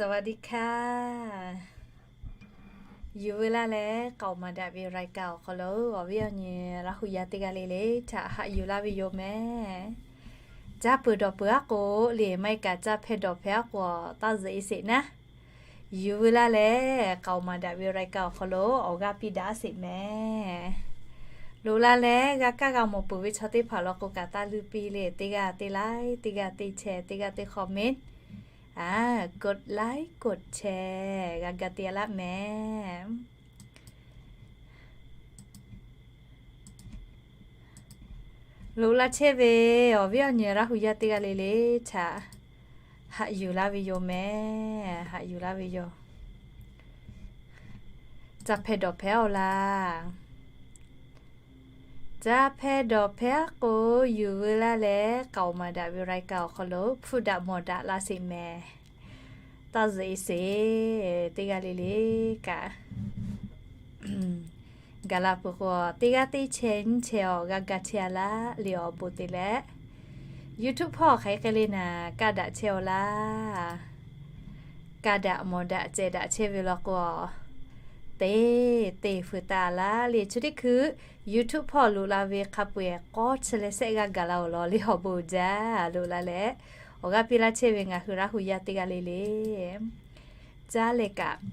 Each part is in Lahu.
สวัสดีค่ะ Yuˬ veu laˇ leh k'aoˍ maˍ daꞈ ve รายการ awˬ hk'aw lo awˬ viˉ awˬ nyi Laˇ hu yaˇ teˇ g'aˇ le le htaꞈ haꞈ yuˬ laˇ ve yoˬ mehˍ. Caˇ peuˬ dawˬ peuˬ aˉ k'o le, maˇ heˆ kaꞈ caˇ hpehˇ dawˬ hpehˇ aˉ k'o, taˇ zuhꞈ e sheˍ naˉ. Yuˬ veu laˇ leh k'aoˍ maˍ daꞈ ve รายการ awˬ hk'aw lo awˬ g'aˇ piˇ daꞈ aˉ sheˍ mehˍ. Loꞈ la leh g'a kaˇ g'a mawˬ peuˬ ve chaw teˇ hpaˍ law k'o kaꞈ taˇ luˇ piˇ le, teˇ g'aˇ teˇ like, teˇ g'aˇ teˇ share, teˇ g'aˇ teˇ comment, กดไลค์ กดแชร์ g'a ga te laˇ mehˍ. Loꞈ la chehˇ ve awˬ viˉ awˬ nyi Laˇ hu yaˇ teˇ g'aˇ le le htaꞈ haꞈ yuˬ laˇ ve yoˬ mehˍ. Haꞈ yuˬ laˇ ve yoˬ. Caˇ hpehˇ dawˬ hpehˇ-oˆ laˇ. Caˇ hpehˇ dawˬ hpehˇ aˉ k'o, yuˬ veu laˇ leh k'aoˍ maˍ daꞈ ve รายการ awˬ hk'aw lo hpfuhˇ daꞈ mawˬ daꞈ laˇ sheˍ mehˍ. Taˇ zuhꞈ e sheˍ, teˇ g'aˇ le le kaꞈ. Gaˬ la peuˬ k'o, teˇ g'aˇ teˇ share nyiˇ share awˬ g'a ga chehˇ a laˇ le awˬ bon te leh, YouTube hpawˇ hk'aˬ hk'e le naˍ, kaˇ daꞈ chehˇ-oˆ laˇ. Kaˇ daꞈ mawˬ daꞈ cehˬ daꞈ chehˇ ve law k'o, teˇ teˇ fuiˍ taˍ laˇ le. Chi teˇ hkui YouTube hpawˇ loꞈ la ve hk'a peu-eˬ k'awˇ chi leh sehˆ g'aˇ gaˬ la-oˬ law le awˬ bon jaˇ. Loꞈ la leh awˬ g'aˇ piˇ laˇ chehˇ ve ngaˬ hui Laˇ hu yaˇ teˇ g'aˇ le le, caˇ leh kaꞈ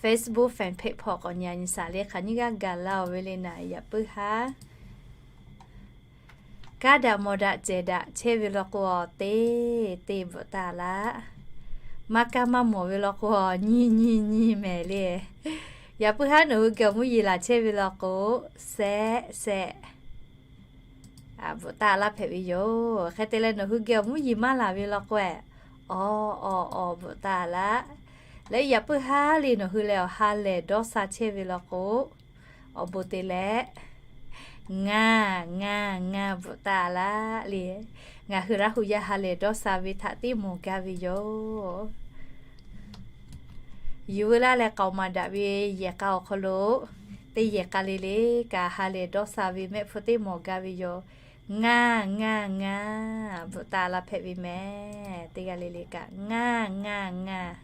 Facebook fan page hpawˇ k'awꞈ nyi a nyi shaˍ le, hk'aˬ nyiˇ g'aˇ gaˬ la-oˬ ve le naˍ, yaꞈ puiˉ haˉ kaˇ daꞈ mawˬ daꞈ cehˬ daꞈ chehˇ ve law k'o, teˇ teˇ bvuhꞈ taˍ laˇ. Maˇ kaˇ maˇ mawˬ ve law k'o, nyiˇ nyiˇ nyiˇ mehˍ le. Yaꞈ puiˉ haˉ nawˬ hui geh awˬ mvuhˇ yeˬ laˬ chehˇ ve law k'o, sehˆ sehˆ bvuhꞈ taˍ laˇ hpehꞈ ve yoˬ. Hk'e te leh nawˬ hui geh awˬ mvuhˇ yeˬ maˇ laˬ ve law k'o, awˬ awˬ awˬ bvuhꞈ taˍ laˇ. Leh yaꞈ puiˉ haˉ le nawˬ hui leh awˬ ha lehˬ dawˇ sha chehˇ ve law k'o, awˬ bon te leh ngaˬ ngaˬ ngaˬ bvuhꞈ taˍ laˇ le. Ngaˬ hui Laˇ hu yaˇ ha lehˬ dawˇ sha ve htaꞈ tiˉ mawˬ gaˇ ve yoˬ. Yuˬ veu laˇ leh k'aoˍ maˍ daꞈ ve yehˬ k'a awˬ hk'aw lo, teˇ yehˬ k'a le le kaꞈ ha lehˬ dawˇ sha ve mehˆ hpfuhˇ teˇ mawˬ gaˇ ve yoˬ. Ngaˬ ngaˬ ngaˬ bvuhꞈ taˍ laˇ hpehꞈ ve mehˍ. Teˇ g'aˇ le le kaꞈ ngaˬ ngaˬ ngaˬ,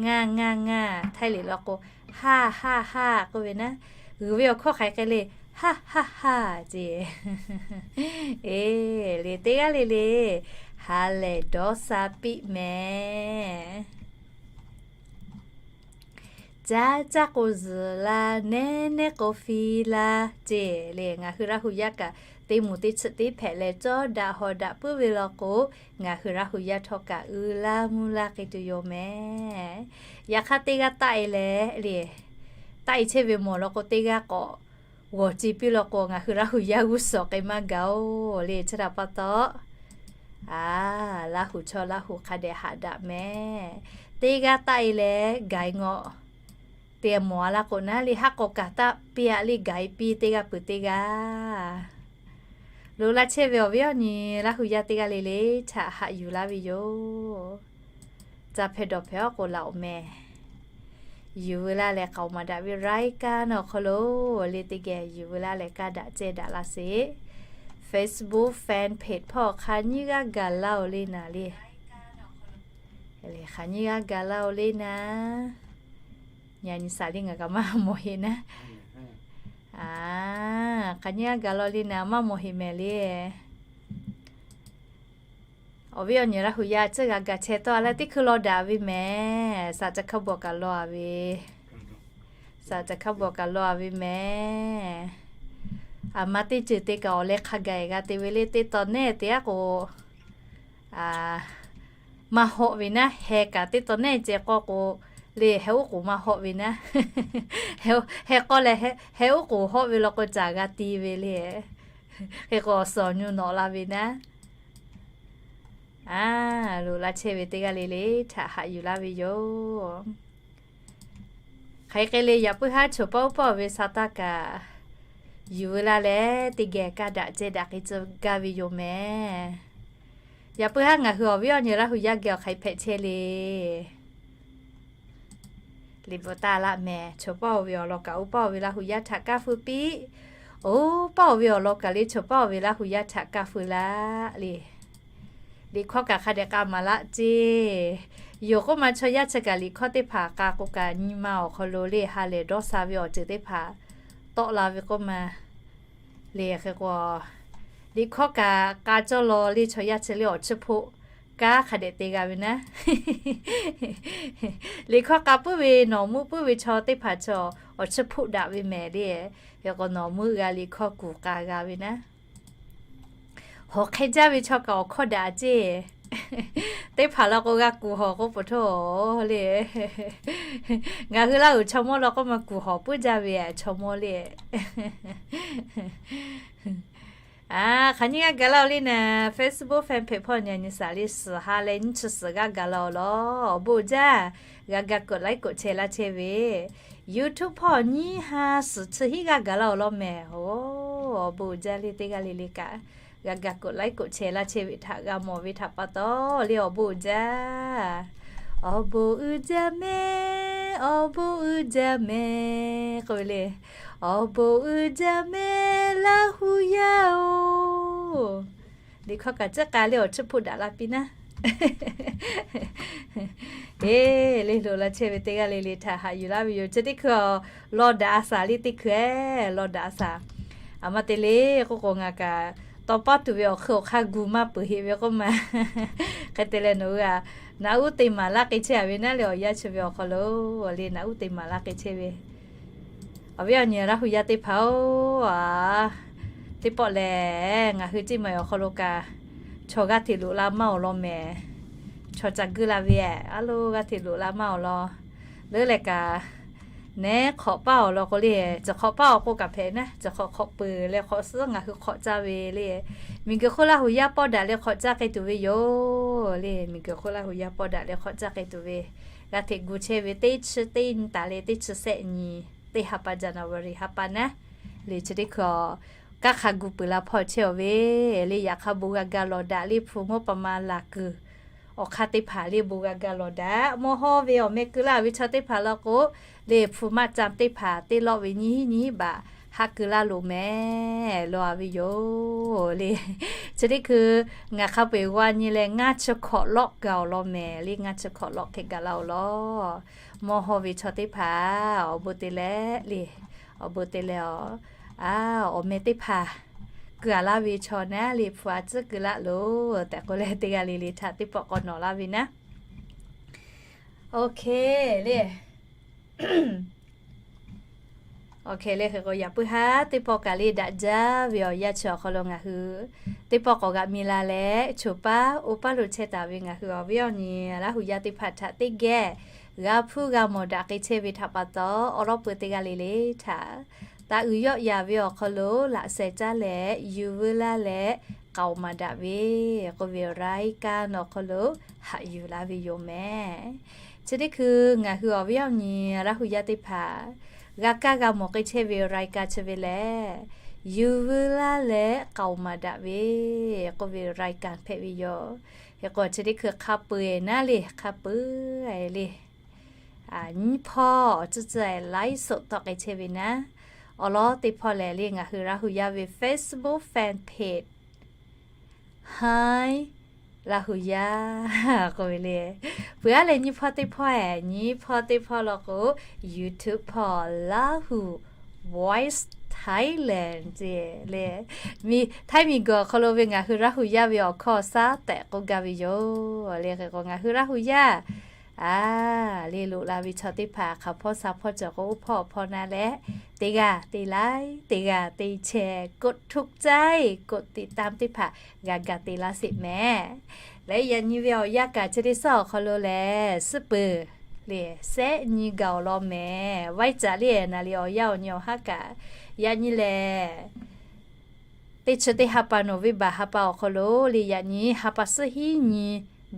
ngaˬ ngaˬ ngaˬ, Htaiˇ liꞈ law k'o, haˇ haˇ haˇ k'oˆ ve naˉ, g'uiˬ ve awˬ hkawˇ hk'aˬ hk'e le, haˇ haˇ haˇ ce. Eˬ le, teˇ g'aˇ le le ha lehˬ dawˇ sha piˇ mehˍ. Caˇ caˇ k'o zuhˬ la, nehˉ nehˉ k'o fi la ce le. Ngaˬ hui Laˇ hu yaˇ kaꞈ teˇ moˍ teˇ chi teˇ hpehꞈ leh cawˇ daꞈ hawˍ daꞈ puiˉ ve law k'o, ngaˬ hui Laˇ hu yaˇ htawˇ kaꞈ uiˍ la mvuh la k'ai tuˬ yoˬ mehˍ. Yaꞈ hk'aˇ teˇ g'aˇ taˆ e leh le, taˆ e chehˇ ve mawˬ law k'o, teˇ g'aˇ k'awꞈ g'awˬ ce piˇ law k'o, ngaˬ hui Laˇ hu yaˇ g'uˇ suhˍ k'ai maˇ gaˬ-oˬ le. Chi htaꞈ pa taw, a, Laˇ hu chaw Laˇ hu hk'a dehꞈ haꞈ daꞈ mehˍ. Teˇ g'aˇ taˆ e leh gaˬ e ngawˬ te mawˬ a laˇ k'o naˉ le, haˉ k'awꞈ kaꞈ taˆ piˇ a le, gaˬ e piˇ teˇ g'aˇ peuˬ teˇ g'aˇ. Loꞈ la chehˇ ve awˬ viˉ awˬ nyi Laˇ hu yaˇ teˇ g'aˇ le le htaꞈ haꞈ yuˬ laˇ ve yoˬ. Caˇ hpehˇ dawˬ hpehˇ aˉ k'o laˬ-oˬ mehˍ. Yuˬ veu laˇ leh k'aoˍ maˍ daꞈ ve รายการ awˬ hk'aw lo le teˇ geh yuˬ veu laˇ leh kaˇ daꞈ cehˇ daꞈ laˇ sheˍ. Facebook fan page hpawˇ hk'aˬ nyiˇ g'aˇ gaˬ laˇ-oˬ le naˍ le. Hk'aˬ nyiˇ g'aˇ gaˬ laˇ-oˬ le naˍ. Nyi a nyi shaˍ le ngaˬ kaꞈ maˇ mawˬ heˆ naˉ. A, hk'aˬ nyiˇ g'aˇ gaˬ laˇ-oˬ le naˍ, maˇ mawˬ heˆ mehˍ le. Awˬ viˉ awˬ nyi Laˇ hu yaˇ ceuˬ g'a gaˬ chehˇ tawˆ a leh teˇ hkui law daꞈ ve mehˍ. Saˍ ca hkaˇ bawˬ kaꞈ law a ve, saˍ ca hkaˇ bawˬ kaꞈ law a ve mehˍ. A ma teˇ ceuˬ te kaꞈ awˬ leh hk'a gaˬ g'a te ve le, teˇ taw nehˇ te aˉ k'o, maˇ hawˆ ve naˉ, heh kaꞈ teˇ taw nehˇ ceh k'awˇ k'o, le heh oˉ k'oˍ maˇ hawˆ ve naˉ. Heh k'awˇ leh heh oˉ k'oˍ hawˆ ve law k'o caˍ g'a ti ve le. Hk'e k'o awˬ suhˍ awˬ nyi nawꞈ la ve naˉ. A, loꞈ la chehˇ ve teˇ g'aˇ le le htaꞈ haꞈ yuˬ laˇ ve yoˬ. Hk'aˬ hk'e le yaꞈ puiˉ haˉ choˬ paˇ oˇ paˇ-oˬ ve sa taˇ kaꞈ, yuˬ veu laˇ leh teˇ geh kaˇ daꞈ cehˇ daꞈ k'ai tcuh gaˇ ve yoˬ mehˍ. Yaꞈ puiˉ haˉ ngaˬ hui awˬ viˉ awˬ nyi Laˇ hu yaˇ geh awˬ hk'aˬ hk'e hpehꞈ chehˇ le. Liꞈ bvuhꞈ taˍ laˇ mehˍ. Choˬ paˇ-oˬ ve awˬ lawn kaꞈ oˇ paˇ-oˬ ve Laˇ hu yaˇ htaꞈ kaˇ feu piˇ. Oˇ paˇ-oˬ ve awˬ lawn kaꞈ le choˬ paˇ-oˬ ve Laˇ hu yaˇ htaꞈ kaˇ feu laˇ le. Liꞈ hkawˇ kaꞈ hk'a dehꞈ k'a maˍ laˆ ceˇ. Yoˬ k'oˆ ma chaw yaˇ chi kaꞈ liꞈ hkawˇ teˇ hpaˍ k'a k'o kaꞈ nyi ma awˬ hk'aw lo le ha lehˬ dawˇ sha ve awˬ ceuˬ teˇ hpaˍ tawˆ la ve k'oˆ ma le. Hk'e k'o, liꞈ hkawˇ kaꞈ k'a cawˇ law le chaw yaˇ chi le awˬ chiˇ hpoˆ kanˉ hk'a dehꞈ te g'a ve naˉ. Liꞈ hkawˇ k'a puiˉ ve nawˬ muˇ puiˉ ve chaw teˇ hpaˍ chaw awˬ chiˇ hpoˆ daꞈ ve mehˍ le. Hk'e k'o nawˬ muˇ g'a liꞈ hkawˇ kuˬ k'a g'a ve naˉ. Hawˬ hk'e jaˇ ve chaw kaꞈ awˬ hkawˇ daꞈ ceˇ. Teˇ hpaˍ la k'o g'a kuˬ hawˬ k'oˆ peuˬ htaˇ le. Ngaˬ hui Laˇ huˍ chaw mawˇ la k'oˆ ma kuˬ hawˬ puiˉ jaˇ ve chaw mawˇ le. Hk'aˬ nyiˇ g'aˇ gaˬ laˇ-oˬ le naˍ, Facebook fan page hpawˇ nyi nyi shaˍ le suhˍ ha leh nyiˇ chi suhˍ g'aˇ gaˬ laˇ-oˬ law. Awˬ bon uiˍ jaˇ, g'a ga กดไลค์ กดแชร์ laˇ chehˇ ve. YouTube hpawˇ nyiˇ ha suhˍ chi hiˉ g'aˇ gaˬ laˇ-oˬ law mehˍ. Awˬ bon uiˍ jaˇ le teˇ g'aˇ le le kaꞈ g'a ga กดไลค์ กดแชร์ laˇ chehˇ ve htaꞈ g'a mawˬ ve htaꞈ pa taw le awˬ bon uiˍ jaˇ. Awˬ bon uiˍ jaˇ mehˍ, awˬ bon uiˍ jaˇ mehˍ k'oˆ ve le. Awˬ bon uiˍ jaˇ mehˍ Laˇ huˍ yaˇ-oˬ. Liꞈ hkawˇ kaꞈ ciˉ k'a le awˬ chiˇ hpoˆ daꞈ la piˇ naˉ. Eˬ, le loꞈ la chehˇ ve teˇ g'aˇ le le htaꞈ haꞈ yuˬ laˇ ve yoˬ. Chi teˇ hkui-a, law daꞈ a shaˍ le teˇ hkui-e, law daꞈ a shaˍ. Aˬ ma te le k'oˆ k'o ngaˬ kaꞈ tawˇ paˉ tuˬ ve awˬ hk'ui awˬ hk'aˇ gu maˇ peuˬ heˆ ve k'oˆ ma. Hk'e te leh nawˬ hui-a, naꞈ uˉ te maˍ laˇ k'ai chehˇ-a ve naˉ le awˬ yanˇ chi ve awˬ hk'aw lo le naꞈ uˉ te maˍ laˇ k'ai chehˇ ve awˬ viˉ awˬ nyi Laˇ huˍ yaˇ teˇ hpaˍ-oˬ, teˇ pawˆ lehˬ ngaˬ hui ceˇ ma awˬ hk'aw lo kaꞈ chaw g'aˇ hteꞈ loꞈ la maˇ awˬ lawn mehˍ. Chaw ca guˇ la ve a lo g'aˇ hteꞈ loꞈ la maˇ awˬ lawn. Leuˉ leh kaꞈ, neˉ hk'awꞈ paˇ awˬ lawn k'o le, ciˬ hk'awꞈ paˇ awˬ k'o kaꞈ hpehꞈ naˉ, ciˬ hk'awꞈ hk'awꞈ peuˬ leh hk'awꞈ suhˉ ngaˬ hui hk'awꞈ caˇ ve le. Miˬguiˬ hk'oˆ Laˇ huˍ yaˇ pawˆ daꞈ leh hk'awꞈ caˇ k'ai tuˬ ve yoˬ le. Miˬguiˬ hk'oˆ Laˇ huˍ yaˇ pawˆ daꞈ leh hk'awꞈ caˇ k'ai tuˬ ve g'aˇ hteꞈ gu chehˇ ve teˇ chi teˇ nyi taˍ leh teˇ chi sehˆ nyi, teˇ ha pa January ha pa naˉ le chi teˇ hkui-a, kanˉ hk'a gu peuˬ la hpawˇ chehˇ-aˬ ve le. Yaꞈ hk'aˇ bon g'a ga lawˬ daꞈ le hpu mvuhˇ pa ma laˬ kuiˬ awˬ hk'aˇ teˇ hpaˍ le bon g'a ga lawˬ daꞈ. Mawˇ hawˇ ve awˬ meh keu laˇ ve chaw teˇ hpaˍ law k'o le hpu maˇ ca teˇ hpaˍ teˇ lawˆ ve nyiˇ hiˉ nyiˇ hiˉ baꞈ haꞈ keu laˇ loˍ mehˍ law-a ve yoˬ le. Chi teˇ hkui ngaˬ hk'a peu-eˬ g'aw nyi leh ngaˇ chi hkawꞈ lawˆ gaˬ awˬ lawn mehˍ le. Ngaˇ chi hkawꞈ lawˆ hk'e gaˬ la awˬ lawn. Mawˇ hawˇ ve chaw teˇ hpaˍ awˬ bon te leh le, awˬ bon te leh-a, awˬ meh teˇ hpaˍ keu-a laˇ ve chaw naˉ le hpu a tcuhˉ keu laˇ loˬ tehꞈ k'oˆ leh teˇ g'aˇ le le htaꞈ teˇ pawˆ k'awꞈ nawˬ laˇ ve naˉ. Okay le. Okay le, hk'e k'o yaꞈ puiˉ haˉ teˇ pawˆ kaꞈ le daꞈ jaˇ ve awˬ yanˇ chi awˬ hk'aw lo ngaˬ hui teˇ pawˆ k'awꞈ g'aꞈ mi la leh choˬ paˉ oˇ paˉ lo chehˇ taˍ ve ngaˬ hui awˬ viˉ awˬ nyi Laˇ huˍ yaˇ teˇ hpaˍ htaꞈ teˇ geh g'a hpuˇ g'a mawˬ daꞈ k'ai chehˇ ve htaꞈ pa taw, awˉ lawˉ peu teˇ g'aˇ le le htaꞈ taˇ uiˍ yawˆ yaˍ ve awˬ hk'aw lo laꞈ sheh caˉ leh yuˬ veu laˇ leh k'aoˍ maˍ daꞈ ve k'oˆ ve รายการ awˬ hk'aw lo haꞈ yuˬ laˇ ve yoˬ mehˍ. Chi teˇ hkui ngaˬ hui awˬ viˉ awˬ nyi Laˇ huˍ yaˇ teˇ hpaˍ g'a kaˇ g'a mawˬ k'ai chehˇ ve รายการ chi ve lehˬ, yuˬ veu laˇ leh k'aoˍ maˍ daꞈ ve k'oˆ ve รายการ hpehꞈ ve yoˬ. Hk'e k'o chi teˇ hkui hk'a peu-eˬ naˉ le, hk'a peu-eˬ le, nyiˇ hpawˇ awˬ tcuhˉ tcuhˉ-e ไลฟ์สด tawˆ k'ai chehˇ ve naˉ. Awˬ lawn teˇ hpawˇ lehˬ le ngaˬ hui Laˇ huˍ yaˇ ve Facebook fan page Hi Laˇ huˍ yaˇ k'oˆ ve le. Peuˬ aˉ leh nyiˇ hpawˇ teˇ hpawˇ-e, nyiˇ hpawˇ teˇ hpawˇ law k'o YouTube hpawˇ Laˇ huˍ Voice Thailand ce le. Htaiˇ miˬguiˬ awˬ hk'aw lo ve ngaˬ hui Laˇ huˍ yaˇ ve awˬ hkawˇ shaˉ tehꞈ k'oˆ gaˇ ve yoˬ le. Hk'e k'o ngaˬ hui Laˇ huˍ yaˇ a le loꞈ la ve chaw teˇ hpaˍ hk'aˬ hpawˇ sha hpawˇ cawˬ k'o oˇ hpawˇ awˬ hpawˇ naˉ leh teˇ g'aˇ te ไลค์, teˇ g'aˇ te แชร์, กดถูกใจ, กดติดตาม teˇ hpaˍ g'a ga te laˇ sheˍ mehˍ. Leh yaꞈ nyi ve awˬ yanˇ kaꞈ chi teˇ suhˉ awˬ hk'aw lo lehˬ suhˉ peuˬ le sehˆ nyi gaˬ awˬ lawn mehˍ. Vaiˇ caꞈ le naˍ liˍ awˬ yanˇ awˬ nyi awˬ haˉ kaꞈ yaꞈ nyi lehˬ teˇ chi teˇ ha pa November ha pa awˬ hk'aw lo le yaꞈ nyi ha pa suhˉ hiˉ nyi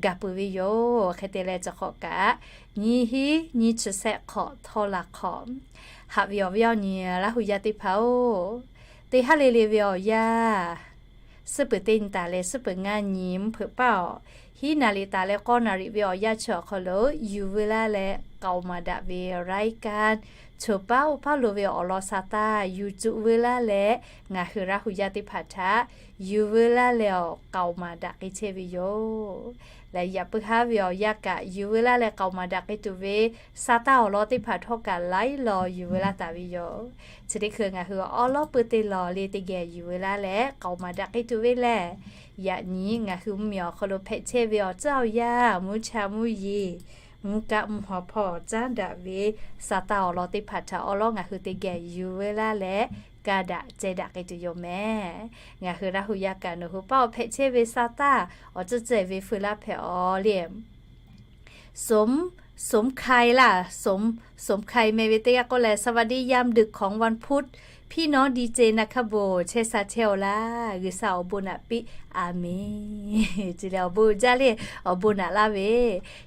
gaˬ peuˬ ve yoˬ. Hk'e te leh chi hk'awꞈ kaꞈ nyiˇ hiˉ nyiˇ chi sehˆ hk'awꞈ htawˇ laˬ hk'awꞈ haꞈ ve awˬ viˉ awˬ nyi Laˇ huˍ yaˇ teˇ hpaˍ-oˬ, teˇ haˉ le le ve awˬ yanˇ suhˉ peuˬ teˇ nyi taˍ leh suhˉ peuˬ ngaˇ nyi mvuhˇ hpeuꞈ paˇ awˬ hiˉ naˍ riˍ taˍ leh k'awˇ naˍ riˍ ve awˬ yanˇ chi awˬ hk'aw lo yuˬ veu laˇ leh k'aoˍ maˍ daꞈ ve รายการ choˬ paˉ oˇ hpaˇ lo ve awˬ lawn sa taˇ yuˬ cuˬ veu laˇ leh, ngaˬ hui Laˇ hu yaˇ teˇ hpaˍ htaꞈ yuˬ veu laˇ leh awˬ k'aoˍ maˍ daꞈ k'ai chehˇ ve yoˬ. Leh yaꞈ puiˉ haˉ ve awˬ yanˇ kaꞈ yuˬ veu laˇ leh k'aoˍ maˍ daꞈ k'ai tuˬ ve sa taˇ awˬ lawn teˇ hpaˍ htawˇ kaꞈ laiˉ law yuˬ veu laˇ taˍ ve yoˬ. Chi teˇ hkui ngaˬ hui awˉ lawˉ pui teˇ law le teˇ geh yuˬ veu laˇ leh k'aoˍ maˍ daꞈ k'ai tuˬ ve lehˬ, yaꞈ nyi ngaˬ hui mvuhˇmiˬ awˬ hk'aw lo hpehꞈ chehˇ ve awˬ tcuhˉ awˬ yanˇ, mvuhˇ cha mvuhˇ yeˬ, mvuhˇ kaˆ mvuhˇ haw hpawˇ caˉ daꞈ ve sa taˇ awˬ lawn teˇ hpaˍ htaꞈ awˉ lawˉ ngaˬ hui teˇ geh yuˬ veu laˇ leh, kaˇ daꞈ ceh daꞈ k'ai tuˬ yoˬ mehˍ. Ngaˬ hui Laˇ hu yaˇ kaꞈ nawˬ hui paˇ awˬ hpehꞈ chehˇ ve sa taˇ awˬ tcuhˉ ceh ve feu laˇ hpehꞈ awˬ le สม สมไค laˇ, สม สมไค meh ve teˇ g'aˇ k'oˆ leh สวัสดียามดึกของวันพุธ พี่น้องดีเจนะครับ chehˇ sha chehˇ awˬ laˇ, G'uiˬsha awˬ bon naꞈ piˇ, อาเมน ce leh awˬ bon jaˇ le, awˬ bon naꞈ laˇ ve,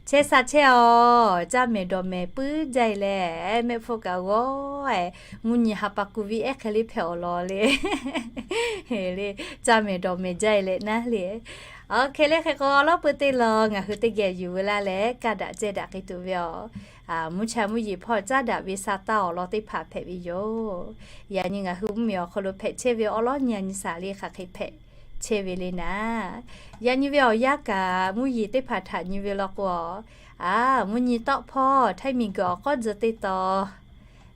chehˇ sha chehˇ awˬ, caˇ mehˍ dawˬ mehˍ puiˉ jaˇ e leh, mehˆ hpfuhˇ kaꞈ g'awˇ, mvuhˇ nyi ha pa ku viˉ ehˉ hk'e le hpehꞈ awˬ lawn le le, caˇ mehˍ dawˬ mehˍ jaˇ e leh naˉ le. Awˬ hk'e le hk'e k'o awˉ lawˉ pui teˇ law ngaˬ hui teˇ geh yuˬ veu laˇ leh kaˇ daꞈ ceh daꞈ k'ai tuˬ ve awˬ, mvuhˇ cha mvuhˇ yeˬ hpawˇ caˉ daꞈ ve sa taˇ awˬ lawn teˇ hpaˍ hpehꞈ ve yoˬ. Yaꞈ nyi ngaˬ hui mvuhˇmiˬ awˬ hk'aw lo hpehꞈ chehˇ ve awˉ lawˉ nyi a nyi saˍ le hk'aˬ hk'e hpehꞈ chehˇ ve le naˉ, yaꞈ nyi ve awˬ yanˇ kaꞈ mvuhˇ yeˬ teˇ hpaˍ htaꞈ nyi ve law k'o, a, mvuhˇ nyi tawˆ hpawˇ htaiˇ miˬ guiˬ awˬ k'awˇ tzuh teˇ taw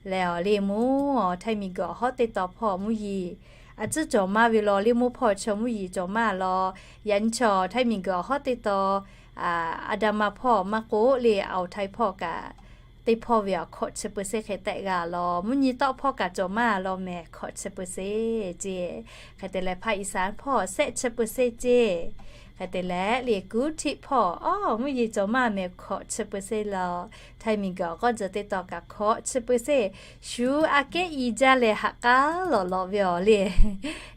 leh awˬ le mvuhˇ, htaiˇ miˬ guiˬ awˬ hawˉ teˇ taw hpawˇ mvuhˇ yeˬ a tcuhˉ cawˬ maˇ ve law, le mvuhˇ hpawˇ chaw mvuhˇ yeˬ cawˬ maˇ law. Yaꞈ nyi chaw htaiˇ miˬ guiˬ awˬ hawˉ teˇ taw, a, a da ma hpawˇ maˇ k'oˆ le, awˬ htaiˇ hpawˇ kaꞈ teˇ hpawˇ ve awˬ hkawꞈ chi peu seˇ hk'e tehꞈ g'a law. Mvuhˇ nyi tawˆ hpawˇ kaꞈ cawˬ maˇ law mehˍ, hkawꞈ chi peu seˇ ce. Hk'e te leh ภาคอีสาน hpawˇ shehˆ chi peu seˇ ce. Hk'e te leh le กรุงเทพ hpawˇ awˬ mvuhˇ yeˬ cawˬ maˇ mehˍ, hkawꞈ chi peu seˇ law. Htaiˇ miˬ guiˬ awˬ k'awˇ tzuh teˇ taw kaꞈ hkawꞈ chi peu seˇ. Shu aꞈ kehˉ i jaˇ leh haꞈ k'aˉ lawꞈ lawꞈ ve awˬ le,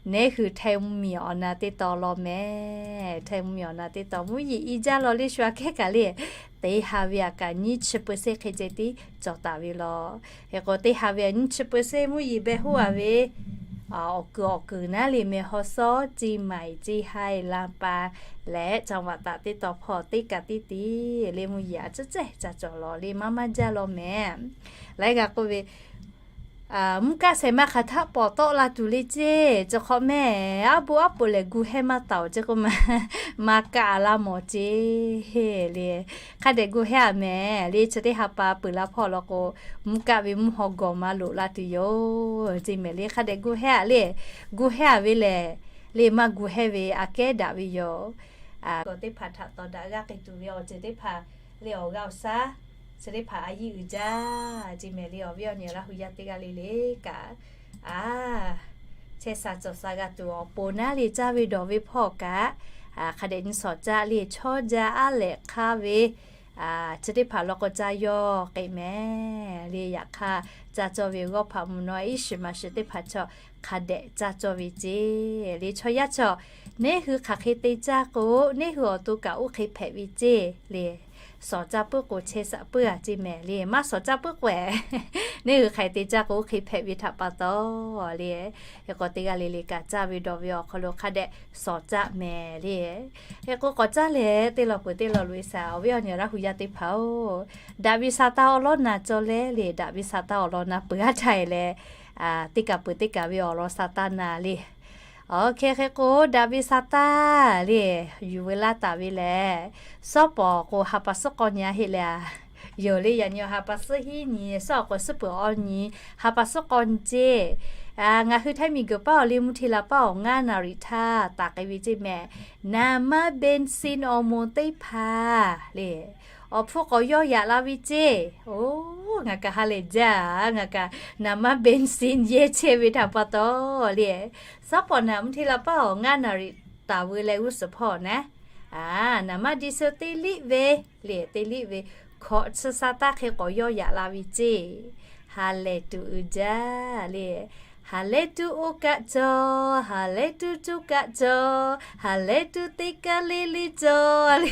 neˉ hui htaiˇ mvuhˇmiˬ awˬ na teˇ taw law mehˍ. Htaiˇ mvuhˇmiˬ awˬ na teˇ taw mvuhˇ yeˬ i jaˇ law le, shu aꞈ kehˉ kaꞈ le, teˇ ha ve aꞈ kaꞈ nyiˇ chi peu seˇ hk'e ceh tiˉ cawˬ taˍ ve law. Hk'e k'o teˇ ha ve aꞈ nyiˇ chi peu seˇ mvuhˇ yeˬ beh hoˉ a ve awˬ kuiˬ awˬ kuiˬ naˉ le mehˍ, แม่ฮ่องสอน ceˇ maiˍ ceˇ haiˬ ลำปาง leh จังหวัดตาก teˇ taw hpawˇ teˇ kaꞈ tiˉ tiˉ le mvuhˇ yeˬ aꞈ tcuhˉ cehˇ ca cawˬ law le, maˇ maˇ jaˇ law mehˍ. Laiˉ g'a k'oˆ ve, mvuhˇ kaˆ shehˍ ma hk'aˬ htaˆ pawˍ tawˆ la tuˬ le ceˇ, cawˬ hk'awꞈ mehˍ, aˉ bo aˉ poꞈ lehˬ gu hehˇ maˇ taˍ oˬ ceˇ k'oˆ ma, maˇ kaˆ a laˇ mawˬ ceˇ le. Hk'a dehꞈ gu hehˇ a mehˍ le, chi teˇ ha pa peuˬ la hpawˇ law k'o, mvuhˇ kaˆ ve mvuhˇ haw gawˬ ma loꞈ la tuˬ yoˬ ceˇ mehˍ le. Hk'a dehꞈ gu hehˇ a le, gu hehˇ a ve lehˬ le, maˇ gu hehˇ ve aꞈ kehˉ daꞈ ve yoˬ. Gawˬ teˇ hpaˍ htaꞈ tawˍ daꞈ g'a k'ai tuˬ ve awˬ ceuˬ teˇ hpaˍ le, awˬ g'aˇ awˬ shaˉ chi teˇ hpaˍ a yiˇ uiˍ jaˇ ceˇ mehˍ le. Awˬ viˉ awˬ nyi Laˇ hu yaˇ teˇ g'aˇ le le kaꞈ, a, chehˇ sha cawˬ sha g'a tuˬ awˬ pon naˉ le, caˇ ve dawˬ ve hpawˇ kaꞈ hk'a dehꞈ nyi shawˍ caˆ le, chaw jaˇ aˉ lehꞈ hk'aˇ ve chi teˇ hpaˍ law k'o caˇ yawˇ k'ai mehˍ le. Yaꞈ hk'aˇ, caˇ cawˇ ve g'awˇ hpaꞈ mvuhˇ naw iˉ shiˍ ma shiˍ teˇ hpaˍ chaw hk'a dehꞈ caˇ cawˇ ve ceˇ le. Chaw yaˇ chaw, neˉ hui hk'aˬ hk'e te caˇ k'o, neˉ hui awˬ to kaꞈ oˇ hk'e hpehꞈ ve ceˇ le. Shawˍ caˇ puiˉ k'o chehˇ shaꞈ puiˉ a ceˇ mehˍ le. Maˇ shawˍ caˇ puiˉ k'o, neˉ hui hk'aˬ hk'e te caˇ k'o oˇ hk'e hpehꞈ ve htaꞈ pa taw le. Hk'e k'o teˇ g'aˇ le le kaꞈ caˇ ve dawˬ ve awˬ hk'aw lo hk'a dehꞈ shawˍ caˆ mehˍ le. Hk'e k'o k'awꞈ caˇ leh teˇ law peuˬ teˇ law loꞈ e shaˍ, awˬ viˉ awˬ nyi Laˇ hu yaˇ teˇ hpaˍ oˬ, daꞈ ve sa taˇ awˉ lawˉ na cawˇ leh le, daꞈ ve sa taˇ awˬ lawn na peuˬ aˉ htaˇ e leh, teˇ kaˬ peuˬ teˇ kaˬ ve awˬ lawn sa taˇ na le. Awˬ hk'e hk'e k'o, daꞈ ve sa taˇ le, yuˬ veu laˇ taˍ ve lehˬ, shawˉ pawˍ k'o ha pa suhˉ k'awˇ nyi a heˆ le a. Yoˬ le, yaꞈ nyi ha pa suhˉ hiˉ nyi, shawˉ awˬ k'o suhˉ peuˬ awˬ nyi, ha pa suhˉ k'awˇ nyi ceˇ. Ngaˬ hui htaiˇ miˬ guiˬ paˉ awˬ le mvuhˇ hteˇ la paˉ awˬ ngaˇ naˍ riˍ htaˇ taˍ k'ai ve ceˇ mehˍ. Naˍ maˇ เบนซิน awˬ moˍ teˇ hpaˍ le, awˬ hpfuhˇ k'awꞈ yawˇ yaꞈ la ve ceˇ. Oˬ, ngaˬ kaꞈ ha lehˬ jaˇ, ngaˬ kaꞈ naˍ maˇ เบนซิน yehˇ chehˇ ve htaꞈ pa taw le, shawˉ pawˍ naˍ mvuhˇ hteˇ la paˉ awˬ ngaˇ naˍ riˍ taˍ veu leh g'uˇ suhˍ hpawˇ naˉ, naˍ maˇ ดีเซล teˇ liˆ ve le, teˇ liˆ ve hkawꞈ chi sa taˇ hk'e k'awꞈ yawˇ yaꞈ la ve ceˇ. Ha lehˬ tuˬ uiˍ jaˇ le. Ha lehˬ tuˬ oˇ kaˆ cawˬ, ha lehˬ tuˬ coˇ kaˆ cawˬ, ha lehˬ tuˬ teˇ kaˆ le le cawˬ le.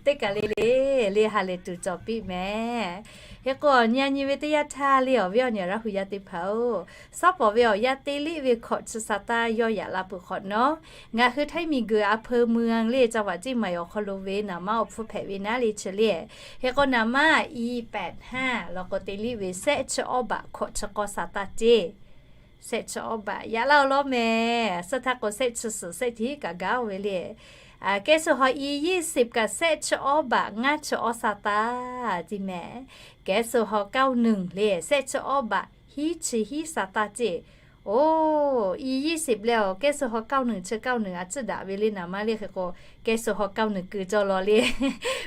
Teˇ kaˬ le le le ha lehˬ tuˬ cawˬ piˇ mehˍ. Hk'e k'o, nyi a nyi ve teˇ yanˇ htaˇ le, awˬ viˉ awˬ nyi Laˇ hu yaˇ teˇ hpaˍ-oˬ, suhˉ pawˍ ve awˬ yanˇ te liˆ ve hkawꞈ chi sa taˇ yawˇ yaꞈ la peuˬ hk'awꞈ nawˉ, ngaˬ hui Htaiˇ miˬguiˬ a hpeu mui le, ca vaꞈ ceˇ maˬ awˬ hk'aw lo ve naˍ manˇ awˬ hpfuhˇ hpehꞈ ve naˉ le chi le. Hk'e k'o, naˍ manˇ i pehˍ htaˇ law k'o te liˆ ve sehˆ chi awˇ baꞈ hkawꞈ chi k'awˇ sa taˇ ceˇ. Sehˆ chi awˇ baꞈ yaꞈ laˇ-oˬ lawˇ mehˍ. Suhˉ htaˇ k'o sehˆ chi suhˍ sehˆ chi hiˉ kaꞈ gaˇ-oˬ ve le. Kehˬ suhˍ hawˬ i yehˇ siˍ kaꞈ sehˆ chi awˇ baꞈ ngaˇ chi awˇ sa taˇ ceˇ mehˍ. Kehˬ suhˍ hawˬ เก้าหนึ่ง le, sehˆ chi awˇ baꞈ hiˉ chi hiˉ sa taˇ ceˇ. Oˬ, i yehˇ siˍ leh awˬ kehˬ suhˍ hawˬ เก้าหนึ่ง chi เก้าหนึ่ง a ciˉ daꞈ ve le naˍ manˇ le. Hk'e k'o, kehˬ suhˍ hawˬ เก้าหนึ่ง kuiˬ cawˇ law le.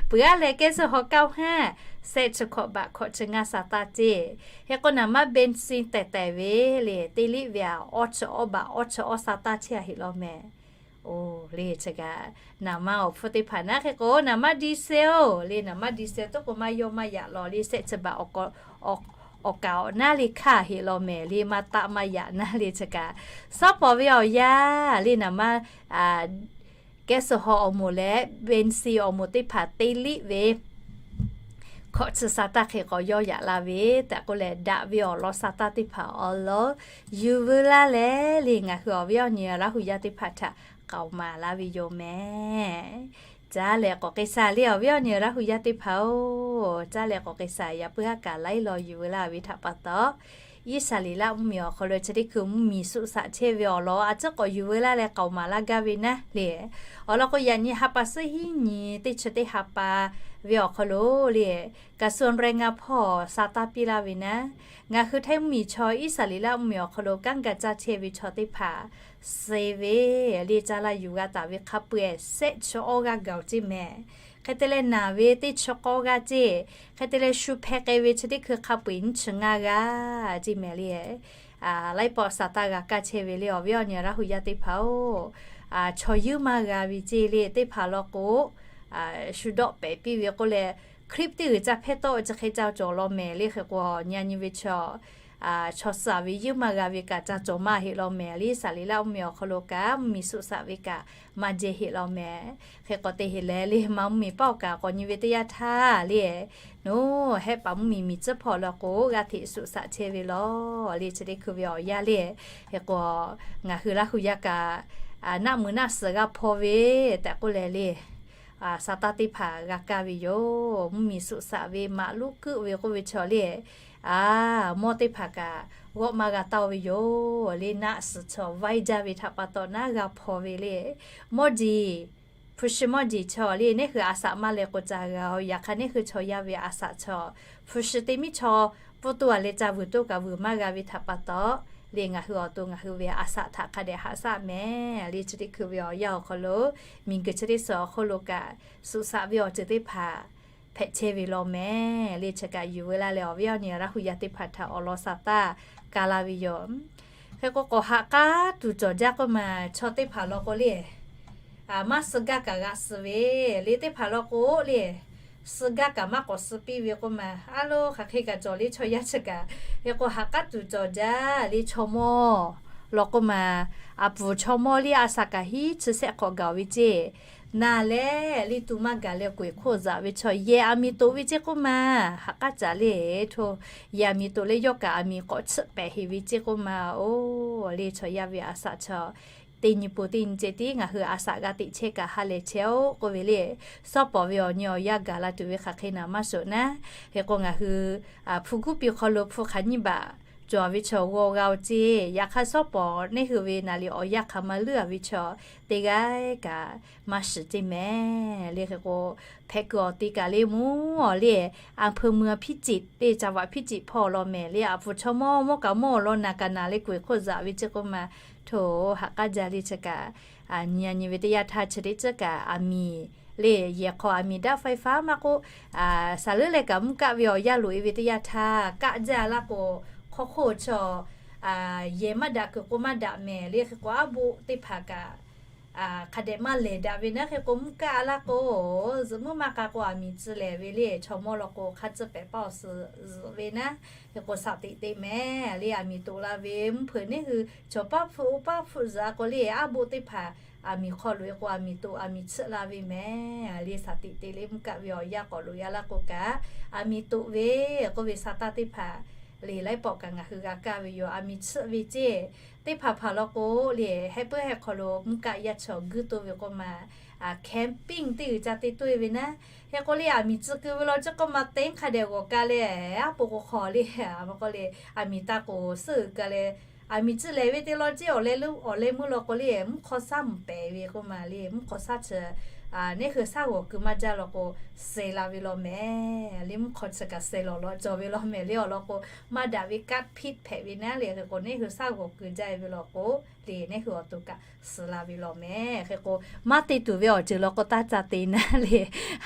Peuˬ aˉ leh kehˬ suhˍ hawˬ เก้าห้า sehˆ chi hkawꞈ baꞈ hkawꞈ chi ngaˇ sa taˇ ceˇ. Hk'e k'o, naˍ manˇ เบนซิน tehˬ tehˬ ve le, te liˆ ve a, awˇ chi awˇ baꞈ awˇ chi awˇ sa taˇ ceˇ a heˆ law mehˍ. Oˬ, le chi kaꞈ naˍ manˇ awˬ hpfuhˇ teˇ hpaˍ naˉ. Hk'e k'o, naˍ manˇ ดีเซล le, naˍ manˇ ดีเซล toˉ k'o maˇ yawˇ maˇ yaꞈ law le, sehˆ chi baꞈ awˬ kaˍ awˬ naˉ le hkaˇ heˆ law mehˍ le, maˇ taˆ maˇ yaꞈ naˉ le chi kaꞈ. Suhˉ pawˍ ve awˬ yanˇ le, naˍ manˇ kehˬ suhˍ hawˬ awˬ moˍ leh เบนซิน awˬ moˍ teˇ hpaˍ te liˆ ve hkawꞈ chi sa taˇ hk'e k'awꞈ yawˇ yaꞈ la ve tehꞈ k'oˆ leh, daꞈ ve awˬ lawn sa taˇ teˇ hpaˍ awˬ lawn yuˬ veu laˇ leh le, ngaˬ hui awˬ viˉ awˬ nyi Laˇ hu yaˇ teˇ hpaˍ htaꞈ k'aoˍ maˍ laˇ ve yoˬ mehˍ. Caˇ leh k'awꞈ k'ai shaˍ le, awˬ viˉ awˬ nyi Laˇ hu yaˇ teˇ hpaˍ-oˬ, caˇ leh k'awꞈ k'ai shaˍ. Yaꞈ puiˉ haˉ kaꞈ laiˉ law yuˬ veu laˇ ve htaꞈ pa taw, Iˉsaˍreˍlaˆ mvuhˇmiˬ awˬ hk'aw lo chi teˇ hkui mvuhˇmiˬ suˆ shaꞈ chehˇ ve awˬ lawn a ciˉ k'awꞈ yuˬ veu laˇ leh k'aoˍ maˍ laˇ gaˇ ve naˉ le. Awˬ lawn k'o, yaꞈ nyi ha pa suhˉ hiˉ nyi teˇ chi teˇ ha pa ve awˬ hk'aw lo le, กระทรวงแรงงาน hpawˇ sa taˇ piˇ laˇ ve naˉ, ngaˬ hui Htaiˇ mvuhˇmiˬ chaw Iˉsaˍreˍlaˆ mvuhˇmiˬ awˬ hk'aw lo kanˉ ga caˇ chehˇ ve chaw teˇ hpaˍ suh ve le, ca la yuˬ g'a taˍ ve hk'a peu-eˬ sehˆ chi awˇ g'aˇ gaˬ-oˬ ceˇ mehˍ. Hk'e te leh, naˬ ve teˇ chi k'awˇ g'aˇ ceˇ. Hk'e te leh, shu hpeh k'ai ve chi teˇ hkui hk'a peu-eˬ nyiˇ chi ngaˇ g'aˇ ceˇ mehˍ le. Laiˉ pawˆ sa taˇ g'a kaˇ chehˇ ve le, awˬ viˉ awˬ nyi Laˇ hu yaˇ teˇ hpaˍ-oˬ, chaw yeuˇ maˇ g'a ve ceˇ le. Teˇ hpaˍ law k'o, shu dawˆ pehˍ piˇ ve k'oˆ leh, clip teˇ g'uiˬ ca hpehˇ tawˆ ve chi hk'e ca cawˬ law mehˍ le. Hk'e k'o, nyi a nyi ve chaw, chaw suh ve yeuˇ maˇ g'a ve kaꞈ ca cawˬ maˇ heˆ law mehˍ le. Iˉsaˍreˍlaˆ mvuhˇmiˬ awˬ hk'aw lo kaꞈ mvuhˇmiˬ suˆ shaꞈ ve kaꞈ maˇ jehˇ heˆ law mehˍ. Hk'e k'awꞈ te heˆ leh le, ma mvuhˇmiˬ paˆ awˬ kaꞈ k'awꞈ nyi ve teˇ yanˇ htaˇ le, nawˬ hehˆ paˍ mvuhˇmiˬ miˬ tcuhˉ hpawˇ law k'o, g'aˇ hteꞈ suˆ shaꞈ chehˇ ve law le, chi teˇ hkui ve awˬ yanˇ le. Hk'e k'o, ngaˬ hui Laˇ hu yaˇ kaꞈ naˆ muiˬ naˆ suhˍ g'a hpaw ve tehꞈ k'oˆ leh le, sa taˇ teˇ hpaˍ g'a kaˇ ve yoˬ. Mvuhˇmiˬ suˆ shaꞈ ve maꞈ luˉ keuˆ ve k'oˆ ve chaw le, a, mawˇ teˇ hpaˍ kaꞈ g'awˆ maˇ g'a taˇ-oˬ ve yoˬ le. Naˆ suhˍ chaw vaiˇ jaˇ ve htaꞈ pa taw naˉ g'a hpaw ve le. Mawˇ jeˬ, hpu shi mawˇ jeˬ chaw le, neˇ hui a saꞈ maˇ leh k'o ca g'a-oˬ. Yaꞈ hk'aˇ, neˇ hui chaw yaˇ ve a saꞈ chaw hpu shi teˇ miˉ chaw pfuhˇ toˇ a leh ca vuiˬ toˇ kaꞈ vuiˬ maˇ g'a ve htaꞈ pa taw le, ngaˬ hui awˬ to ngaˬ hui ve a saꞈ htaꞈ hk'a dehꞈ haꞈ shaˆ mehˍ le. Chi teˇ hkui ve awˬ yanˇ awˬ hk'aw lo, miˬguiˬ chi teˇ suhˍ awˬ hk'oˆ lo kaꞈ, suˆ shaꞈ ve awˬ ceuˬ teˇ hpaˍ hpehꞈ chehˇ ve law mehˍ le. Chi kaꞈ yuˬ veu laˇ leh, awˬ viˉ awˬ nyi Laˇ hu yaˇ teˇ hpaˍ htaꞈ awˬ lawn sa taˇ ka la ve yoˬ. Hk'e k'o, k'awꞈ ha k'aˉ tuˬ cawˬ jaˇ k'oˆ ma, chaw teˇ hpaˍ law k'o le, maˇ suh gaˇ kaꞈ g'a suh ve le. Teˇ hpaˍ law k'o le, suh gaˇ kaꞈ maˇ k'awꞈ suh piˇ ve k'oˆ ma, a lo hk'aˬ hk'e kaꞈ cawˬ le chaw yaˇ chi kaꞈ. Hk'e k'o, ha k'aˉ tuˬ cawˬ jaˇ le. Chaw mawˇ law k'oˆ ma, a puˍ chaw mawˇ le a saꞈ kaꞈ hiˉ chi sehˆ hk'awꞈ gaˬ ve ceˇ. Naˬ leh le tu maˇ gaˬ leh k'oꞈ-e hk'oˆ zaꞈ ve chaw yehˬ aˬ miˍ toꞈ ve ceˇ k'oˆ ma, ha k'aˉ caˍ le. Hto, yehˬ aˬ miˍ toꞈ leh yawˇ kaꞈ aˬ miˍ k'awꞈ chiˆ pehˍ heˍ ve ceˇ k'oˆ ma, oˬ le, chaw yaˇ ve a saꞈ chaw teˇ nyi po teˇ nyi ceh tiˉ ngaˬ hui a saꞈ g'a teꞈ chehˇ kaꞈ ha lehˬ chehˇ-oˆ k'oˆ ve le. Suhˉ pawˍ ve awˬ nyi awˬ yanˇ gaˬ la tuˬ ve hk'aˬ hk'e naˍ maˇ shoꞈ naˉ. Hk'e k'o, ngaˬ hui hpu guˉ piˇ hk'aw lo hpu hk'aˬ nyiˇ baꞈ cawˬ ve chaw g'aw g'a-oˬ ceˇ. Yaꞈ hk'aˇ, suhˉ pawˍ neˇ hui ve naˍ riˍ awˬ yanˇ hk'aˬ ma leuˉ a ve chaw teˇ g'aˇ kaꞈ maˇ shiˍ ceˇ mehˍ le. Hk'e k'o, hpehꞈ kuiˬ awˬ te kaꞈ le mvuhˇ awˬ le, a hpeu mui a พิจิตร le, caˇ vaꞈ พิจิตร hpawˇ law mehˍ le. A puˍ chaw mawˇ mawˇ kaꞈ mawˇ awˬ lawn naˬ kaꞈ naˬ leh k'oꞈ-e hk'oˆ zaꞈ ve ceˇ k'oˆ ma, hto, ha k'aˉ jaˇ le. Chi kaꞈ nyi a nyi ve teˇ yanˇ htaˇ chi teˇ ceuˬ kaꞈ aˬ miˍ le, yehˬ hk'aw aˬ miˍ daꞈ faiˇ faˉ maˇ k'oˆ, saˍ leuˉ leh kaꞈ mvuhˇ kaˆ ve awˬ yanˇ loꞈ-e ve teˇ yanˇ htaˇ kaˆ jaˇ laˇ k'o, hk'aw hk'oˆ chaw yehˬ maˇ daꞈ kuiˬ k'o maˇ daꞈ mehˍ le. Hk'e k'o, aˉ boˆ teˇ hpaˍ kaꞈ hk'a dehꞈ maˇ lehˬ daꞈ ve naˉ. Hk'e k'o, mvuhˇ kaˆ laˇ k'o, zuhꞈ muiˉ maˇ k'a k'o, aˬ miˍ tcuh lehˬ ve le, chaw mawˇ law k'o, hk'a tcuh pehˍ paˇ awˬ suhˍ zuhꞈ ve naˉ. Hk'e k'o, shaˍ teꞈ te mehˍ le, aˬ miˍ toꞈ la ve mvuhˇ hpeuꞈ neˉ hui, chaw paˇ hpfuhˆ oˇ paˇ hpfuhˆ zuhꞈ a k'o le, aˉ boˆ teˇ hpaˍ aˬ miˍ hk'aw loꞈ e k'o, aˬ miˍ toꞈ aˬ miˍ tsuhˆ la ve mehˍ le. Shaˍ teꞈ te le, mvuhˇ kaˆ ve awˬ yanˇ k'awꞈ loꞈ e a laˇ k'o kaꞈ, aˬ miˍ toꞈ ve k'oˆ ve sa taˇ teˇ hpaˍ le, laiˉ pawˆ kaꞈ ngaˬ hui g'a kaˇ ve yoˬ. Aˬ miˍ tsuhˆ ve ceˇ, teˇ hpaˍ hpaˍ law k'o le, heh puiˉ heh hk'aw lo mvuhˇ kaˆ yaˇ chaw guiˇ toˇ ve k'oˆ ma, camping teˇ g'uiˬ ca te toˇ e ve naˉ. Hk'e k'o le, aˬ miˍ tcuh keu ve law ceˇ k'oˆ ma, teˇ hk'a dehꞈ g'awˬ ka le, aˉ po k'o hk'aw le, a k'o le, aˬ miˍ taˇ k'oˍ suhˉ uiˍ ka le, aˬ miˍ tcuh lehˬ ve te law ceˇ, awˬ leh leuˉ awˬ leh meuˇ law k'o le, mvuhˇ hk'aw shaˉ mvuhˬ pehˍ ve k'oˆ ma le, mvuhˇ hk'aw shaˉ chi neˉ hui shaˉ g'awˬ keu maˇ jaˇ law k'o, suh la ve law mehˍ le. Mvuhˇ hk'aw chi kaꞈ suh lawˬ law cawˬ ve law mehˍ le. Awˬ lawn k'o, maˇ daꞈ ve kaˆ hpiˆ hpehꞈ ve naˉ le. Hk'e k'o, neˉ hui shaˉ g'awˬ keu jaˇ ve law k'o le, neˉ hui awˬ to kaꞈ suh la ve law mehˍ. Hk'e k'o, maˇ te tuˬ ve awˬ ceuˬ law k'o, taˇ ca te naˉ le.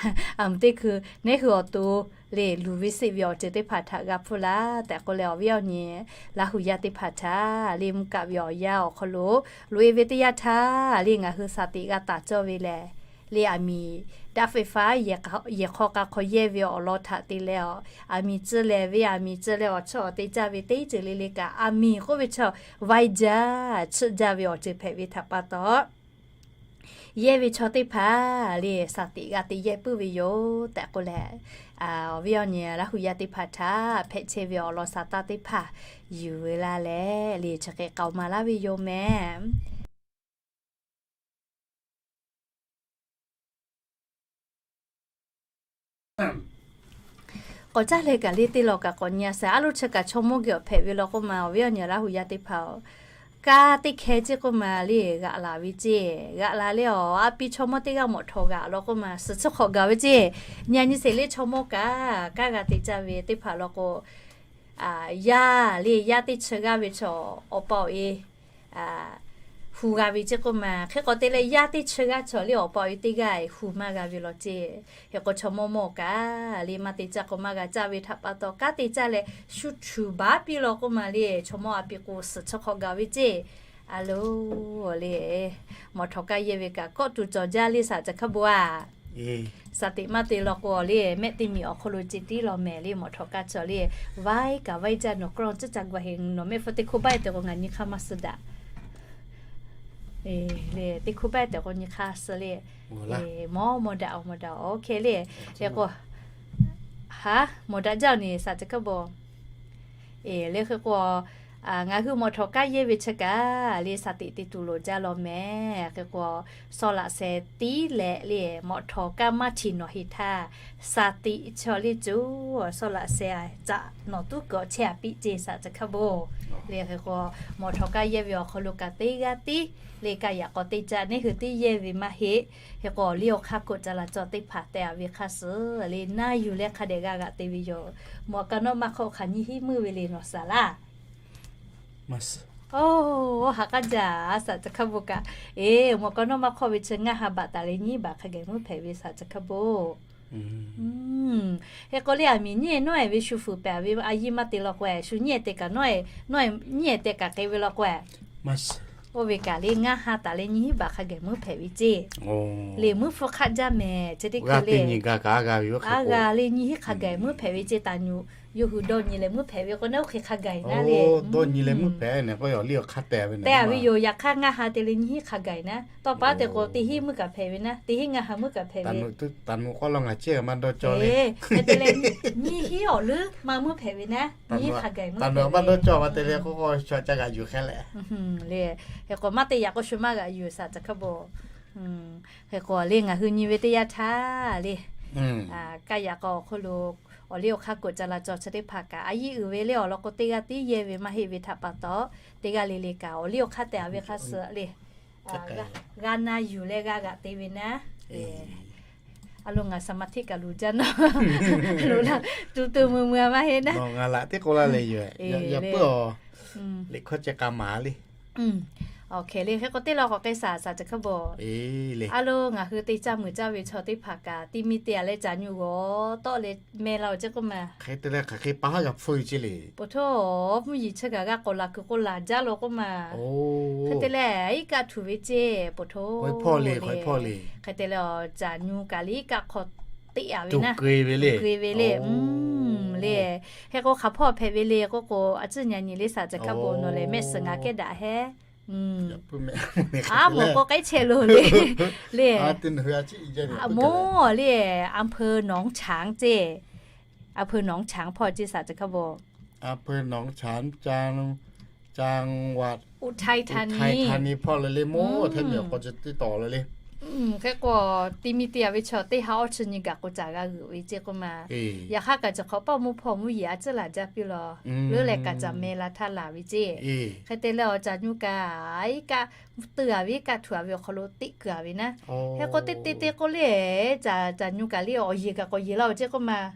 Aˬ mvuhˇ teˇ hkui neˉ hui awˬ to le, luˬ ve seˆ ve awˬ ceuˬ teˇ hpaˍ htaꞈ g'a hpfuhˇ laˇ tehꞈ k'oˆ leh, awˬ viˉ awˬ nyi Laˇ hu yaˇ teˇ hpaˍ htaꞈ le, mvuhˇ kaˆ ve awˬ yanˇ awˬ hk'aw lo loꞈ e ve teˇ yanˇ htaˇ le, ngaˬ hui shaˍ teꞈ g'a taˍ cawˇ ve lehˬ le, aˬ miˍ daꞈ faiˍ faˍ yehˬ hk'aw k'a hk'aw yehˇ ve awˬ lawn htaꞈ te leh, aˬ miˍ tcuh lehˬ ve, aˬ miˍ tcuh leh awˬ chawˇ awˬ te caˇ ve teˇ ceuˬ le le kaꞈ, aˬ miˍ k'oˆ ve chaw vaiˇ jaˇ tsuhˆ jaˇ ve awˬ ceuˬ hpehꞈ ve htaꞈ pa taw, yehˇ ve chaw teˇ hpaˍ le, shaˍ teꞈ g'a te yehˇ puiˉ ve yoˬ tehꞈ k'oˆ leh, awˬ viˉ awˬ nyi Laˇ hu yaˇ teˇ hpaˍ htaꞈ hpehꞈ chehˇ ve awˬ lawn sa taˇ teˇ hpaˍ yuˬ ve laˇ leh le, chi hk'e k'aoˍ maˍ laˇ ve yoˬ mehˍ. K'awꞈ caˇ leh kaꞈ le, teˇ law kaꞈ k'awꞈ nyi a sha. A lo chi kaꞈ chaw mawˇ geh awˬ hpehꞈ ve law k'oˆ ma, awˬ viˉ awˬ nyi Laˇ hu yaˇ teˇ hpaˍ-oˬ, kaˇ teˇ hkeh ceˇ k'oˆ ma le, g'aꞈ laˬ ve ceˇ, g'aꞈ laˬ le. Awˬ a pi chaw mawˇ teˇ g'aˇ mawꞈ htawꞈ g'aꞈ law k'oˆ ma, suhˍ chi hk'awꞈ gaˬ ve ceˇ. Nyi a nyi sheˍ le, chaw mawˇ kaꞈ kaˇ g'a te caˇ ve teˇ hpaˍ law k'o, yaˇ le, yaˇ teˇ chi g'aˇ ve chaw awˬ pa awˬ e hu g'a ve ceˇ k'oˆ ma. Hk'e k'awꞈ te leh, yaˇ teˇ chi g'aˇ chaw le, awˬ pa awˬ e teˇ g'aˇ hu maˇ g'a ve law ceˇ. Hk'e k'o, chaw mawˇ mawˇ kaꞈ le, maˇ te caˇ k'o maˇ g'a caˇ ve htaꞈ pa taw, kaˇ te caˇ leh shu htuꞈ baˉ piˇ law k'oˆ ma le, chaw mawˇ a pi k'o suhˍ chi hk'awꞈ gaˬ ve ceˇ. A lo le, mawꞈ htawꞈ kaˇ yehˇ ve kaꞈ kawˆ tuˬ cawˬ jaˇ le, shaˍ ca hkaˇ bon a. Shaˍ teꞈ maˇ te law k'o le, mehˆ teˇ miˬ awˬ hk'aw lo ce tiˉ law mehˍ le, mawꞈ htawꞈ kaˇ cawˬ le. Vaiˉ kaꞈ vaiˉ jaˇ, nawˬ kawˆ lawˬ ciˉ ca g'aꞈ heˍ, nawˬ mehˆ hpfuhˇ teˇ hkoˇ baˆ e tehꞈ k'o ngaˬ nyi hk'aˇ maˇ suh daꞈ. Teˇ hkoˇ baˆ e tehꞈ k'o nyi hk'aˇ suh le. Mawˇ mawˇ daꞈ, mawˇ daꞈ, oˇ hk'e le. Hk'e k'o, ha, mawˬ daꞈ jaˇ ni shaˍ ca hkaˇ bon. Eˬ, le hk'e k'o, ngaˬ hui mawꞈ htawꞈ kaˇ yehˇ ve chi kaꞈ le, shaˍ teꞈ te tuˬ loˍ jaˇ law mehˍ. Hk'e k'o, sawˇ laꞈ sheh tiˉ leh le, mawꞈ htawꞈ kaˇ maˇ htiꞈ nawˬ heˍ htaˇ, shaˍ teꞈ chaw le co, sawˇ laꞈ sheh caꞈ nawˬ tuˉ kuiˬ awˬ chehˇ a piˇ ceˇ, shaˍ ca hkaˇ bon. Le hk'e k'o, mawꞈ htawꞈ kaˇ yehˇ ve awˬ hk'aw lo kaꞈ teˇ g'aˇ tiˉ le, kaˇ yaꞈ k'aw teˇ caˆ neˉ hui tiˉ yehˇ ve maˇ heˆ. Hk'e k'o, awˬ liˇ awˬ hk'aˇ k'oꞈ ca la cawˬ teˇ hpaˍ teh a ve hk'aˇ suh le, naˇ yuˬ leh hk'a dehꞈ g'a g'aꞈ te ve yoˬ. Mawꞈ ka nawˉ maˇ hk'awˆ hk'aˬ nyiˇ hinˉ meuˇ ve le nawˬ shaˍ laˇ. Oˇ, haꞈ k'aˉ jaˇ, shaˍ ca hkaˇ bon kaꞈ. Eˬ, mawꞈ ka nawˉ maˇ hk'awˆ ve chi ngaˇ ha baꞈ taˍ leh nyiˇ baꞈ hk'a geh meuˇ hpehꞈ ve shaˍ ca hkaˇ bon. Hk'e k'o le, aˬ miˍ nyiˇ e nawˉ e ve shu fuiˍ pehˍ ve a yiˇ maˇ te law k'o, shu nyiˇ e te kaꞈ nawˉ e, nawˉ e nyiˇ e te kaꞈ k'e ve law k'o, oˇ ve kaꞈ le ngaˇ ha taˍ leh nyiˇ hinˉ baꞈ hk'a geh meuˇ hpehꞈ ve ceˇ. Le meuˇ hpfuhˇ hk'aˆ jaˇ mehˍ, chi teˇ hkui le. A g'a le nyiˇ hinˉ hk'a geh meuˇ hpehꞈ ve ceˇ. Taˍ nuˬ yawˇ hui dawˇ nyi leh meuˇ hpehꞈ ve k'o, nawˉ oˇ hk'e hk'a gaˬ naˉ le. Dawˇ nyi leh meuˇ hpehꞈ nehˬ k'o, awˬ liˇ awˬ hk'aˇ teh ve teh a ve yoˬ. Yaꞈ hk'aˇ ngaˇ ha te leh nyiˇ hinˉ hk'a gaˬ naˉ, tawˇ pa te k'o teˇ hinˉ meuˇ kaꞈ hpehꞈ ve naˉ, teˇ hinˉ ngaˇ ha meuˇ kaꞈ hpehꞈ ve. Taˍ nuˬ k'awꞈ law ngaˬ ceˇ maˇ dawˇ cawˇ le. Te leh nyiˇ hinˉ awˬ leuˉ maˇ meuˇ hpehꞈ ve naˉ, nyiˇ hinˉ hk'a gaˬ meuˇ hpehꞈ ve. Taˍ nuˬ maˇ dawˇ cawˇ ma te leh k'o k'o shu ca g'aꞈ yuˬ hk'e leh. Le hk'e k'o maˇ te yaꞈ k'o shu maˇ g'aꞈ yuˬ shaˍ ca hkaˇ bon. Hk'e k'o le ngaˬ hui nyi ve teˇ yanˇ htaˇ le, kaˇ yaꞈ k'aw awˬ hk'oˆ lo awˬ liˇ awˬ hk'aˇ k'oꞈ ca la cawˬ chi teˇ hpaˍ kaꞈ, a yiˇ uiˍ ve le awˬ lawn k'o teˇ g'aˇ tiˉ yehˇ ve maˇ heˆ ve htaꞈ pa taw, teˇ g'aˇ le le kaꞈ awˬ liˇ awˬ hk'aˇ teh a ve hk'aˇ suh le, g'a na yuˬ leh g'a g'aꞈ te ve naˉ. A lo ngaˬ saˍ maˍ htiˆ kaꞈ luˬ jaˇ naˉ, lo la tu tu mui mui a maˇ heˆ naˉ. Ngaˬ laꞈ teˇ k'oˆ laˇ leh yoˬ. Liꞈ hkawˇ ceh k'a maˍ le. Awˬ hk'e le, hk'e k'o teˇ lawn k'awꞈ k'ai shaˍ shaˍ chi hk'a bawˬ. A lo, ngaˬ hui te caˇ meuˬ caˇ ve chaw teˇ hpaˍ kaꞈ, ti mi te a leh caˬ nyu g'awˬ tawˆ leh meh la-oˬ ceˇ k'oˆ ma. Hk'e te leh hk'aˬ hk'e pa haˉ g'a hpfuhˇ ve ceˇ le. Poˬ htoˇ, mvuhˇ yeˬ chi kaꞈ g'a k'awꞈ laˬ kuiˬ k'o laˬ jaˇ lo k'oˆ ma. Hk'e te leh iˉ kaˆ htuˬ ve ceˇ poˬ htoˇ le. Hk'e te leh caˬ nyu kaꞈ le iˉ kaˆ hk'aw teˆ a ve naˉ, tuˬ keu e ve le. Le, hk'e k'o hk'aˬ hpawˇ hpehꞈ ve le k'oˆ k'o, a ciˉ nyi nyi le shaˍ chi hk'a bawˬ nawˬ lehˬ mehˆ suhˍ ngaˬ kehˉ daꞈ hehˉ. Aˉ moˍ k'o k'ai chehˇ lo le. Le, moˍ le, อำเภอหนองฉาง ceˇ. อำเภอหนองฉาง hpawˇ ceˇ shaˍ chi hk'a bawˬ. อำเภอหนองฉาง จังหวัดอุทัยธานี hpawˇ le le moˍ, Htaiˇ miˬ awˬ hk'aw ceh teˇ tawˍ le le. Hk'e k'o, ti mi te a ve chaw teˇ ha awˇ chi nyi gaˬ k'o caˬ g'a g'euꞈ ve ceˇ k'oˆ ma. Yaꞈ hk'aˇ kaꞈ chi hk'awꞈ pawˇ mvuhˇ hpawˇ mvuhˇ yeˬ a ciˉ laˬ jaˇ piˇ law. Leuˉ leh kaꞈ caˬ meh la htaˇ laˬ ve ceˇ. Hk'e te leh awˬ caˬ nyu kaꞈ iˉ kaˆ tuˬ a ve iˉ kaˆ htuˬ a ve awˬ hk'aw lo teˆ keu a ve naˉ. Hk'e k'o teˇ te te k'o le, caˬ nyu kaꞈ le awˬ yeˬ kaꞈ k'awꞈ yeˬ laˇ-oˬ ceˇ k'oˆ ma.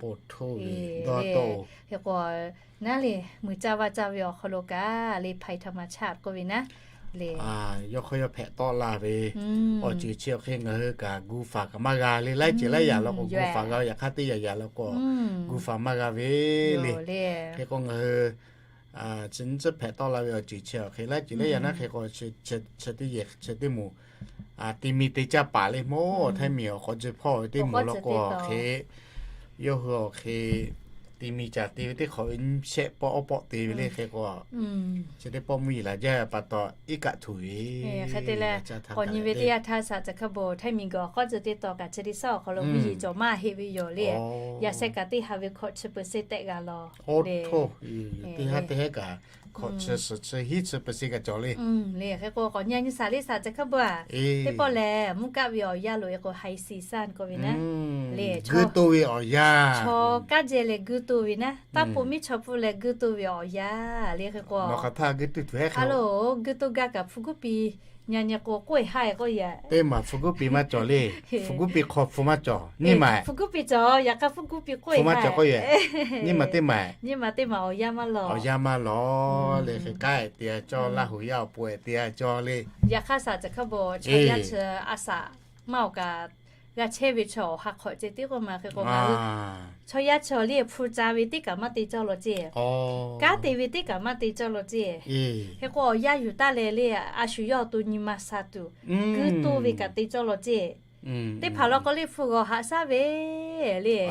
Hk'e k'o, naˉ le, mui caˇ vaˇ caˇ ve awˬ hk'aw lo kaꞈ le ภัยธรรมชาติ k'oˆ ve naˉ le. Yawˇ hk'aw yawˇ hpehꞈ tawˆ la ve awˬ ceuˬ chi awˬ hk'e ngaˬ hui kaꞈ gu faˍ kaꞈ maˇ g'a le. Laiˉ ceuˬ laiˉ yaꞈ law k'o gu faˍ g'a ve, yaꞈ hk'aˇ teˇ yaꞈ yaꞈ law k'o gu faˍ maˇ g'a ve le. Hk'e k'o ngaˬ hui chi nyiˇ tcuhˉ hpehꞈ tawˆ la ve awˬ ceuˬ chi awˬ hk'e laiˉ ceuˬ laiˉ yaꞈ naˉ hk'e k'o, chi teˇ yehˬ chi teˇ moˍ ti mi te caˇ paˍ le moˍ, Htaiˇ miˬ awˬ hk'aw ceh hpawˇ ve teˇ moˍ law k'o awˬ hk'e, yawˇ hui awˬ hk'e ti mi caˬ te ve teˇ hk'awꞈ ve nyiˇ shehˆ pawˆ awˇ pawˆ te ve le hk'e k'o, chi teˇ pawˆ mvuhˇ yeˬ laˬ jaˇ pa taw iˉ kaˆ htuˬ ve. Hk'e te leh, k'awꞈ nyi ve teˇ yanˇ htaˇ shaˍ chi hk'a bawˬ Htaiˇ miˬ guiˬ awˬ hk'aw ceh teˇ tawˍ kaꞈ chi teˇ shaˉ awˬ hk'aw lo mvuhˇ yeˬ cawˬ maˇ heˆ ve yoˬ le. Yaꞈ sheh kaꞈ teˇ ha ve hkawꞈ chi เปอร์เซ็นต์ tehꞈ g'a law. Teˇ ha teˇ hehˉ kaꞈ hkawꞈ chi suhˍ chi hiˉ chi เปอร์เซ็นต์ kaꞈ cawˬ le. Le hk'e k'o k'awꞈ nyi nyi shaˍ le shaˍ chi hk'a bawˬ a. Teˇ pawˆ lehˬ mvuhˇ kaˆ ve awˬ yanˇ lo e k'o haiˬ siˍ saˇ k'oˆ ve naˉ. Le, guiˇ toˇ ve awˬ yanˇ. Chaw kaˉ jehˇ leh guiˇ toˇ ve naˉ, taˇ pun miˉ chaw pun leh guiˇ toˇ ve awˬ yanˇ le hk'e k'o, a lo, guiˇ toˇ gaˇ kaꞈ hpu guˉ pi nyi nyi k'o k'oˆ e haˉ e k'oˆ yaꞈ. Teˇ maˬ hpu guˉ pi maˇ cawˬ le. Hpu guˉ pi hk'aw hpu maˇ cawˬ. Nyiˇ maˬ hpu guˉ pi cawˬ, yaꞈ hk'aˇ hpu guˉ pi k'oˆ e haˉ e. Nyiˇ maˬ teˇ maˬ, nyiˇ maˬ teˇ maˬ awˬ yanˇ maˇ law. Awˬ yanˇ maˇ law le hk'e k'ai te a cawˇ, Laˇ huˍ yaˇ awˬ pon te a cawˇ le. Yaꞈ hk'aˇ shaˍ chi hk'a bawˬ chaw yaˇ chi a shaꞈ maˇ awˬ kaꞈ g'a chehˇ ve chaw awˬ ha hk'awꞈ ceh tiˉ k'oˆ ma hk'e k'o ngaˬ hui chaw yaˇ chaw le hpu ca ve teˇ kaꞈ maˇ te cawˇ law ceˇ. Kanˉ te ve teˇ kaꞈ maˇ te cawˇ law ceˇ. Hk'e k'o awˬ yanˇ yuˬ taˇ leh le, a shu yawˇ awˬ to nyi ma sha tuˬ guiˇ toˇ ve kaꞈ te cawˇ law ceˇ. Teˇ hpaˍ law k'o le hpu g'awˬ haꞈ shaˉ ve le,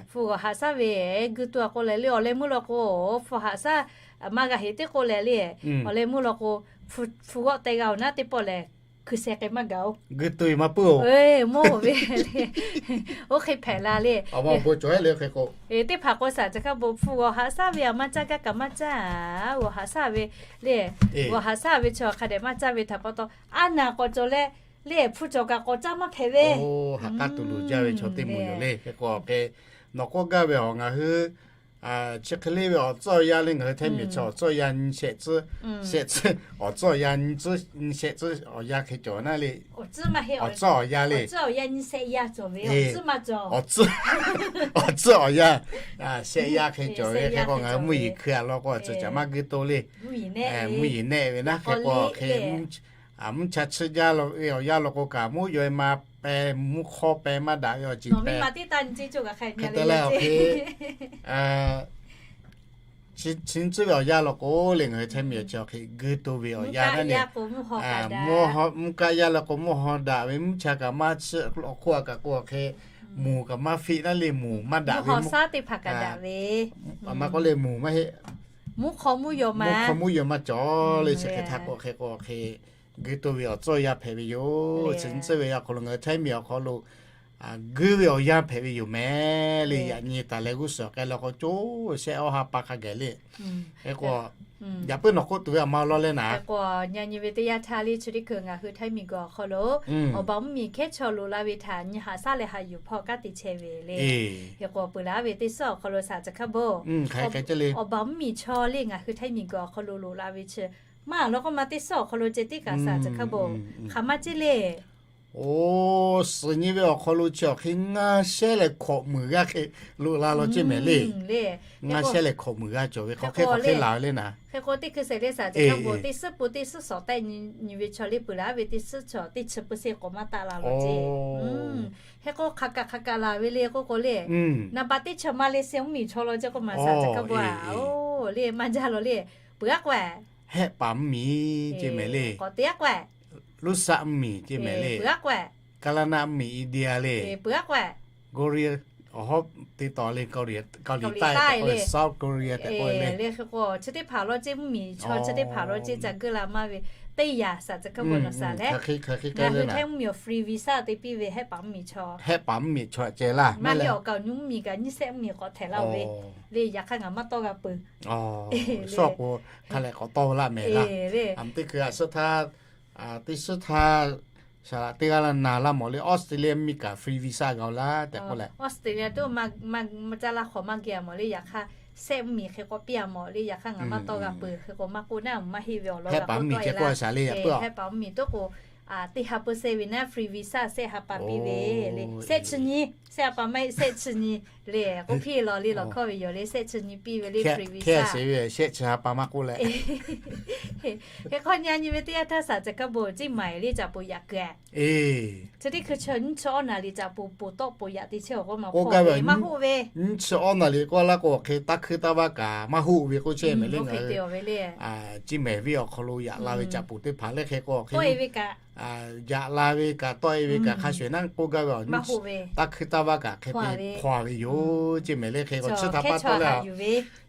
hpu g'awˬ haꞈ shaˉ ve guiˇ toˇ a k'o leh le awˬ leh meuˇ law k'o, hpu haꞈ shaˉ maˇ g'a heꞈ teˇ k'oˆ leh le, awˬ leh meuˇ law k'o hpu g'awˆ teh g'a-oˬ naˉ teˇ pawˆ lehˬ hkui sheh k'ai maˇ gaˬ-oˬ. Guiˇ toˇ ve maˇ puiˉ-oˬ. Moˇ ve le, oˇ hk'e hpehꞈ la le. Teˇ hpaˍ k'o shaˍ chi hk'a bawˬ hpu g'awˬ haꞈ shaˉ ve a maˇ caˇ gaˇ kaꞈ maˇ caˇ, g'awˬ haꞈ shaˉ ve le, g'awˬ haꞈ shaˉ ve chaw hk'a dehꞈ maˇ caˇ ve htaꞈ pa taw, a naˬ k'awꞈ cawˬ leh le hpu cawˬ kaꞈ k'awꞈ caˇ maˇ hpehꞈ ve. Haꞈ k'aˇ tuˬ luˬ jaˇ ve chaw teˇ moˍ yoˬ le. Hk'e k'o hk'e nawˬ k'oˆ gaˇ ve awˬ ngaˬ hui chi hk'e le ve awˬ tcuhˉ awˬ yanˇ le ngaˬ hui Htaiˇ miˬ chaw awˬ tcuhˉ awˬ yanˇ nyiˇ shehˆ tcuhˉ, shehˆ tcuhˉ, awˬ tcuhˉ awˬ yanˇ nyiˇ tcuhˉ, nyiˇ shehˆ tcuhˉ awˬ yanˇ hk'e cawˬ naˉ le. Awˬ tcuhˉ awˬ yanˇ le. Awˬ tcuhˉ awˬ yanˇ shehˆ yanˇ hk'e cawˬ ve hk'e k'o ngaˬ hui mvuhˇ yeˬ hkui a law k'o a tcuh caꞈ maˇ guiˇ toˇ le. Mvuhˇ yeˬ neˆ ve naˉ hk'e k'o hk'e mvuhˇ cha chiˇ jaˇ ve awˬ yanˇ law k'o kaꞈ mvuhˇ yaw e ma peh mvuhˇ hk'awˇ peh maˇ daꞈ ve awˬ ceuˬ peh. Hk'e te leh awˬ hk'e chi nyiˇ tcuhˉ ve awˬ yanˇ law k'o le ngaˬ hui Htaiˇ miˬ awˬ ceh awˬ hk'e guiˇ toˇ ve awˬ yanˇ naˉ le. Mvuhˇ kaˆ yaˇ law k'o mvuhˇ haw daꞈ ve mvuhˇ cha kaꞈ maˇ chiˇ, awˬ hk'oˆ a kaꞈ k'o awˬ hk'e moˬ kaꞈ maˇ fiˆ naˉ le, moˬ maˇ daꞈ ve, a ma k'oˆ le moˬ maˇ heˆ, mvuhˇ hk'aw mvuhˇ yaw maˇ cawˬ le. Chi hk'e htaꞈ k'o hk'e k'o hk'e guiˇ toˇ ve awˬ tcuhˉ awˬ yanˇ hpehꞈ ve yoˬ. Chi nyiˇ tcuhˉ ve awˬ yanˇ hk'aw lo ngaˬ hui Htaiˇ miˬ awˬ hk'aw lo guiˇ ve awˬ yanˇ hpehꞈ ve yoˬ mehˍ le. Yaꞈ nyi taˍ leh g'uˇ suhˍ k'ai law k'o coˇ shehˆ awˇ ha pa hk'a gaˬ le. Hk'e k'o yaꞈ puiˉ nawˬ k'oˆ tuˬ ve a ma law leh naˉ. Hk'e k'o nyi nyi ve teˇ yanˇ htaˇ le chi teˇ hkui ngaˬ hui Htaiˇ miˬ guiˬ awˬ hk'aw lo awˬ baˬ mvuhˇ miˬ hkehˉ chaw loꞈ la ve htaꞈ nyi haꞈ shaˉ leh haꞈ yuˬ hpawˇ kanˉ te chehˇ ve le. Hk'e k'o peuˬ laˬ ve teˇ suhˉ awˬ hk'aw lo shaˍ chi hk'a bawˬ awˬ baˬ mvuhˇ miˬ chaw le ngaˬ hui Htaiˇ miˬ guiˬ awˬ hk'aw lo loꞈ la ve chi maˇ law k'oˆ ma teˇ suhˉ awˬ hk'aw lo ceh tiˉ kaꞈ shaˍ chi hk'a bawˬ hk'aˬ maˇ ceˇ le. Oˬ, suhˍ nyi ve awˬ hk'aw lo chi awˬ hk'e ngaˇ shehˉ leh hkawꞈ muiˬ g'aˇ hk'e loꞈ la law ceˇ mehˍ le. Ngaˇ shehˉ leh hkawꞈ muiˬ g'aˇ cawˬ ve hk'aˬ hk'e hk'e laˬ ve le naˍ. Hk'e k'o teˇ hkui shehˍ le saˍ ceˬ hk'a peuˬ teˇ suhˉ pu teˇ suhˉ shawˍ tehˆ nyi ve chaw le peuˬ laˬ ve teˇ suhˉ chaw teˇ chi pu se k'awꞈ maˇ taˆ la law ceˇ. Hk'e k'o hk'aˬ kaꞈ hk'aˬ kaꞈ laˬ ve le k'oˆ k'o le, naˍ baꞈ teˇ chaw Maˍlaysia mvuhˇmiˬ chaw law ceˇ k'oˆ maˍ saˍ ceˬ hk'a peuˬ a. Oˬ, le maˇ jaˇ law le. Peuˬ aˉ k'oˆ a, Hehˆ paˍ mvuhˇmiˬ ceˇ mehˍ le. K'awꞈ te aˉ k'oˆ a, Luˇsaˆ mvuhˇmiˬ ceˇ mehˍ le. Peuˬ aˉ k'oˆ a, Kaˍlaˇ naˆ mvuhˇmiˬ India le. Peuˬ aˉ k'oˆ a, Korea, awˬ hawˉ te taw le, Kaoˍliˍ taˆ tehꞈ k'oˆ ve, South Korea tehꞈ k'oˆ ve le. Hk'e k'o chi teˇ hpaˍ law ceˇ mvuhˇmiˬ chaw chi teˇ hpaˍ law ceˇ ca geuˆ la maˇ ve teˇ yanˇ saˍ ceˬ hk'a peuˬ nawˬ saˍ leh, ngaˬ hui htaiˇ mvuhˇmiˬ awˬ free visa te piˇ ve Hehˆ paˍ mvuhˇmiˬ chaw. Hehˆ paˍ mvuhˇmiˬ chaw ceh laˇ. Maˇ heˆ awˬ kaˍ awˬ nu mvuhˇmiˬ kaꞈ nyiˇ shehˆ mvuhˇmiˬ k'awꞈ htehꞈ laˇ ve le. Yaꞈ hk'aˇ ngaˬ maˇ tawˇ g'a peuˬ. Suhˉ k'o hk'a lehˬ k'awꞈ tawˇ laˇ mehˍ laˇ. Aˬ miˍ teˇ hkui a suhˉ htaˇ, teˇ suhˉ htaˇ saˍ laꞈ teˇ g'aˇ laˇ na laˇ mawˬ le, Australia mvuhˇmiˬ kaꞈ free visa g'a laˇ tehꞈ k'oˆ leh. Australia to maˇ caˇ laˇ hk'awꞈ maˇ geh a mawˬ le. Yaꞈ hk'aˇ Hehˆ mvuhˇmiˬ hk'e k'awꞈ piˇ a mawˬ le. Yaꞈ hk'aˇ ngaˬ maˇ tawˇ g'a peuˬ. Hk'e k'o maˇ k'oˆ naˉ maˇ heˆ ve awˬ lawn Hehˆ paˍ mvuhˇmiˬ ceh k'oˆ a shaˍ le. Hehˆ paˍ mvuhˇmiˬ to k'o teˇ ha pu shehˆ ve naˉ free visa shehˆ ha pa piˇ ve le. Shehˆ chi nyi, shehˆ ha pa maˇ heˆ, shehˆ chi nyi le k'oˆ piˇ law le. Lawˬ hkawˇ ve yoˬ le. Shehˆ chi nyi piˇ ve le free visa. Shehˆ chi ha pa maˇ k'oˆ leh. Hk'e k'o nyi a nyi ve teˇ yanˇ htaˇ saˍ ceˬ hk'a peuˬ Ciˇ maiˍ le caꞈ poˍ yaꞈ keu a. Chi teˇ hkui chi nyiˇ chi awˉ naˍ riˍ caꞈ poˍ poˍ tawˆ poˍ yaꞈ te chehˇ awˬ k'oˆ ma k'oˆ gaˇ ve. Maˇ hoˆ ve, nyiˇ chi awˉ naˍ riˍ k'oˆ laˇ k'o hk'e taˇ hkuiˇ taˇ vaˇ kaꞈ maˇ hoˆ ve k'oˆ chehˇ mehˍ le. Ngaˬ hui Ciˇ maiˍ venˇ awˬ hk'aw lo yaꞈ la ve caꞈ poˍ teˇ hpaˍ le hk'e k'o hk'e yaꞈ la ve kaꞈ tawˆ e ve kaꞈ hk'a shuˍ shuˍ naˆ k'oˆ gaˇ ve awˬ nyiˇ taˇ hkuiˇ taˇ vaˇ kaꞈ hk'e te hpaw ve yoˬ ceˇ mehˍ le. Hk'e k'o chi htaꞈ pa taw leh,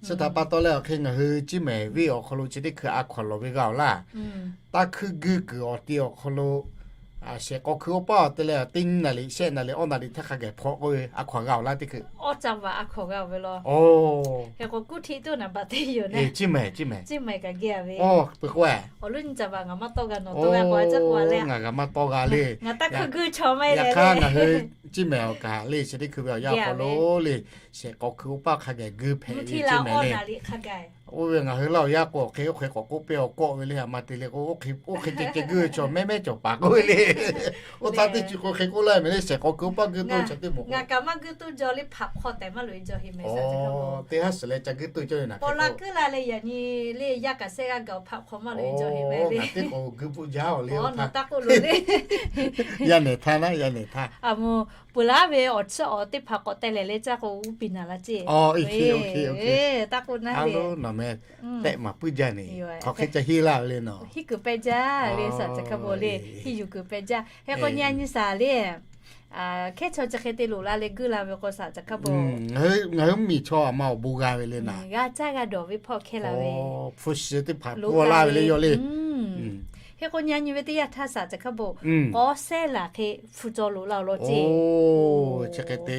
chi htaꞈ pa taw leh awˬ hk'e ngaˬ hui Ciˇ maiˍ venˇ awˬ hk'aw lo chi teˇ hkui a hkaw lawˬ ve g'a awˬ laˇ. Taˇ hkuiˇ guiˇ kuiˬ awˬ ti awˬ hk'aw lo shehˍ k'aw hkui oˇ paˆ awˬ te leh teˇ nyiˇ naˍ riˍ shehˆ naˍ riˍ awˇ naˍ riˍ htaˇ hk'a gaˬ hpaw k'oˆ ve a hkaw g'a awˬ laˇ teˇ hkuiˬ. Awˇ caˇ vaꞈ a hkaw g'a ve law. Hk'e k'o kuˇ htiˆ tuˬ naˍ baꞈ teˇ yoˬ naˉ. Ciˇ maiˍ, Ciˇ maiˍ kaꞈ geh a ve. Peuˬ k'o, awˬ leuˉ nyi caˇ vaꞈ ngaˬ maˇ tawˇ g'a nawˬ tawˇ g'a k'o a caˇ k'o a leh, ngaˬ g'a maˇ tawˇ g'a le. Ngaˬ taˇ hkuiˇ guiˇ chaw maˇ heˆ. Yaꞈ hk'aˇ ngaˬ hui Ciˇ maiˍ awˬ kaꞈ le chi teˇ hkui ve awˬ yanˇ awˬ hk'aw lo le, shehˍ k'aw hkui oˇ paˆ hk'a gaˬ guiˇ hpehꞈ ve Ciˇ maiˍ le. Oˇ ve ngaˬ hui laˇ awˬ yanˇ k'o hk'e oˇ hk'e k'awꞈ k'oˆ piˇ awˬ kawˆ ve le. A ma te le k'o oˇ hk'e ceh ceh guiˇ ve chaw mehˉ mehˉ cawˬ paˍ k'oˆ ve le. Oˇ htaˇ teˇ chi k'o hk'e k'oˆ laˇ mehˍ le, shehˍ k'aw hkui oˇ paˆ guiˇ toˇ chaw teˇ moˍ. Ngaˬ kaꞈ maˇ guiˇ toˇ jaw le, hpaꞈ hk'aw tehꞈ maˇ loꞈ e jaw heꞈ mehˍ. Teˇ haˉ suhˍ leh ca guiˇ toˇ jaw ve naˉ. Paw la kuiˉ la leh yaꞈ nyi le yaˇ kaꞈ shehˆ g'aˇ gaˬ awˬ hpaꞈ hk'aw maˇ loꞈ e jaw heꞈ mehˍ le. Ngaˬ teˇ k'o guiˇ puˆ jaˇ awˬ le. Taˇ k'oˆ loˬ le. Yaˇ nehˬ htaˇ naˉ, yaˇ nehˬ htaˇ. A mo, peuˬ laˉ ve awˬ chiˇ awˬ teˇ hpaˍ k'awꞈ teh lehˬ leh caˇ k'o uˉ peꞈ naˍ la ceˇ. Taˇ k'oˆ naˉ le. Nawˬ meh tehꞈ maˍ puiˉ jaˇ neˬ. Hk'aˬ hk'e ca henˇ laˇ ve le nawˬ. Henˇ kuiˬ pehˇ jaˇ le saˍ ceˬ hk'a peuˬ le. Henˇ yuˬ kuiˬ pehˇ jaˇ. Hk'e k'o nyi a nyi saˍ le, hkehˉ chaw chi hk'e te loꞈ la leh guiˇ la ve k'o saˍ ceˬ hk'a peuˬ. Ngaˬ hui mvuhˇmiˬ chaw a ma awˬ bon g'a ve le naˉ. G'a caˇ g'a dawˬ ve hpawˇ hkehˇ la ve. Hpu shi teˇ hpaˍ pfuhˇ laˇ ve le yawˇ le. Hk'e k'o nyi a nyi ve teˇ yanˇ htaˇ saˍ ceˬ hk'a peuˬ k'awꞈ sehˉ laˬ hk'e hpu caw loꞈ la awˬ lawn ceˇ. Chi hk'e te,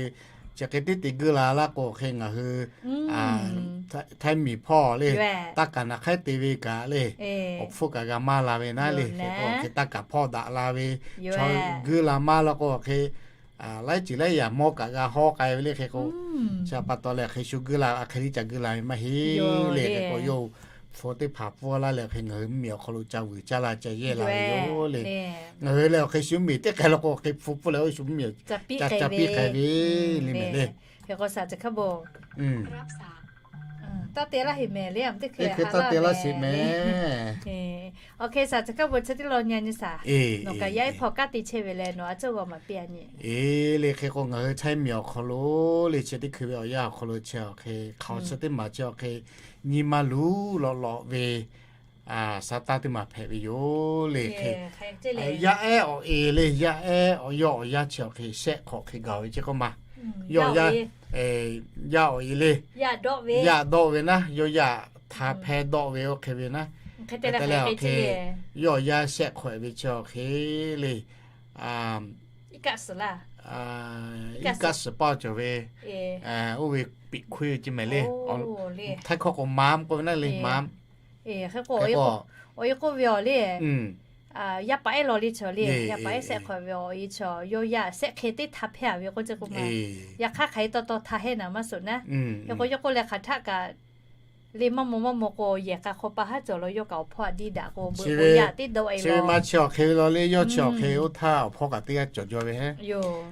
chi hk'e te te guiˇ la laˇ k'o hk'e ngaˬ hui Htaiˇ miˬ hpawˇ le, taˇ kaˍ naˍ hk'aiˉ te ve kaꞈ le, awˬ hpfuhˇ kaꞈ g'a maˇ la ve naˉ le. Hk'e k'o hk'e taˇ kaˍ hpawˇ daꞈ la ve chaw guiˇ la maˇ law k'o hk'e, laiˉ ceuˬ laiˉ yaꞈ mawˇ kaꞈ g'a hawˉ k'ai ve le. Hk'e k'o chi pa taw leh hk'e shu guiˇ la a hk'e liˇ ca guiˇ la ve maˇ heˆ le. Hk'e k'o yawˇ hpu teˇ hpaˍ pfuhˇ laˇ leh hk'e ngaˬ hui mvuhˇmiˬ awˬ hk'aw lo ca vuiˬ caˇ la ca yehˇ la ve yoˬ le. Ngaˬ hui lehˬ awˬ hk'e shu mvuhˇmiˬ teˇ hk'e law k'o hk'e hpu pfuhˇ leh oˇ shu mvuhˇmiˬ ca piˇ k'ai ve le mehˍ le. Hk'e k'o saˍ ceˬ hk'a peuˬ taˇ te laˇ sheˍ mehˍ le. Aˬ teˇ hk'e taˇ te laˇ sheˍ mehˍ. Awˬ hk'e saˍ ceˬ hk'a peuˬ chi teˇ law nyi a nyi saˍ, nawˬ kaꞈ yaˇ ehˉ hpawˇ kanˉ te chehˇ ve leh nawˬ a cawˇ g'aw maˍ piˇ a nyi. Eˬ le, hk'e k'o ngaˬ hui Htaiˇ miˬ awˬ hk'aw lo le chi teˇ hkui ve awˬ yanˇ awˬ hk'aw lo chi awˬ hk'e hk'aˬ chi teˇ maˬ chi awˬ hk'e nyi ma luˬ lawꞈ lawꞈ ve sa taˇ teˇ maˬ hpehꞈ ve yoˬ le. Hk'e yaˇ ehˉ awˬ e le, yaˇ ehˉ awˬ yawˇ awˬ yanˇ chi awˬ hk'e shehˆ hk'awꞈ hk'e gaˬ ve chi k'oˆ ma. Yawˇ awˬ yanˇ, yaˇ awˬ e le, yaˇ dawˆ ve naˉ, yawˇ yaˇ htaˇ hpehˇ dawˆ ve oˇ hk'e ve naˉ. Hk'e te leh awˬ hk'e yawˇ awˬ yanˇ shehˆ hk'awꞈ ve chi awˬ hk'e le, iˉ kaˆ suhˍ paˇ cawˬ ve, oˇ ve piꞈ hkuiˇ ve ceˇ mehˍ le. Htaiˇ hkawˇ k'o ม้าม k'oˆ ve naˉ le, ม้าม. Hk'e k'o awˬ e k'oˆ ve awˬ le, yaˇ paˍ ehˉ law le chaw le, yaˇ paˍ ehˉ shehˆ hk'awꞈ ve awˬ e chaw yawˇ yaˇ shehˆ hk'e teˇ htaˇ hpehˇ a ve k'oˆ ce k'oˆ ma. Yaꞈ hk'aˇ hk'aˬ hk'e taw taw htaˇ hehˉ naˍ maˇ suhˍ naˉ. Hk'e k'o yawˇ k'oˆ leh hk'aˬ htaˆ kaꞈ Le maˇ maw maˇ maw k'o, yehˬ k'a hk'aw pa haˉ cawˬ lo yawˇ kaꞈ awˬ hpawˇ htaꞈ diˇ daꞈ k'o, beuꞈ k'o yaˇ teˇ dawˆ e lo. Chi ve ma chi awˬ hk'e ve law le, yawˇ chi awˬ hk'e oˇ htaˇ awˬ hpawˇ kaꞈ teˇ g'aˇ cawˬ jaw ve heˆ.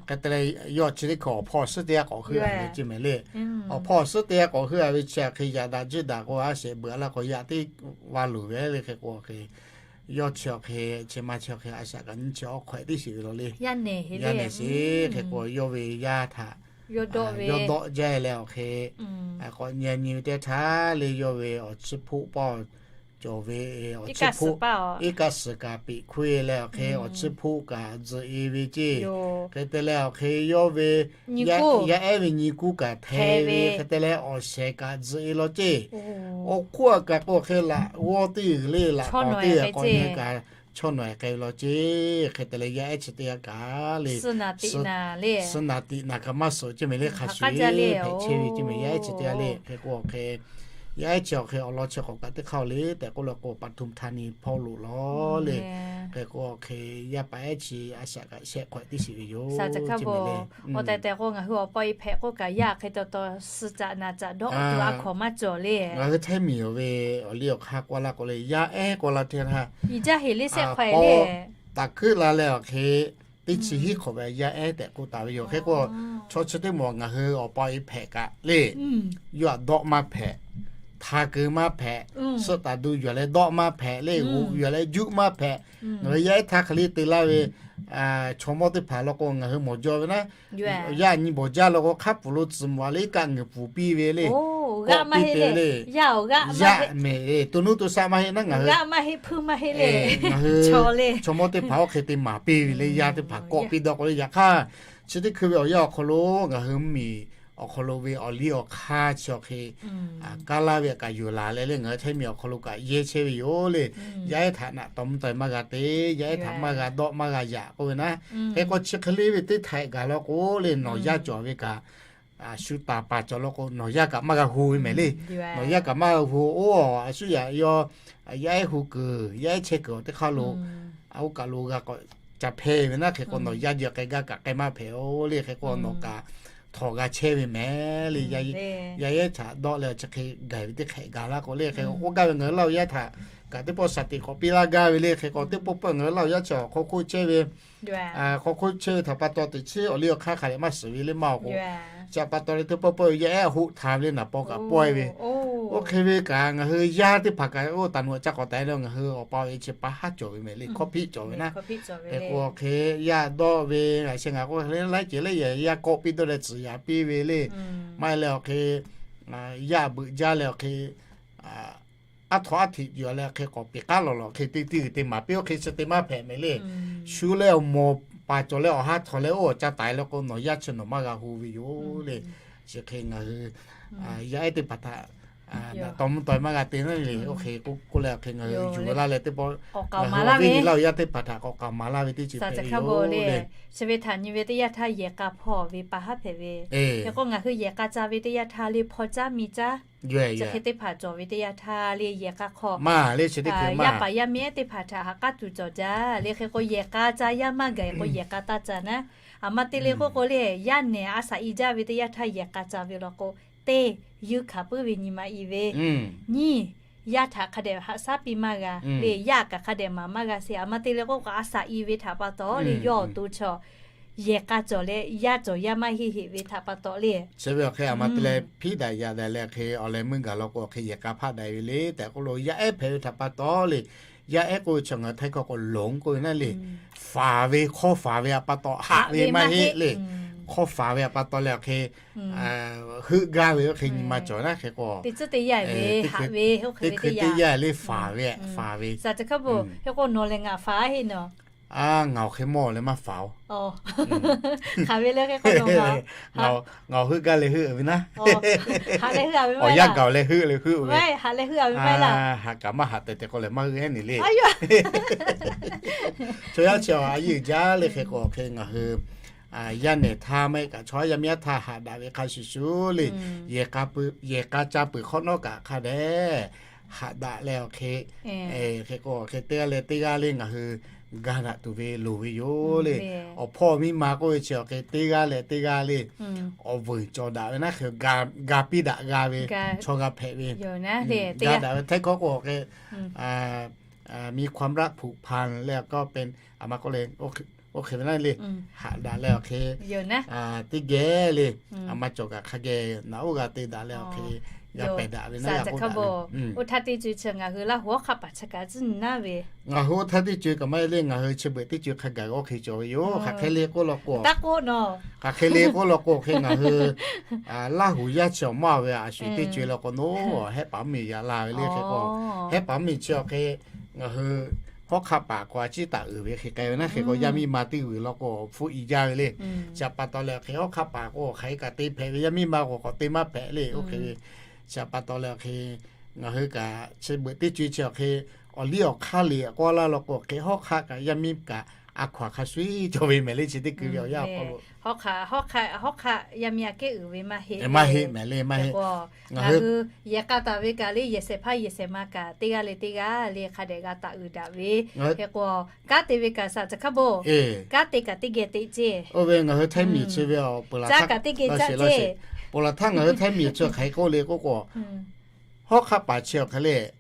Hk'e te leh, yawˇ chi teˇ hkui awˬ hpawˇ awˬ suhˉ teˇ g'aˇ k'awꞈ heuˆ a ve ceˇ mehˍ le. Awˬ hpawˇ awˬ suhˉ teˇ g'aˇ k'awꞈ heuˆ a ve chi hk'e, yaꞈ daꞈ jiˇ daꞈ k'o, a shehˍ beuꞈ a laˇ k'o, yaˇ teˇ g'aˇ loˍ ve le. Hk'e k'o hk'e, yawˇ chi awˬ hk'e, chi ma chi awˬ hk'e, a shaꞈ kaꞈ nyi chi awˬ hk'awehꞈ teˇ shiˍ ve law le. Yaˇ nehˬ sheˍ. Hk'e k'o, yawˇ ve yaˇ htaꞈ yawˇ dawˆ jaˇ leh awˬ hk'e, k'awꞈ nyi nyi ve teˇ htaˇ le, yawˇ ve awˬ chiˇ hpoˆ paw cawˬ ve, awˬ chiˇ hpoˆ iˉ kaˆ suhˍ kaꞈ peꞈ hkuˇ e leh awˬ hk'e, awˬ chiˇ hpoˆ kaꞈ tzuhꞈ e ve ceˇ. Hk'e te leh awˬ hk'e, yawˇ ve yaˇ ehˉ ve nyi kuˇ kaꞈ hteˇ ve, hk'e te leh awˬ shehˍ kaꞈ tzuhꞈ e law ceˇ. Awˬ hk'oˆ a kaꞈ k'o hk'e, laꞈ g'awˇ teˇ g'uiˬ le, laꞈ k'awˍ teˇ g'uiˬ k'awꞈ nyi kaꞈ chaw nawˬ e k'ai ve law ceˇ. Hk'e te leh yaˇ ehˉ chi teˇ g'aˇ kaꞈ le, suh naˍ tiꞈ naˍ kaꞈ maˇ suhˍ ceˇ mehˍ le, hk'a shuˍ hpehꞈ chehˇ ve ceˇ mehˍ, yaˇ ehˉ chi teˇ g'aˇ le. Hk'e k'o hk'e, yaˇ ehˉ chi awˬ hk'e awˬ lawn chi k'awꞈ kaꞈ teˇ hk'aˇ oˬ le tehꞈ k'oˆ le k'o, ปทุมธานี hpawˇ loꞈ lawˬ le. Hk'e k'o hk'e, yaˇ paˍ ehˉ chi a shaꞈ kaꞈ shehˆ hk'awehꞈ teˇ shiˍ ve yoˬ. Awˬ tehˬ tehˬ k'o, ngaˬ hui awˬ pa e hpehꞈ k'oˆ kaꞈ yaˇ hk'e taw taw suh caꞈ naˍ caꞈ dawˆ tuˬ a hkaw maˇ cawˬ le. Ngaˬ hui Htaiˇ miˬ awˬ ve awˬ liˇ awˬ hk'aˇ k'oˆ laˇ k'o le, yaˇ ehˉ k'oˆ laˇ hteˇ htaˇ, i jaˇ heˍ le, shehˆ hk'awehꞈ le. Taˍ kuiˉ la leh awˬ hk'e, teˇ chi hiˉ hk'awꞈ ve yaˇ ehˉ tehꞈ k'oˆ taˍ ve yoˬ. Hk'e k'o, chaw chi teˇ moˍ ngaˬ hui awˬ pa e hpehꞈ kaꞈ le, yawˇ htaꞈ dawˆ maˇ hpehꞈ, htaꞈ keu maˇ hpehꞈ, suhˆ taˍ duˬ yuˬ leh dawˆ maˇ hpehꞈ le, g'oꞈ yuˬ leh juˆ maˇ hpehꞈ. Ngaˬ hui yaˇ ehˉ htaˇ hk'e le te laˇ ve, chaw mawˇ teˇ hpaˍ law k'o, ngaˬ hui mawˬ jaw ve naˉ, yaˇ nyi bawˬ jaˇ law k'o, hk'a pfuhˍ lo tcuhˍ mawˬ a le, iˉ kaˆ ngeuˍ pfuhˍ piˇ ve le, k'awꞈ piˇ te ve le. Yaˇ mehˍ e, to nuˇ to shaˆ maˇ heˆ naˉ ngaˬ hui, ngaˬ hui chaw mawˇ teˇ hpaˍ oˇ hk'e te maˍ piˇ ve le. Yaˇ teˇ hpaˍ k'awꞈ piˇ daw k'o le, yaꞈ hk'aˇ chi teˇ hkui ve awˬ yanˇ awˬ hk'aw lo ngaˬ hui mvuhˇmiˬ awˬ hk'aw lo ve awˬ liˇ awˬ hk'aˇ chi awˬ hk'e, kaˇ laˇ ve kaꞈ yuˬ laˬ leh le, ngaˬ hui Htaiˇ miˬ awˬ hk'aw lo kaꞈ yehˇ chehˇ ve yoˬ le. Yaˇ ehˉ htaꞈ naꞈ taw mvuh taw maˇ g'a te, yaˇ ehˉ htaꞈ maˇ g'a dawˆ maˇ g'a yaꞈ k'oˆ ve naˉ. Hk'e k'o chi hk'e le ve teˇ htaiꞈ gaˬ law k'o le, nawˬ yaˇ cawˬ ve kaꞈ, shu taˍ paˍ cawˬ law k'o, nawˬ yaˇ kaꞈ maˇ g'a hu ve mehˍ le. Nawˬ yaˇ kaꞈ maˇ g'a hu, oˇ a shu yaꞈ yaw, yaˇ ehˉ hu kuiˬ, yaˇ ehˉ chehˇ kuiˬ awˬ teˇ hk'aˇ lo, a oˇ kaˬ lo g'a k'awꞈ ca hpehˇ ve naˉ. Hk'e k'o nawˬ yaˇ ji k'ai gaˇ kaꞈ k'ai maˇ hpehꞈ oˬ le. Hk'e k'o nawˬ kaꞈ htawnˍ g'a chehˇ ve mehˍ le. Yaˇ ehˉ htaꞈ dawˆ leh chi hk'e gaˬ ve teˇ hk'ehꞈ gaˬ laˇ k'o le, hk'e k'o k'oˆ gaˇ ve ngaˬ hui Laˇ huˍ yaˇ htaꞈ kaꞈ teˇ pawˆ shaˍ tiꞈ k'awꞈ piˇ laˇ gaˇ ve le. Hk'e k'o teˇ pawˆ pawˆ ngaˬ hui Laˇ huˍ yaˇ chi awˬ hk'aw hk'oˆ chehˇ ve, hk'aw hk'oˆ chehˇ ve htaꞈ pa taw teꞈ chiˉ awˬ liˇ awˬ hk'aˇ hk'a dehꞈ maˇ suhˍ ve le maˇ awˬ k'o, chi htaꞈ pa taw leh teˇ pawˆ pawˆ ve yaˇ ehˉ hoˆ htaꞈ ve naˍ paw kaꞈ pawehˇ ve. Oˇ hk'e ve kaꞈ ngaˬ hui yaˇ teˇ hpaˍ kaꞈ oˇ taˍ nuˬ ca k'awꞈ taˍ e le, ngaˬ hui awˬ pa awˬ e chi pa haˉ cawˬ ve mehˍ le, hkawˇ hpiˆ cawˬ ve naˉ. Hk'e k'o awˬ hk'e yaˇ dawˆ ve, a sheh ngaˬ k'o laiˉ ceuˬ leh yaˇ kawˆ piˇ dawˇ leh tcuhˍ yaꞈ piˇ ve le. Maˇ heˆ leh awˬ hk'e yaˇ beuꞈ jaˇ leh awˬ hk'e aˉ htaw aˉ htiꞈ yuˬ leh hk'e k'awꞈ piˍ k'aˉ lawˬ lawˬ hk'e te teˇ g'uiˬ te maˍ piˇ oˇ hk'e chi te maˇ hpehꞈ mehˍ le. Shu leh awˬ mawˬ paˍ cawˬ leh awˬ ha htawnˍ leh oˇ awˬ ca taiˍ leh k'o, nawˬ yaˇ chi nawˬ maˇ g'a hu ve yoˬ le. Chi hk'e ngaˬ hui yaˇ ehˉ teˇ hpaˍ htaꞈ naꞈ taw mvuh taw maˇ g'a te naˉ le. Oˇ hk'e k'oˆ leh awˬ hk'e ngaˬ hui yuˬ laˇ leh teˇ pawˆ ngaˬ hui awˬ viˉ nyi Laˇ huˍ yaˇ teˇ hpaˍ htaꞈ k'awꞈ k'aoˍ maˍ laˇ ve teˇ ceuˬ hpehꞈ ve yoˬ le. Chi ve htaꞈ nyi ve teˇ yanˇ htaˇ yehˬ k'a hpawˇ ve pa haˉ hpehꞈ ve. Hk'e k'o ngaˬ hui yehˬ k'a ca ve teˇ yanˇ htaˇ le hpaw caˉ mi caˉ chi hk'e teˇ hpaˍ cawˬ ve teˇ yanˇ htaˇ le yehˬ k'a hk'aw maˇ le chi teˇ hkui yaˇ paˍ yaˇ miˇ ehˉ teˇ hpaˍ htaꞈ ha k'aˉ tuˬ cawˬ jaˇ le. Hk'e k'o yehˬ k'a ca yaˇ maˇ gaˬ k'o yehˬ k'a taˇ ca naˉ. Aˬ ma te le k'oˆ k'o le, yaˇ nehˬ a shaꞈ i jaˇ ve teˇ yanˇ htaˇ yehˬ k'a ca ve law k'o, teˇ, yuˇ hkanˍ puiˉ ve nyi ma i ve, nyiˇ, yaˇ htaꞈ hk'a dehꞈ haꞈ shaˉ piˇ maˇ g'a le, yaˇ kaꞈ hk'a dehꞈ maˍ maˇ g'a sheˍ. Aˬ ma te le k'oˆ k'o a shaꞈ i ve htaꞈ pa taw le, yawˇ awˬ to chaw yehˬ k'a cawˬ leh yaˇ cawˬ yaˇ maˇ heˆ heˆ ve htaꞈ pa taw le. Chi ve awˬ hk'e aˬ ma te leh hpiˉ daꞈ yaꞈ daꞈ leh hk'e awˬ leh meuˇ gaˬ law k'o awˬ hk'e yehˬ k'a hpaˆ daꞈ ve le tehꞈ k'oˆ lo, yaˇ ehˉ hpehꞈ ve htaꞈ pa taw le. Yaˇ ehˉ k'oˆ ve chi ngaˬ hui Htaiˇ hkawˇ k'o หลง k'oˆ ve naˉ le. Faˍ ve, hk'awˇ faˍ ve htaꞈ pa taw, haꞈ ve maˇ heˆ le. Hk'awˇ faˍ ve htaꞈ pa taw leh awˬ hk'e heuˆ gaˇ ve oˇ hk'e nyi ma cawˬ naˉ. Hk'e k'o teˇ hkui teˇ yanˇ le faˍ ve, hk'e k'o nawˬ leh ngaˬ faˍ a heˆ nawˬ. Ngaˬ awˬ hk'e mawˇ leh maˇ faˍ oˬ. Ngaˬ awˬ heuˆ gaˇ leh heuˆ ve naˉ. Awˬ yanˇ gaˬ leh heuˆ leh heuˆ ve, haꞈ kaꞈ maˇ haꞈ tehꞈ tehꞈ k'o lehˬ maˇ heuˆ ehˉ nyi le. Chaw yaˇ chi a yeˇ uiˍ jaˇ le. Hk'e k'o hk'e ngaˬ hui yaˇ nehˬ htaˇ maˇ heˆ kaꞈ chaw yaˇ miˇ yaˇ htaˇ haꞈ daꞈ ve hk'a shuˍ shuˍ le. Yehˬ k'a ca peuˬ hk'awꞈ nawˉ kaꞈ hk'a dehꞈ haꞈ daꞈ leh awˬ hk'e, hk'e k'o hk'e teˇ g'aˇ leh teˇ g'aˇ le ngaˬ hui ga daꞈ tuˬ ve loˍ ve yoˬ le. Awˬ hpawˇ miˇ ma k'oˆ ve chi awˬ hk'e teˇ g'aˇ leh teˇ g'aˇ le, awˬ vuiˬ cawˬ daꞈ ve naˉ hk'e ga piˇ daꞈ g'a ve, chaw g'a hpehꞈ ve, ga daꞈ ve htaiˇ hkawˇ k'o awˬ hk'e มีความรักผูกพัน leh ก็เป็น a ma k'oˆ le, oˇ hk'e ve naˉ le, haꞈ daꞈ leh awˬ hk'e teˇ geh le, a ma cawˬ kaꞈ hk'a geh naꞈ oˉ g'a te daꞈ leh awˬ hk'e g'a pehˬ daꞈ ve naˉ. Oˇ htaˇ teˇ co chi ngaˬ hui Laˇ huˍ hawˉ hk'aˆ paˍ chi kaꞈ tcuhˉ nyi naˉ ve, ngaˬ hui oˇ htaˇ teˇ co kaꞈ maˇ heˆ le, ngaˬ hui chi beuꞈ teˇ co hk'a gaˬ g'awˇ hk'e cawˬ ve yoˬ. Hk'aˬ hk'e le k'oˆ law k'o, hk'aˬ hk'e le k'oˆ law k'o hk'e ngaˬ hui Laˇ huˍ yaˇ chi awˬ maˇ ve a shu teˇ co law k'o naˉ, hehˉ paˍ mvuhˇmiˬ yaꞈ la ve le hk'e k'o, hehˉ paˍ mvuhˇmiˬ chi awˬ hk'e ngaˬ hui hawˉ hk'aˆ paˍ k'o a ciˉ taˍ uiˍ ve hk'e k'ai ve naˉ hk'e k'o, yaˇ miˇ ma teˇ g'uiˬ law k'o hpfuhˆ i jaˇ ve le. Chi pa taw leh awˬ hk'e hawˉ hk'aˆ paˍ k'o hk'aˬ hk'e kaꞈ te hpehꞈ ve, yaˇ miˇ ma k'o k'awꞈ te maˇ hpehꞈ le. Oˇ hk'e ve chi pa taw leh awˬ hk'e ngaˬ hui kaꞈ chi beuꞈ teˇ co chi awˬ hk'e awˬ liˇ awˬ hk'aˇ le k'oˆ laˇ law k'o hk'e hawˉ hk'aˆ kaꞈ yaˇ miˇ kaꞈ a hkaw aˬ hk'a shuˍ cawˬ ve mehˍ le chi teˇ kuiˬ ve awˬ yanˇ awˬ hk'aw lo hk'aˬ hk'e yaˇ miˇ a kehˉ uiˍ ve maˇ heˆ, maˇ heˆ mehˍ le, maˇ heˆ. Ngaˬ hui yehˬ k'a taˍ ve kaꞈ le yehˬ shehˍ hpaˇ yehˬ shehˍ ma kaꞈ teˇ g'aˇ le teˇ g'aˇ le hk'a dehꞈ g'a taˍ uiˍ daꞈ ve. Hk'e k'o kanˉ te ve kaꞈ saꞈ chi hk'a bo, kanˉ te kaꞈ teˇ geh te ceˇ. Oˇ ve ngaˬ hui htaiˇ miˬ chi ve awˬ peuˬ laˬ htaˇ, ponˬ laˬ htaˇ ngaˬ hui htaiˇ miˬ chi hk'aˬ hk'e k'oˆ le k'oˆ k'o, hawˉ hk'aˆ paˍ chi awˬ hk'e le,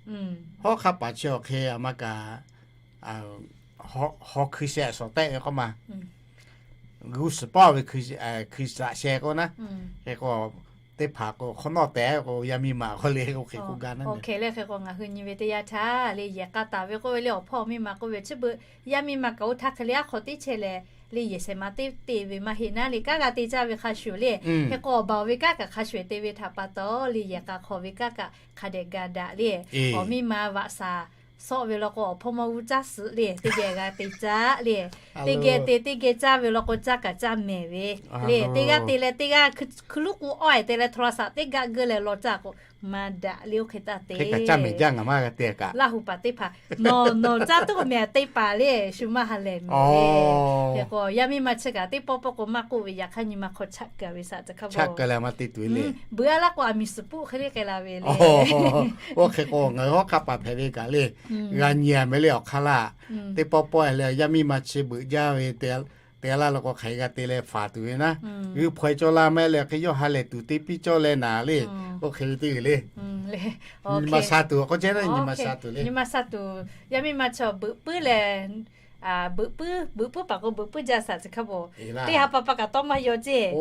hawˉ hk'aˆ paˍ chi awˬ hk'e a ma kaꞈ haw hkui sheh shawˍ tehˆ ve k'oˆ ma, g'uˇ suhˍ paˇ ve hkui shaꞈ sheh k'oˆ naˉ, hk'e k'o teˇ hpaˍ k'o hk'awꞈ nawˉ tehꞈ k'o yaˇ miˇ ma k'oˆ le k'o hk'e k'oˆ gaˇ naˉ. Oˇ hk'e le hk'e k'o ngaˬ hui nyi ve teˇ yanˇ htaˇ le yehˬ k'a taˍ ve k'oˆ ve le awˬ hpawˇ miˇ ma k'oˆ ve chi beuꞈ yaˇ miˇ ma kaꞈ oˇ htaˇ hk'e le aˉ hk'aw teˇ chehˇ leh le yehˬ shehˍ ma teˇ te ve maˇ heˆ naˉ le kanˉ g'a te caˇ ve hk'a shuˍ le. Hk'e k'o awˬ baˬ ve kanˉ kaꞈ hk'a shuˍ te ve htaꞈ pa taw le yehˬ k'a hk'aw ve kanˉ kaꞈ hk'a dehꞈ ga daꞈ le. Awˬ miˇ ma vaꞈ shaˍ sawˆ ve law k'o awˬ hpawˇ mawˇ g'uˇ caˇ suhˍ le teˇ geh g'a te caˇ le. Teˇ geh te teˇ geh caˇ ve law k'o caˇ kaꞈ caˇ mehˍ ve le. Teˇ g'aˇ te leh teˇ g'aˇ hkui luˉ k'u awˇ e te leh โทรศัพท์ teˇ g'aˇ geuˆ leh law caˇ k'o maˇ daꞈ le oˇ hk'e taˇ te. Laˇ huˍ paˍ teˇ hpaˍ nawˬ nawˬ caˇ tuˬ k'o mehˍ te paˍ le shu maˇ ha lehˬ mehˍ le. Hk'e k'o yaˇ miˇ ma chi kaꞈ teˇ pawˆ pawˆ k'o maˇ k'oˆ ve yaꞈ hk'aˇ nyi ma hk'aw chaꞈ keu ve saꞈ chi hk'a bo, beuꞈ a laˇ k'o a miˬ suhˍ puˆ hk'e le k'ai la ve le. Oˇ hk'e k'o ngaˬ hui hawˉ hk'aˆ paˍ hpehꞈ ve kaꞈ le g'a nyi a mehˍ le awˬ hk'aˇ laˇ. Teˇ pawˆ pawˆ e leh yaˇ miˇ ma chi beuꞈ jaˇ ve te a laˇ law k'o hk'aˬ hk'e g'a te leh faˍ tuˬ ve naˉ, g'uiˇ hpaw e cawˇ laˇ maˇ heˆ leh hk'e yawˇ ha lehˬ tuˬ te piˇ cawˇ leh naˍ le. Oˇ hk'e ve teˇ g'uiˬ le nyi ma sha tuˬ k'o ceh naˉ nyi ma sha tuˬ le. Nyi ma sha tuˬ yaˇ miˇ ma chaw beuꞈ puiˉ leh beuꞈ puiˉ beuꞈ puiˉ paˍ k'o beuꞈ puiˉ jaˇ saꞈ chi hk'a bo, teˇ ha pa pa kaꞈ tawˇ maˇ yaw ceˇ.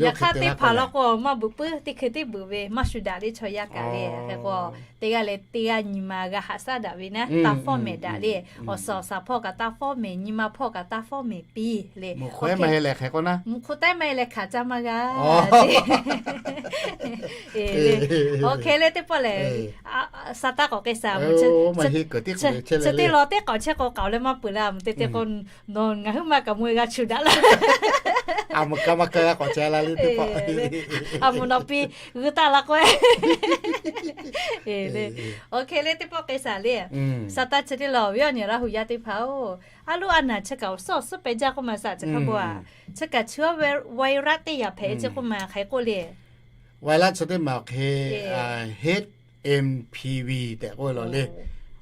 Yaꞈ hk'aˇ teˇ hpaˍ law k'o maˇ beuꞈ puiˉ teˇ hkui teˇ beuꞈ ve maˇ shu daꞈ le chaw yaˇ kaꞈ le. Hk'e k'o teˇ g'aˇ leh teˇ g'aˇ nyi ma g'a haꞈ shaˉ daꞈ ve naˉ taˇ fawˉ mehˍ daꞈ le. Awˬ suhˍ awˬ shaˍ hpawˇ kaꞈ taˇ fawˉ mehˍ, nyi ma hpawˇ kaꞈ taˇ fawˉ mehˍ piˇ le. Mvuhˇ hk'oˆ taˉ maˇ heˆ leh hk'aˬ hk'e k'oˆ naˉ, mvuhˇ hk'oˆ taˉ maˇ heˆ leh hkanˍ caˇ maˇ g'a. Oˇ hk'e le teˇ pawˆ lehˬ, Saˍtanˍ k'awꞈ k'ai shaˍ mvuhˇ chi teˇ law teˇ k'awꞈ chehˇ k'o k'aoˍ leh maˇ peuˬ leh a mvuhˇ te te k'o, nawˬ ngaˬ huiˉ ma kaꞈ mvuhˇ g'a chu daꞈ laˇ. A mvuhˇ kaꞈ maˇ kaꞈ g'a k'awꞈ chehˇ la le teˇ pawˆ. A mvuhˇ nawˬ piˇ g'uiˇ taˇ la k'o le. Oˇ hk'e le teˇ pawˆ k'ai shaˍ le. Saˍtanˍ chi teˇ law ve awˬ nyi Laˇ huˍ yaˇ teˇ hpaˍ-oˬ, a loˉ a naˬ chi kaꞈ awˬ suhˉ awˬ suhˉ pehꞈ jaˇ k'oˆ ma saꞈ chi hk'a bo a, chi kaꞈ chi virus teˇ yaꞈ hpehꞈ ve chi k'oˆ ma hk'aˬ hk'e k'oˆ le. Virus chi teˇ maˬ awˬ hk'e HMPV tehꞈ k'oˆ ve law le.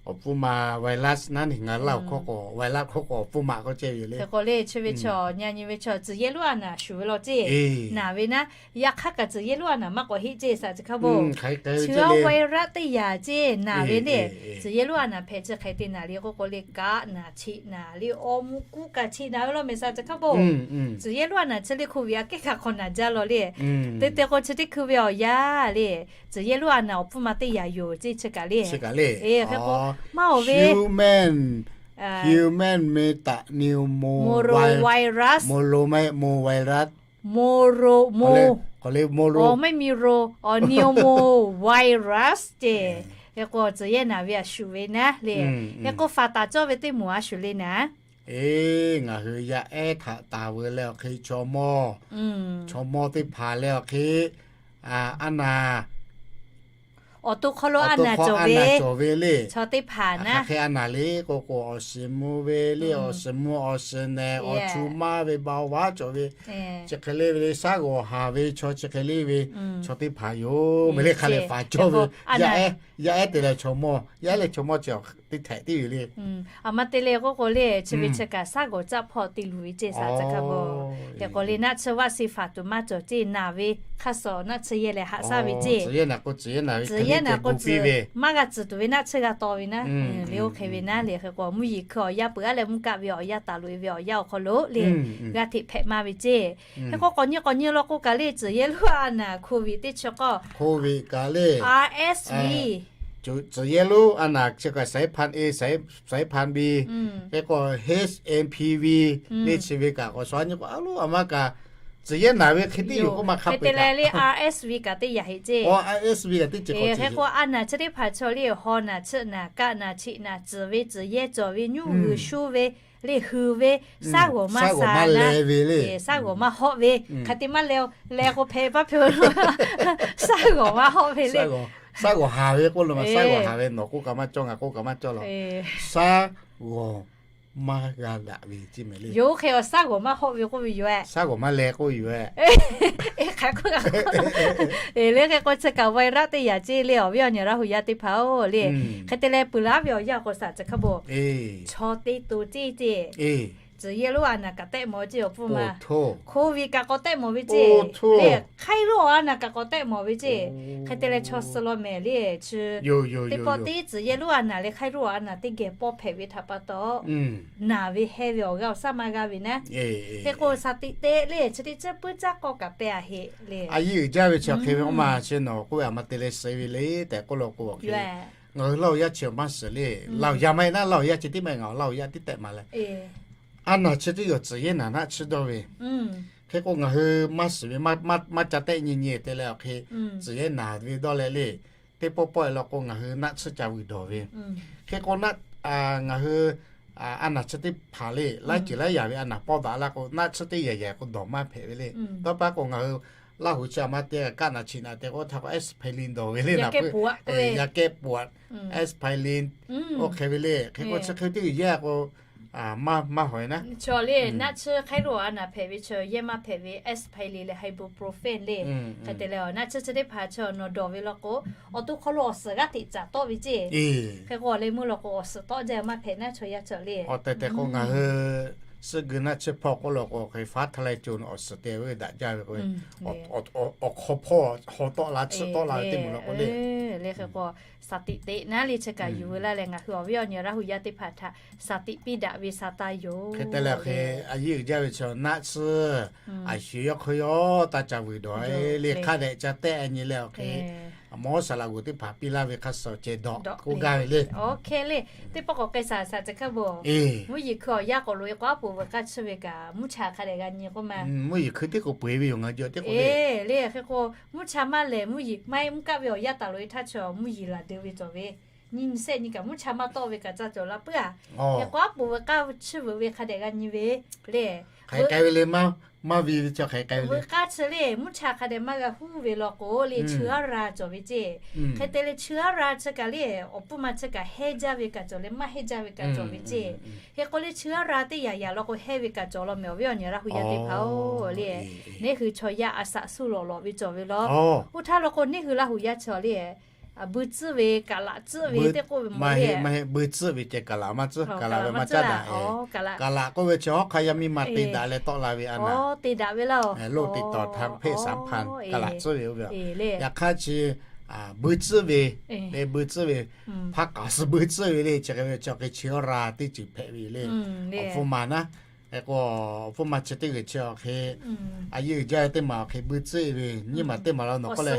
Awˬ pfuhˇ ma virus naˉ neˬ ngaˬ Laˇ huˍ hkawˇ k'o virus hkawˇ k'o awˬ pfuhˇ ma k'oˆ ceh ve le. Hk'e k'o le chi ve chaw nyi nyi ve chaw tcuhˬ yehˇ lonˉ a naˬ shuˍ ve law ceˇ. Naˬ ve naˉ, yaꞈ hk'aˇ kaꞈ tcuhˬ yehˇ lonˉ a naˬ maˇ k'awꞈ heˆ ceˇ saꞈ chi hk'a bo. Chi virus teˇ yaꞈ ceˇ naˬ ve le. Tcuhˬ yehˇ lonˉ a naˬ hpehꞈ chi hk'e te naˬ le k'oˆ k'o le kaˆ naˬ cheꞈ naˬ le awˬ mvuhˇ kuˉ kaꞈ cheꞈ naˬ ve law mehˍ saꞈ chi hk'a bo. Tcuhˬ yehˇ lonˉ a naˬ chi le hk'oˆ ve a kehˉ hk'a hk'aw naˬ jaˇ law le. Teˇ te k'o chi teˇ hkui ve awˬ yanˇ le, tcuhˬ yehˇ lonˉ a naˬ awˬ pfuhˇ ma teˇ yaꞈ yoˬ ceˇ chi kaꞈ le. Hk'e k'o maˇ oˬ ve human, human metapneumovirus, moro mo, awˬ mehˆ mi ro, awˬ pneumovirus ceˇ. Hk'e k'o tcuhˬ yehˇ naˬ ve a shuˍ ve naˉ le. Hk'e k'o faˍ taˍ cawˇ ve teˇ moˍ a shuˍ le naˉ. Eˬ, ngaˬ hui yaˇ ehˉ htaꞈ taˍ veu leh awˬ hk'e chaw mawˇ, chaw mawˇ teˇ hpaˍ leh awˬ hk'e a naˬ awˬ to hk'aw lo a naˍ cawˬ ve, chaw teˇ hpaˍ naˉ hk'e a naˍ le k'o k'o, awˬ shiˍ mvuh ve le, awˬ shiˍ mvuh awˬ shiˍ nehˬ, awˬ chu maˇ ve ba vaˉ cawˬ ve, chi hk'e le ve le, shaˉ g'awˬ haˍ ve chaw chi hk'e le ve, chaw teˇ hpaˍ yoˬ. Mvuhˇ le hk'a lehˬ faˍ cawˇ ve, yaˇ ehˉ te leh chaw mawˇ, yaˇ ehˉ leh chaw mawˇ chi teˇ htehꞈ tiˉ ve le. A ma te leh k'oˆ k'o le, chi ve chi kaꞈ shaˉ g'awˬ caˆ hpawˇ te luˬ ve ceˇ, shaˍ tcuh hk'a bawˬ. Hk'e k'o le, naˆ tsuhˇ vaˆ si faˍ tuˬ maˇ cawˬ ceˇ, naˬ ve hk'aˇ suh naˆ tsuhˇ yehˇ leh haꞈ shaˉ ve ceˇ. Tcuhˬ yehˇ naˬ k'o tcuhˬ maˇ g'a tcuhˬ tuˬ ve naˆ tsuhˇ g'a taw ve naˉ, le oˇ hk'e ve naˉ le. Hk'e k'o mvuhˇ yeˬ hkui awˬ yanˇ peuˬ aˉ leh mvuhˇ kaˆ ve awˬ yanˇ taˍ loꞈ e ve awˬ yanˇ awˬ hk'aw lo le, g'aˇ hteꞈ hpehꞈ maˇ ve ceˇ. Hk'e k'o k'awꞈ nyi k'awꞈ nyi law k'o kaꞈ le, tcuhˬ yehˇ lonˉ a naˍ COVID teˇ chi k'awˇ, COVID kaꞈ le, RSV, tcuhˬ yehˇ lonˉ a naˍ chi kaꞈ saiˉ hpan e, saiˉ hpan bi, hk'e k'o HMPV le chi ve kaꞈ k'awꞈ shaw nyi k'o, a lo a ma kaꞈ tcuhˬ yehˇ naˬ ve hk'e tiˉ yoˬ k'oˆ ma hk'a peu-eˬ te leh le, RSV kaꞈ teˇ yanˇ heˆ ceˇ. RSV kaꞈ teˇ ceuˬ k'awꞈ ceˇ. Hk'e k'o a naˍ chi teˇ hpaˍ chaw le, haw naˬ, tsuhˆ naˬ, kaˆ naˬ, cheꞈ naˬ, tcuhˬ ve, tcuhˬ yehˇ cawˬ ve, nyuˇ g'uiˬ shu ve le, hui ve, shaˉ g'awˬ maˇ sa naˉ, shaˉ g'awˬ maˇ hawˆ ve, shaˉ g'awˬ maˇ hawˆ ve, hk'a te maˇ le, le k'o hpehꞈ paˇ hpehꞈ lo, shaˉ g'awˬ maˇ hawˆ ve le. Shaˉ g'awˬ haˍ ve k'oˆ lo ma, shaˉ g'awˬ haˍ ve nawˬ k'oˆ kaꞈ maˇ cawˇ, ngaˬ k'oˆ kaꞈ maˇ cawˇ law. Shaˉ g'awˬ maˇ g'a daꞈ ve ceˇ mehˍ le. Yoˬ, hk'e awˬ shaˉ g'awˬ maˇ hawˆ ve k'oˆ ve yoˬ-e. Shaˉ g'awˬ maˇ leh k'oˆ ve yoˬ-e. Hk'e k'o, le hk'e k'o chi kaꞈ virus teˇ yanˇ ceˇ le, awˬ viˉ awˬ nyi Laˇ hu yaˇ teˇ hpaˍ-oˬ le. Hk'e te leh peuˬ laˉ ve awˬ yanˇ k'o shaˍ tcuh hk'a bawˬ, chaw teˇ to ceˇ ceˇ. Tcuhˬ yehˇ lonˉ a naˍ kaꞈ tehˆ mawˬ ceˇ awˬ pfuhˇ ma. COVID kaꞈ k'awꞈ tehˆ mawˬ ve ceˇ. Le hk'aiˉ lonˉ a naˍ kaꞈ k'awꞈ tehˆ mawˬ ve ceˇ. Hk'e te leh chaw suh law mehˍ le chi teˇ pawˆ teˇ tcuhˬ yehˇ lonˉ a naˍ leh hk'aiˉ lonˉ a naˍ teˇ geh pawˇ hpehꞈ ve htaꞈ pa taw, naˬ ve heh ve awˬ g'aˇ awˬ shaˉ maˇ g'a ve naˉ. Hk'e k'o shaˍ tiꞈ te le chi teˇ ceuˬ puiˉ caˇ k'awˇ kaꞈ pehˇ a heˆ le. A yeˇ uiˍ jaˇ ve chi hk'e ve oˇ ma chi nawˬ k'oˆ ve a ma te leh suh ve le tehꞈ k'oˆ law k'o, ngaˬ hui Laˇ hu yaˇ chi maˇ shiˍ le. Laˇ hu yaˇ maˇ heˆ naˉ, Laˇ hu yaˇ chi tiˉ maˇ heˆ, ngaˬ Laˇ hu yaˇ tiˉ tehꞈ ma leh, a naˍ chi teˇ g'aˇ tcuhˬ yehˇ naˬ naˆ tsuhˇ dawˇ ve. Hk'e k'o ngaˬ hui maˇ shiˍ ve, maˇ ca tehˆ nyi nyi te leh awˬ hk'e tcuhˬ yehˇ naˬ ve dawˇ leh le, teˇ pawˆ pawˆ e law k'o ngaˬ hui naˆ tsuhˇ ca vuiˬ dawˬ ve. Hk'e k'o ngaˬ hui a naˍ chi teˇ hpaˍ le, laiˉ ceuˬ laiˉ yaꞈ ve a naˍ pawˇ daꞈ la k'o naˆ tsuhˇ teˇ yanˇ yanˇ k'o dawˬ maˇ hpehꞈ ve le. Tawˇ pa k'o ngaˬ hui Laˇ hu chi a ma te kaꞈ kaˆ naˬ chi naˬ te k'o htaˇ k'o aspirin dawˬ ve le, naˬ peuˬ, yaꞈ kehˉ pawꞈ, aspirin, oˇ hk'e ve le. Hk'e k'o chi hk'e teˇ g'uiˬ yehˇ k'o maˇ hawˬ e naˉ. Chaw le naˆ tsuhˇ hk'aiˉ lonˉ a naˍ hpehꞈ ve chi yehˇ maˇ hpehꞈ ve aspirin leh ibuprofen le. Hk'e te leh naˆ tsuhˇ chi teˇ hpaˍ chi nawˬ dawˬ ve law k'o, awˬ to hk'aw lo awˬ suhˍ g'aˇ hteꞈ caˍ tawˆ ve ceˇ. Hk'e k'o awˬ leh meuˇ law k'o awˬ suhˍ tawˆ jaˇ maˇ hpehꞈ naˉ chaw yaˇ cawˬ le. Awˬ tehˬ tehˬ k'o ngaˬ hui suhˆ gui naˆ tsuhˇ hpawˇ k'oˆ law k'o hk'e faˉ htaˇ leh co awˬ suhˍ te ve daꞈ jaˇ ve k'o, awˬ hk'aw hpawˇ haw tawˆ la tsuhˆ tawˆ la ve teˇ moˍ law k'o le. Le hk'e k'o shaˍ tiꞈ teꞈ naˉ le chi kaꞈ yuˬ veu laˇ leh ngaˬ hui awˬ viˉ awˬ nyi Laˇ hu yaˇ teˇ hpaˍ htaꞈ shaˍ tiꞈ piˇ daꞈ ve sha taˇ yoˬ. Hk'e te leh hk'e a yeˇ uiˍ jaˇ ve chi naˆ tsuhˇ a shu yawˇ hk'aw yawˇ taˇ ca vuiˬ dawˬ le hk'a dehꞈ ca tehˆ a nyi leh awˬ hk'e, mawˇ saˍ laꞈ g'uˬ teˇ hpaˍ piˇ laˇ ve hk'a suh ceh dawꞈ k'oˆ gaˇ ve le. Hk'e le, teˇ pawˆ k'awꞈ k'ai shaˍ shaˍ ceh hk'a bawˬ. Mvuhˇ yeˬ hkui awˬ yanˇ k'awꞈ loꞈ e k'o aˉ poꞈ veuꞈ k'aˇ tsuhˇ ve kaꞈ mvuhˇ cha hk'a dehꞈ g'a nyi k'oˆ ma. Mvuhˇ yeˬ hkui teˇ k'oˍ peu eˬ ve yoˬ ngaˬ jawˬ teˇ k'oˍ le. Le hk'e k'o mvuhˇ cha maˇ lehˬ mvuhˇ yeˬ maˇ heˆ mvuhˇ kaˆ ve awˬ yanˇ taˍ loꞈ e htaˇ chi mvuhˇ yeˬ laˬ deu ve cawˬ ve, nyi nyi sehˆ nyi kaꞈ mvuhˇ cha maˇ tawˆ ve kaꞈ ca cawˬ la puiˉ a. Hk'e k'o aˉ poꞈ veuꞈ k'aˇ tsuhˇ veuꞈ ve hk'a dehꞈ g'a nyi ve le. Hk'aˬ hk'e k'ai ve le, maˇ maˇ ve ve chi hk'aˬ hk'e k'ai ve le. Veuꞈ k'aˇ chi le mvuhˇ cha hk'a dehꞈ maˇ g'a huˉ ve law k'o le, chi aˉ ra cawˬ ve ceˇ. Hk'e te leh chi aˉ ra chi kaꞈ le awˬ pfuhˇ ma chi kaꞈ heˇ jaˇ ve kaꞈ cawˬ leh maˇ heˇ jaˇ ve kaꞈ cawˬ ve ceˇ. Hk'e k'o le chi aˉ ra teˇ yanˇ yanˇ law k'o heˇ ve kaꞈ cawˬ law mehˍ awˬ viˉ awˬ nyi Laˇ hu yaˇ teˇ hpaˍ-oˬ le. Neˇ hui chaw yaˇ a shaꞈ suˇ lawꞈ lawꞈ ve cawˬ ve law. Oˇ htaˇ law k'o neˇ hui Laˇ hu yaˇ chi le bui tcuhˉ ve, kaˍ laꞈ tcuhˉ ve teˇ k'oˆ ve maˇ heˆ, maˇ heˆ, bui tcuhˉ ve ceh kaˍ laꞈ maˇ tcuhˉ, kaˍ laꞈ ve maˇ caˉ daꞈ. Kaˍ laꞈ k'oˆ ve chi hawˉ hk'a yaˇ miˇ ma te daꞈ leh tawˆ la ve a naˍ. Te daꞈ ve laˇ. Lo te tawˍ htaˇ hpeˆ saˍ hpaˇ kaˍ laꞈ tcuhˉ ve oˇ ve. Yaꞈ hk'aˇ chi bui tcuhˉ ve, le bui tcuhˉ ve, hpaˇ kaˍ suh bui tcuhˉ ve le chi hk'e ve chi hk'e chi aˉ ra teˇ ceuˬ hpehꞈ ve le. Awˬ hpfuhˇ ma naˉ, hk'e k'o awˬ hpfuhˇ ma chi teˇ g'uiˬ chi awˬ hk'e a yeˇ uiˍ jaˇ ve teˇ maˬ awˬ hk'e bui tcuhˉ ve nyiˇ maˬ teˇ maˬ la nawˬ k'oˆ leh,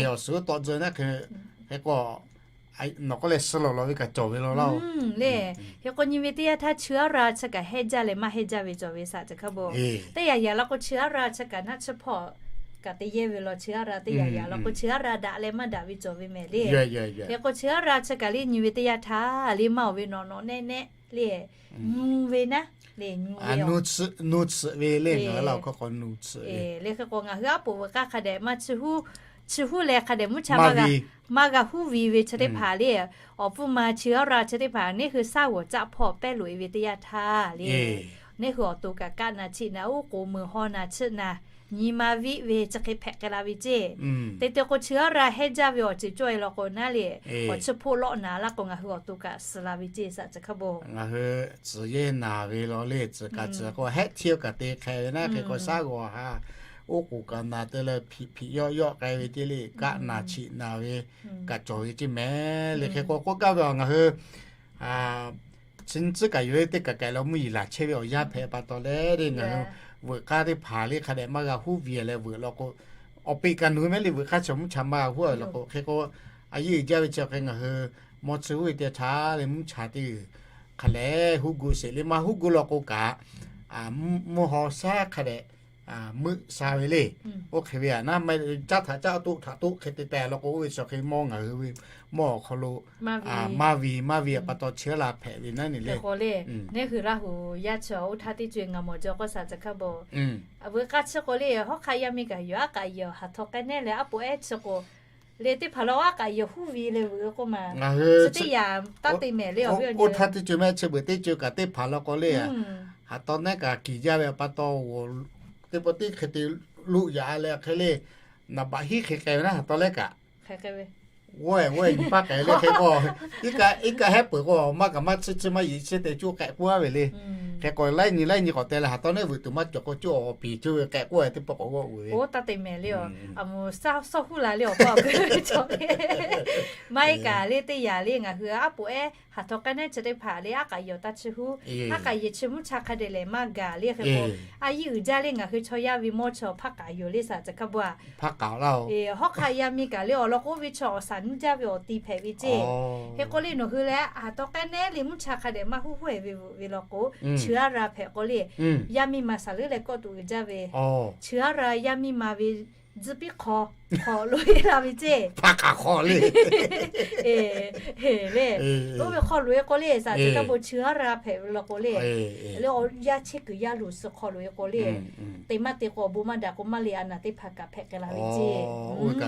awˬ suhˍ tawˆ tzuhˆ ve naˉ hk'e, hk'e k'o nawˬ k'oˆ leh suh lawꞈ lawꞈ ve kaꞈ cawˬ ve law laˇ-oˬ. Le, hk'e k'o nyi ve teˇ yanˇ htaˇ chi aˉ ra chi kaꞈ heˇ jaˇ leh maˇ heˇ jaˇ ve cawˬ ve shaˍ ceh hk'a bawˬ. Teˇ yanˇ yanˇ law k'o chi aˉ ra chi kaꞈ naˆ tsuhˇ hpawˇ kaꞈ te yehˇ ve law, chi aˉ ra teˇ yanˇ yanˇ law k'o chi aˉ ra daꞈ leh maˇ daꞈ ve cawˬ ve mehˍ le. Hk'e k'o chi aˉ ra chi kaꞈ le nyi ve teˇ yanˇ htaˇ le maˇ oˬ ve nawꞈ nawꞈ nehˆ nehˆ le, nyu ve naˉ le, nyu ve, nu tsuhꞈ ve le, ngaˬ hui Laˇ huˍ hkawˇ k'o nu tsuhꞈ ve le. Hk'e k'o ngaˬ hui aˉ poꞈ veuꞈ k'aˇ hk'a dehꞈ maˇ tsuhˇ huˉ chi huˉ leh hk'a dehꞈ mvuhˇ cha maˇ g'a huˉ vi ve chi teˇ hpaˍ le, awˬ pfuhˇ ma chi aˉ ra chi teˇ hpaˍ neˇ hui shaˉ g'awˬ caˆ hpawˇ pehˇ loꞈ e ve teˇ yanˇ htaˇ le, neˇ hui awˬ to kaꞈ kaˆ na chiˆ na oˉ k'oˍ meuˬ haw na chiˆ na nyi ma viˆ ve chi hk'e hpehꞈ k'ai la ve ceˇ. Te te k'o, chi aˉ ra hehnˇ jaˇ ve awˬ ceuˬ cawˇ e law k'o naˉ le, awˬ chi hpoˆ lawˆ na laˇ k'o, ngaˬ hui awˬ to kaꞈ suh la ve ceˇ, saˍ tcuh hkaˇ bon. Ngaˬ hui tcuhˍ yehˇ naˍ ve law le, tcuhˍ kaꞈ tcuhˍ k'o, hehˆ hteˇ kaꞈ te hk'e ve naˉ hk'e k'o, shaˉ g'awˬ ha oˉ k'oˍ kaꞈ na te leh hpiꞈ hpiꞈ yawˆ yawˆ k'ai ve ceˇ le, kaˆ na chiˆ na ve kaꞈ cawˬ ve ceˇ mehˍ le. Hk'e k'o, k'oˆ gaˇ ve a, ngaˬ hui chi nyi tcuhˉ kaꞈ yoˬ le, teˇ kaꞈ kaꞈ la mvuhˇ yeˬ laˬ chehˇ ve awˬ yanˇ hpehꞈ pa taw leh le, ngaˬ hui veuꞈ k'aˇ teˇ hpaˍ le hk'a dehꞈ maˇ g'a huˉ ve leh veuꞈ law k'o, awˬ peꞈ kaꞈ nawˬ hui mehˉ le veuꞈ k'aˇ chi mvuhˇ cha maˇ g'a huˉ law k'o, hk'e k'o, a yeˇ uiˍ jaˇ ve chi hk'e ngaˬ hui mawˇ chi huˉ ve teˇ htaˇ le mvuhˇ cha teˇ g'uiˬ hk'a lehˬ huˉ gu sheˍ le, maˇ huˉ gu law k'o kaꞈ, mvuhˇ haw shaˉ hk'a dehꞈ meuˆ sha ve le. Oˇ hk'e ve a naˉ, caˉ htaꞈ caˉ toˆ htaꞈ toˆ hk'e te teh law k'o, oˇ ve chi hk'e mawˇ ngaˬ hui ve mawˇ awˬ hk'aw lo maˇ ve maˇ ve pa taw chi aˉ la hpehꞈ ve naˉ ne le. Neˇ hui Laˇ huˍ yaˇ chi oˇ htaˇ teˇ co e ngaˬ mawˬ jaw k'o, saˍ tcuh hkaˇ bon, veuꞈ k'aˇ chi k'o le, hawˉ hk'aˆ yaˇ miˇ kaꞈ yoˬ, aˉ k'aꞈ yehˬ haˍ htawˇ k'ai nehˉ leh aˉ poꞈ ehˉ chi k'o le, teˇ hpaˍ la aˉ k'aꞈ yehˬ huˉ ve leh veuꞈ k'oˆ ma, chi teˇ yanˇ taˇ te mehˍ le. Oˇ htaˇ teˇ co e mehˆ chi beuꞈ teˇ co e kaꞈ teˇ hpaˍ law k'o le, haˍ taw nehˉ kaꞈ kiˬ jaˇ ve pa taw, teˇ pawˆ teˇ hk'e te loˆ yaꞈ leh hk'e le, naˍ baꞈ hiˉ hk'e k'ai ve naˉ haˍ taw lehˉ kaꞈ g'awˇ e g'awˇ e nyi paˇ k'ai le. Hk'e k'o, iˉ kaˆ hehˉ peuˬ k'o, maˇ kaꞈ maˇ tsuhˇ tsuhˇ maˇ yeꞈ chehˇ te coˇ k'ehꞈ k'oˆ a ve le. Hk'e k'o laiˉ nyi laiˉ nyi k'awꞈ te leh haˍ taw nehˉ veuꞈ tuˬ maˇ cawˬ k'o, coˇ awˬ piˍ coˇ ve k'ehꞈ k'oˆ a teˇ pawˆ k'awꞈ g'awˇ uiˍ ve. Oˇ taˇ te mehˍ le a, a moˍ sawˉ huˉ la le awˬ pa awˬ keu ve cawˬ le. Maˇ heˆ kaꞈ le teˇ yanˇ le ngaˬ hui aˉ poꞈ ehˉ haˍ htawˇ k'ai nehˉ chi teˇ hpaˍ le aˉ k'aꞈ yehˬ taˇ chi huˉ, aˉ k'aꞈ yehˬ chi mvuhˇ cha hk'a dehꞈ lehˬ maˇ gaˬ le. Hk'e k'o, a yiˇ uiˍ jaˇ le ngaˬ hui chaw yaˇ ve mawˇ chaw hpaˇ k'aꞈ yoˬ le, saˍ tcuh hkaˇ bon a. Hawˉ hk'aˆ yaˇ miˇ kaꞈ le awˬ lawn k'o, oˇ ve chaw awˬ saˍ nuˇ jaˇ ve awˬ ti hpehꞈ ve ceˇ. Hk'e k'o le nawˬ hui leh haˍ htawˇ k'ai nehˉ le mvuhˇ cha hk'a dehꞈ maˇ huˉ huˉ e ve veuꞈ ve law k'o, chi aˉ ra hpehꞈ k'o le, yaˇ miˇ ma saˍ leuˉ leh kawˆ tuˬ uiˍ jaˇ ve, chi aˉ ra yaˇ miˇ ma ve tzuhˇ piˉ hk'aw hk'aw loꞈ e la ve ceˇ. Hk'aw le, le, oˇ ve hk'aw loꞈ e k'o le, saˍ tcuh hkaˇ bon, chi aˉ ra hpehꞈ ve law k'o le, le awˬ yaˇ chehˇ kuiˬ yaˇ luˬ suh hk'aw loꞈ e k'o le, te maˇ te k'o awˬ bon maˇ daꞈ k'o maˇ le a naˍ teˇ hpaˍ kaꞈ hpehꞈ k'ai la ve ceˇ.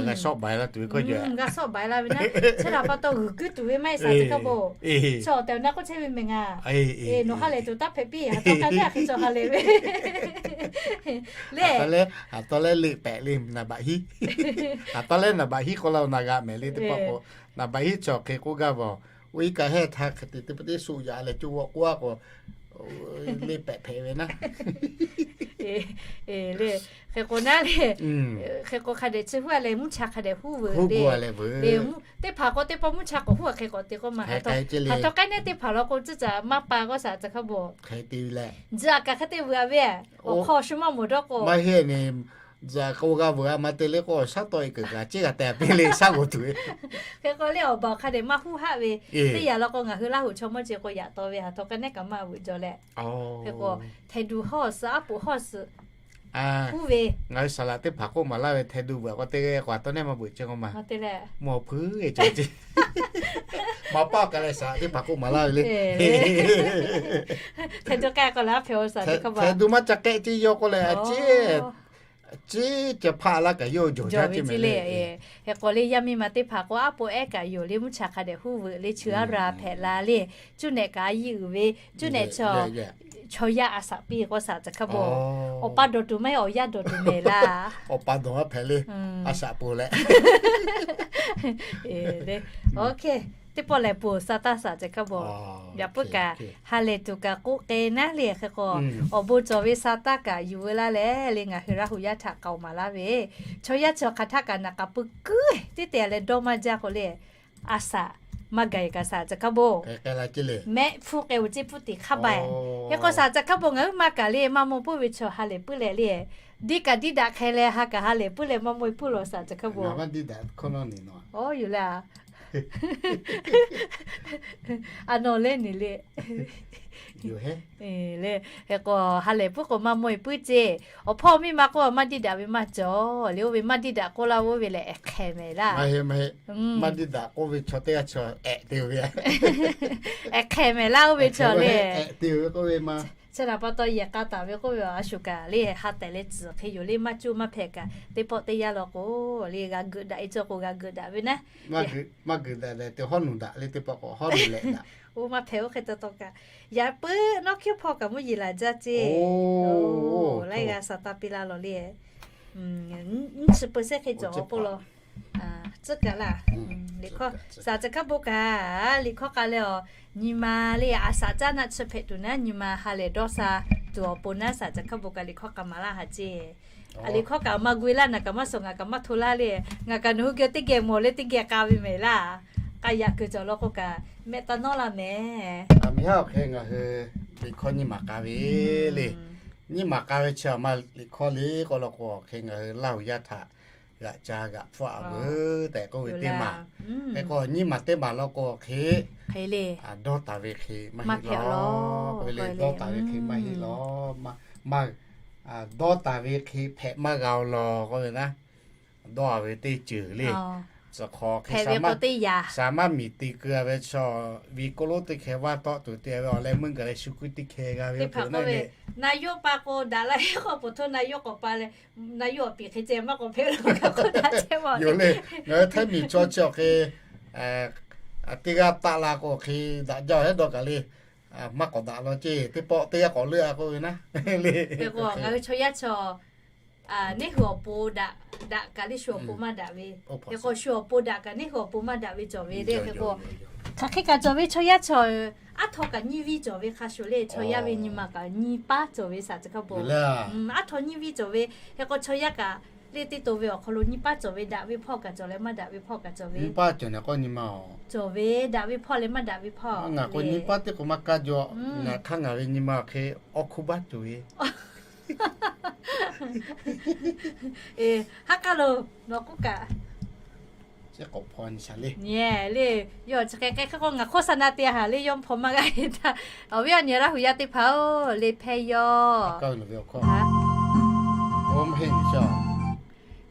G'a shawˆ baiˍ la tuˬ ve k'o, g'a shawˆ baiˍ la ve naˉ, chi htaꞈ pa taw g'uiˬ kuiˉ tuˬ ve maˇ heˆ, saˍ tcuh hkaˇ bon. Chaw awˬ tehˬ awˬ na k'oˆ chehˇ ve mehˍ ngaˬ. Nawˬ ha lehˬ tuˬ taˇ hpehꞈ piˇ, haˍ htawˇ k'ai nehˉ hk'e chaw ha lehˬ ve le. Haˍ taw lehˉ leꞈ pehꞈ le naˍ baꞈ hiˉ. Haˍ taw lehˉ naˍ baꞈ hiˉ k'oˆ la naˍ g'a mehˍ le teˇ pawˆ k'o, naˍ baꞈ hiˉ chaw hk'e k'oˆ gaˇ vaˬ. Oˇ iˉ kaˆ hehˉ htaˇ hk'e te teˇ pawˆ teˇ suˆ yaꞈ leh coˇ g'awˆ k'oˆ a k'o, le pehꞈ hpehꞈ ve naˉ. Hk'e k'o naˉ le, hk'e k'o hk'a dehꞈ chi huˉ a leh mvuhˇ cha hk'a dehꞈ huˉ veuꞈ le. Teˇ hpaˍ k'o teˇ pawˆ mvuhˇ cha k'awꞈ huˉ a hk'e k'awꞈ te k'oˆ ma. Haˍ htawˇ k'ai nehˉ teˇ hpaˍ law k'o tcuhˉ caꞈ maˇ pa k'o, saˍ tcuh hkaˇ bon, tzuhꞈ aꞈ kaꞈ hk'e te veuꞈ a ve, awˬ hk'aw shu maˇ mawˬ dawˇ k'o, maˇ heˆ ni, tzuhꞈ aꞈ k'o g'a veuꞈ a ma te le k'o, shaˉ tawˆ e kuiˬ kaꞈ ceˇ g'a te a piˇ le shaˉ g'awˬ tuˬ ve. Hk'e k'o le awˬ baˬ hk'a dehꞈ maˇ huˉ haˆ ve, teˇ yanˇ law k'o ngaˬ hui Laˇ huˍ chaw mawˇ ce k'o yaꞈ taw ve haˍ htawˇ k'ai nehˉ kaꞈ maˇ veuꞈ jaw leh. Hk'e k'o, htaiˍ duˬ hawˇ suhˍ aˉ poꞈ hawˇ suhˍ huˉ ve, ngaˬ hui saˍ laꞈ teˇ hpaˍ k'oˆ maˍ laˇ ve htaiˍ duˬ veuꞈ k'o teˇ g'aˇ k'o a taw nehˉ maˇ veuꞈ ce k'o ma, mawˬ hpui e ce ce. Maˇ paˆ k'ai leh saˍ laꞈ teˇ hpaˍ k'oˆ maˍ laˇ ve le. Htaiˍ duˬ k'ai k'o la hpehꞈ o saˍ, htaiˍ duˬ maˇ ca k'ehˆ ce yaw k'o leh a ce ceˇ, ca hpaˆ laˇ kaꞈ yawˇ jawˬ jaˇ ce mehˍ le. Hk'e k'o le yaˇ miˇ ma teˇ hpaˍ k'o aˉ poꞈ ehˉ kaꞈ yoˬ le mvuhˇ cha hk'a dehꞈ huˉ veuꞈ le chi aˉ ra hpehꞈ la le. Cuˇ nehꞈ kaꞈ a yiˇ uiˍ ve, cuˇ nehꞈ chaw yaˇ a shaꞈ piˇ k'o saˍ tcuh hkaˇ bon, awˬ pa dawˬ tuˬ maˇ heˆ, awˬ yaˇ dawˬ tuˬ mehˍ laˇ. Awˬ pa dawˬ maˇ hpehꞈ le, a shaꞈ poˬ leh. Teˇ pawˆ lehˬ poˬ sa taˇ saˍ tcuh hkaˇ bon. Yaꞈ puiˉ kaꞈ ha lehˬ tuˬ kaꞈ k'oˆ k'e naˉ le hk'e k'o, awˬ bon cawˬ ve sa taˇ kaꞈ yuˬ veu laˇ leh le ngaˬ hui Laˇ huˍ yaˇ htaꞈ k'aoˍ maˍ laˇ ve, chaw yaˇ chaw hk'aˬ htaˇ kaꞈ naˍ k'a pui kuiˉ teˇ te leh dawˇ maˇ jaˇ k'o le, a shaꞈ maˇ gaˬ e kaꞈ saˍ tcuh hkaˇ bon. Mehˆ hpfuhˇ k'ai ve ceˇ puˇ tiˍ hk'a baiˬ. Hk'e k'o saˍ tcuh hkaˇ bon ngaˬ huiˉ ma kaꞈ le maˇ maw puiˉ ve chaw ha lehˬ puiˉ leh le, diˇ kaꞈ diˇ daꞈ hk'e leh ha kaꞈ ha lehˬ puiˉ leh maˇ maw e puiˉ law saˍ tcuh hkaˇ bon. Yoˬ le, a nawˬ lehˉ neˬ le. Hk'e k'o ha lehˬ puiˉ k'o maˇ maw e puiˉ ceˇ. Awˬ hpawˇ miˇ ma k'oˆ maˇ diˇ daꞈ ve maˇ cawˬ le, oˇ ve maˇ diˇ daꞈ k'oˆ laˇ oˇ ve lehˬ ehˉ hk'e mehˍ laˇ. Maˇ diˇ daꞈ k'oˆ ve chaw teˇ g'aˇ chaw ehˉ te ve, ehˉ hk'e mehˍ laˇ oˇ ve chaw le. Ehˉ te ve k'oˆ ve ma Chi htaꞈ pa taw yehˬ k'a taˍ ve k'oˆ ve a shuˍ kaꞈ le, ha tehˬ leh tcuhˍ hk'e yoˬ le, maˇ cuˇ maˇ hpehꞈ kaꞈ teˇ pawˆ teˇ yanˇ law k'o, le g'a geuꞈ daꞈ e cawˇ k'o g'a geuꞈ daꞈ ve naˉ. Maˇ geuꞈ daꞈ leh te hawˉ nuˬ daꞈ le, teˇ pawˆ k'awꞈ hawˉ nuˬ leh daꞈ. Oˇ maˇ hpehꞈ oˇ hk'e te taw kaꞈ, yaꞈ puiˉ nawˉ hkiˉ hpawˇ kaꞈ mvuhˇ yeˬ laˬ jaˇ ceˇ. Laiˉ g'a saˍ taˇ piˇ laˇ lawˬ le. Nyiˇ chi peu sehˉ hk'e cawˬ k'oˆ law. Tcuhˉ kaꞈ laˇ. Liꞈ hkawˇ saˍ ceˬ hkaˉ bon kaꞈ, liꞈ hkawˇ k'a leh a, nyi ma le a saˍ caˉ naˆ chi hpehꞈ tuˬ naˉ, nyi ma ha lehˬ dawˇ sha tuˬ awˬ pon naˉ, saˍ ceˬ hkaˉ bon kaꞈ liꞈ hkawˇ k'a maˍ laˇ haˍ ceˇ. A liꞈ hkawˇ kaꞈ maˇ gu e laˇ, naˬ kaꞈ maˇ shawˍ, ngaˬ kaꞈ maˇ hto laˇ le. Ngaˬ kaꞈ nawˬ hui geh teˇ geh mawˬ leh teˇ geh k'a ve mehˍ laˇ. K'a yaꞈ kuiˬ cawˬ law k'o kaꞈ mehˆ taˇ nawˉ laˇ mehˍ. Miˬ haˉ awˬ hk'e ngaˬ hui liꞈ hkawˇ nyiˇ maˬ k'a ve le. Nyiˇ maˬ k'a ve chi a ma liꞈ hkawˇ le k'o law k'o, awˬ hk'e ngaˬ hui Laˇ huˍ yaˇ htaꞈ g'aꞈ ca g'aꞈ hpfuhˆ a veuˬ tehꞈ k'oˆ ve teˇ maˬ. Hk'e k'o nyiˇ maˬ teˇ maˬ law k'o awˬ hk'e dawˇ taˍ ve hk'e maˇ heˆ law. K'oˆ ve le, dawˇ taˍ ve hk'e maˇ heˆ law. Maˇ, dawˇ taˍ ve hk'e hpehꞈ maˇ g'a-o law k'oˆ ve naˉ. Dawˇ a ve teˇ ceuˬ le. Tcuh hk'aw hk'e, shaˍ maˇ miˬ te keu a ve chaw, ve k'oˆ lonˉ teˇ hkeh vaˇ tawˆ tuˬ te ve awˬ leh meuˇ gaˬ leh shu kuiˉ teˇ hkeh g'a ve teˇ hpaˍ k'oˆ ve le. Na yawˇ pa k'o daꞈ la, yawˇ k'o po hto na yawˇ k'awꞈ pa leh, na yawˇ awˬ piˍ hk'e ceh maˇ k'awꞈ hpehꞈ lo kaꞈ k'oˆ daꞈ ceh maˇ yoˬ le. Ngaˬ hui Htaiˇ miˬ chaw chi awˬ hk'e teˇ g'aˇ taˆ la k'o hk'e daꞈ jaˇ hehˉ dawˇ kaꞈ le. Maˇ k'awꞈ daꞈ law ceˇ, teˇ pawˆ teˇ g'aˇ k'awꞈ leuˆ a k'oˆ ve naˉ le. Hk'e k'o ngaˬ hui chaw yaˇ chaw neˇ hui awˬ pon daꞈ, daꞈ kaꞈ le shu awˬ pon maˇ daꞈ ve. Hk'e k'o shu awˬ pon daꞈ kaꞈ neˇ hui awˬ pon maˇ daꞈ ve cawˬ ve le. Hk'e k'o hk'aˬ hk'e kaꞈ cawˬ ve chaw yaˇ chaw, aˉ htaw kaꞈ nyiˇ viˇ cawˬ ve hk'a shuˍ le. Chaw yaˇ ve nyi ma kaꞈ nyiˇ paˉ cawˬ ve saˍ ceˬ hkaˉ bon. Aˉ htaw nyiˇ viˇ cawˬ ve. Hk'e k'o chaw yaˇ kaꞈ le teˇ to ve awˬ hk'aw lo nyiˇ paˉ cawˬ ve, daꞈ ve hpawˇ kaꞈ cawˬ leh maˇ daꞈ ve hpawˇ kaꞈ cawˬ ve. Nyiˇ paˉ cawˬ nyi k'o nyi ma cawˬ ve, daꞈ ve hpawˇ leh maˇ daꞈ ve hpawˇ. Ngaˬ k'o nyiˇ paˉ teˇ k'o maˇ kaˇ jaw. Ngaˬ hk'aˇ ngaˬ ve nyi ma hk'e awˬ hkuˇ baˆ tuˬ ve. Ha k'aˇ lo nawˬ k'oˆ kaꞈ, k'awꞈ hpaw nyi shaˍ le. Nyi le, yawˇ chi hk'e k'ai hk'e k'o ngaˬ hk'oˆ sa na te haˍ le, yawˇ hpaw maˇ g'a e htaˇ. Awˬ viˉ awˬ nyi Laˇ huˍ yaˇ teˇ hpaˍ-oˬ, le hpehˇ yawˇ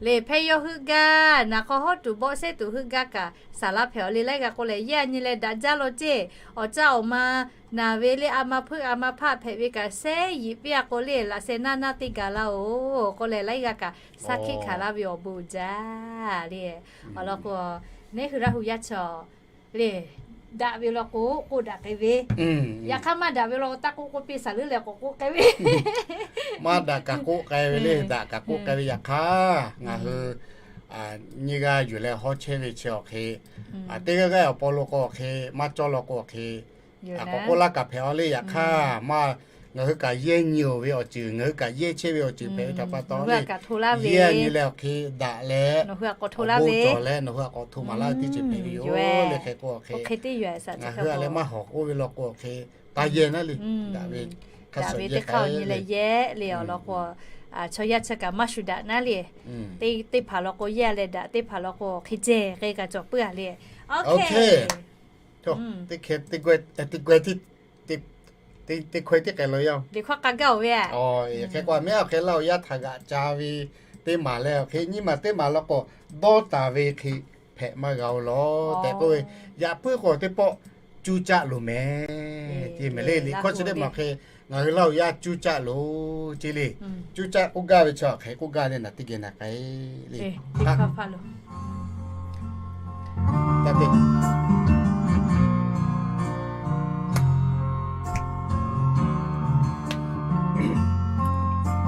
le hpehˇ yawˇ heuˆ gaˇ, naˍ hk'aw hawˉ tuˬ bawˆ sehˉ tuˬ heuˆ gaˇ kaꞈ, saˍ laˇ hpehꞈ awˬ le laiˉ g'a k'oˆ leh, yehˇ a nyi leh daꞈ jaˇ law ceˇ. Awˬ caˇ awˬ ma naˬ ve le, a ma hpeuˆ a ma hpaˆ hpehꞈ ve kaꞈ, sehˉ yiꞈ piˇ a k'o le, laꞈ sheh naˇ naˇ teˇ gaˬ laˇ-oˬ k'oˆ leh, laiˉ g'a kaꞈ shaˉ hkiˆ hkanˍ laˇ ve awˬ bon uiˍ jaˇ le. Awˬ lawn k'o, neˇ hui Laˇ huˍ yaˇ chaw le, daꞈ ve law k'o k'oˆ daꞈ k'ai ve, yaꞈ hk'aˇ maˇ daꞈ ve law k'o taˇ k'oˆ k'oˆ piˇ, saˍ leuˉ leh k'awꞈ k'oˆ k'ai ve. Maˇ daꞈ kaꞈ k'oˆ k'ai ve le, daꞈ kaꞈ k'oˆ k'ai ve. Yaꞈ hk'aˇ ngaˬ hui nyiˇ g'aˇ yuˬ leh hawˉ chehˇ ve chi awˬ hk'e, teˇ g'aˇ g'aˇ awˬ paw lo k'o awˬ hk'e maˇ cawˇ law k'o awˬ hk'e, k'awꞈ k'oˆ laˇ kaꞈ hpehꞈ a le. Yaꞈ hk'aˇ maˇ, ngaˬ hui kaꞈ yehˇ nyi-oˬ ve awˬ ceuˬ, ngaˬ hui kaꞈ yehˇ chehˇ ve awˬ ceuˬ hpehꞈ ve htaꞈ pa taw le, yehˇ nyi leh awˬ hk'e daꞈ leh, awˬ bon cawˬ leh nawˬ hui a k'awꞈ hto maˍ laˇ ve teˇ ceuˬ hpehꞈ ve yoˬ le. Hk'e k'o awˬ hk'e ngaˬ hui a leh maˇ hawˬ k'oˆ ve law k'o awˬ hk'e taˇ yehˇ naˉ le. Daꞈ ve teˇ hk'aˇ awˬ nyi leh yehˇ le. Awˬ lawn k'o, chaw yaˇ chi kaꞈ maˇ shu daꞈ naˉ le. Teˇ hpaˍ law k'o yehˇ leh daꞈ, teˇ hpaˍ law k'o hk'e ceh k'e kaꞈ cawˬ puiˉ a le. Teˇ hkeh teˇ hkeh tiˉ, teˇ hkeh tiˉ k'ai lo yaˇ-oˬ. Liꞈ hkawˇ k'a gaˇ-oˬ ve a. Hk'e k'o a mehˉ awˬ hk'e Laˇ huˍ yaˇ htaꞈ g'aꞈ ca ve teˇ maˬ leh awˬ hk'e nyiˇ maˬ teˇ maˬ law k'o, dawˇ taˍ ve hk'e hpehꞈ maˇ g'a-o law tehꞈ k'oˆ ve, yaꞈ puiˉ k'o teˇ pawˆ cuˇ caˆ loˬ mehˍ. Ceˇ mehˍ le, liꞈ hkawˇ chi teˇ maˬ hk'e ngaˬ hui Laˇ huˍ yaˇ cuˇ caˆ loˬ ceˇ le. Cuˇ caˆ k'oˆ gaˇ ve chi hk'e k'oˆ gaˇ leh naˬ teˇ geh naˬ k'ai le.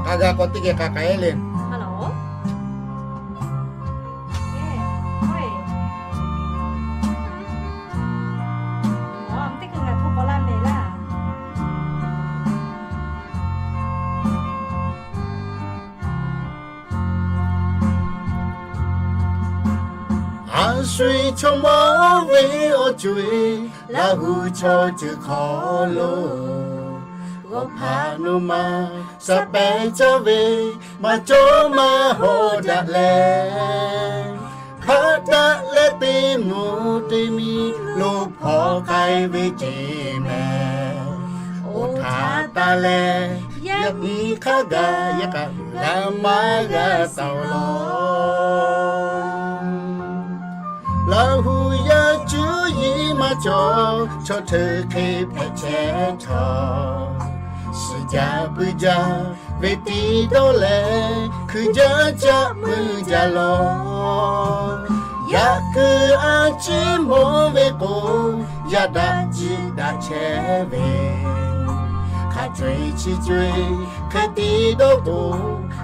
K'a gaˇ k'o teˇ geh k'a k'ai le. A sho-eˬ chaw mawˇ ve awˬ co-e, Laˇ huˍ chaw ceuˬ hk'aw lo, g'awˬ hpaꞈ nuˇ ma sha pehˍ caˇ ve, maˇ cawˇ maˇ hawˉ daꞈ leh, hpaˆ daꞈ leh teˇ mvuhˇ teˇ miˬ lo hpaw k'ai ve ceˇ mehˍ. Oˇ htaꞈ taˇ leh, yaˇ miˇ hk'a gaˬ yaˇ kaꞈ g'a maˇ g'a taˍ law. Laˇ huˍ yaˇ cuˇ yiˍ maˇ cawˬ, chaw hteuꞈ hk'e hpehꞈ chehˇ chaw, shiˍ Jaˇ puiˉ jaˇ ve tiˉ dawˇ leh, hkui jaˇ caˆ mui jaˇ lawˬ. Yaꞈ kuiˬ a ciˉ mawˬ ve k'o, yaꞈ daꞈ jiˆ daꞈ chehˇ ve, hk'a co-e chi co-e hk'e tiˉ dawˇ k'o,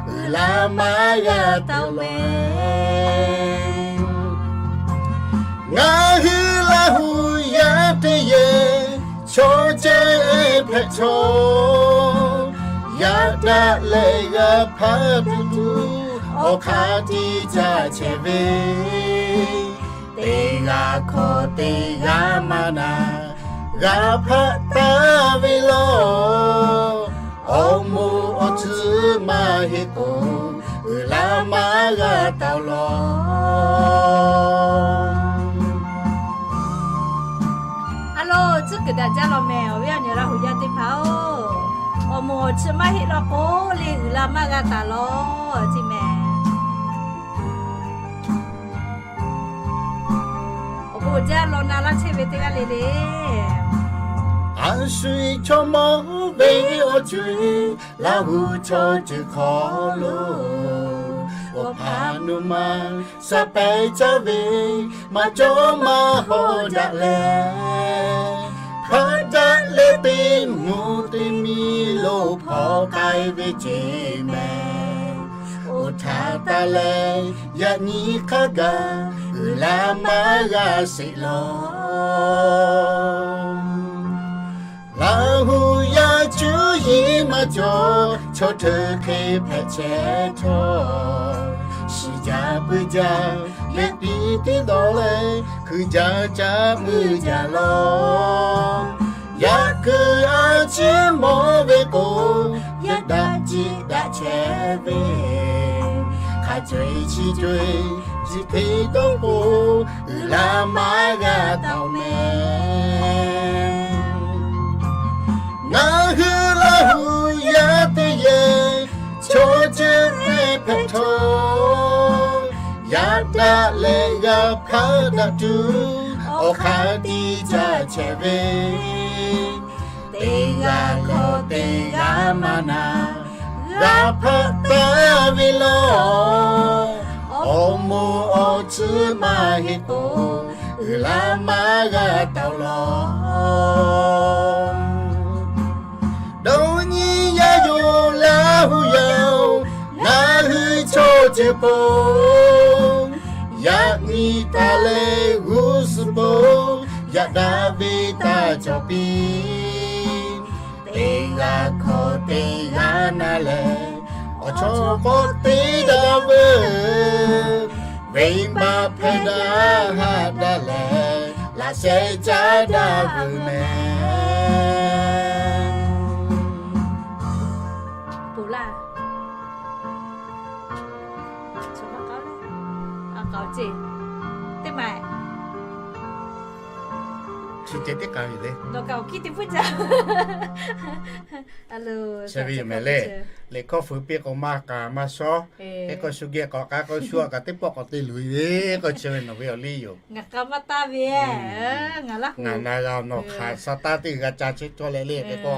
uiˍ la maˇ g'a taˍ leh. Ngaˬ hui Laˇ huˍ yaˇ teˇ yehˬ, chaw ceh hpehꞈ chaw, yaꞈ daꞈ leh g'a hpaˇ tuˬ tuˬ, awˬ hk'aˇ tiˉ caˇ chehˇ ve, teˇ g'aˇ hkawˇ teˇ g'aˇ maˇ na, g'a hpaˆ taˍ ve lawˬ. Awˬ moˍ awˬ tcuhˉ maˇ heˆ k'o, uiˍ la maˇ g'a taˍ lawˬ. A loˬ, tcuhˉ kuiˬ daꞈ jaˇ lawˬ mehˍ, awˬ viˉ awˬ nyi Laˇ huˍ yaˇ teˇ hpaˍ-oˬ. Awˬ moˍ awˬ tcuhˉ maˇ heˆ law k'o, le uiˍ la maˇ g'a taˍ lawˬ, chi mehˍ. Awˬ bon jaˇ law na laˇ chehˇ ve teˇ g'aˇ le le. A shu-e chaw mawˇ ve awˬ co-e, Laˇ huˍ chaw ceuˬ hk'aw lo, awˬ hpaˇ nuˇ ma sha pehˍ caˇ ve, maˇ cawˇ maˇ hawˉ daꞈ leh, hpaˆ daꞈ leh teˇ mvuhˇ teˇ miˬ lo hpaw k'ai ve ce mehˍ. Oˇ htaˇ taˇ leh, yaꞈ nyi hk'a gaˬ uiˍ la maˇ g'a sheˍ lawˬ. Laˇ huˍ yaˇ cuˇ yiˍ maˇ cawˬ, chaw hteuꞈ hk'e hpehꞈ chehˇ htawˇ, shiˍ jaˇ puiˉ jaˇ ve tiˉ tiˉ dawˇ leh, hkui jaˇ caˆ mui jaˇ lawˬ. Yaꞈ kuiˬ a ciˉ mawˬ ve k'o, yaꞈ daꞈ jiˆ daꞈ chehˇ ve, hk'a co-e chi co-e chi hk'e dawˇ k'o, uiˍ la maˇ g'a taˍ mehˍ. Ngaˬ hui Laˇ huˍ yaˇ teˇ yehˬ, chaw ceh hpehꞈ htawˇ, yaꞈ daꞈ leh g'a hpaˇ daꞈ tuˬ, awˬ hk'aˇ tiˉ caˇ chehˇ ve, teˇ g'aˇ hkawˇ teˇ g'aˇ maˇ na, g'a hpaˆ taˍ ve lawˬ. Awˬ moˍ awˬ tcuhˉ maˇ heˆ k'o, uiˍ la maˇ g'a taˍ lawˬ. Dawˇ nyi yaˇ yoˬ Laˇ huˍ yaˇ-oˬ, ngaˬ hui chaw ceuˬ po, yaꞈ nyi taˍ leh g'uˇ suhˍ po, yaꞈ daꞈ ve taˇ cawˬ piˇ. Teˇ g'aˇ hkawˇ teˇ g'aˇ na leh, awˬ chawˇ k'awꞈ te daꞈ veuˬ. Venˇbaˆ hpehˇ daꞈ haꞈ daꞈ leh, laꞈ sheh caˉ daꞈ veuˬ mehˍ. Ponˬ laˇ. Teˇ maˬ, chi ceh teˇ k'a ve le. Nawˬ kaꞈ awˬ kiˇ te puiˉ jaˇ. Chi ve yoˬ mehˍ le. Liꞈ hkawˇ feu piˇ k'o maˇ k'a maˇ shawˉ. Hk'e k'o shu geh k'awꞈ k'a k'o shu a kaꞈ teˇ pawˆ k'awꞈ te luˬ ve k'o, chi ve nawˬ ve awˬ liˇ yoˬ. Ngaˬ k'a maˇ taˍ ve, ngaˬ na g'a nawˬ hk'aˬ sha taˇ teˇ g'a ca chehˇ cawˇ leh le. Hk'e k'o,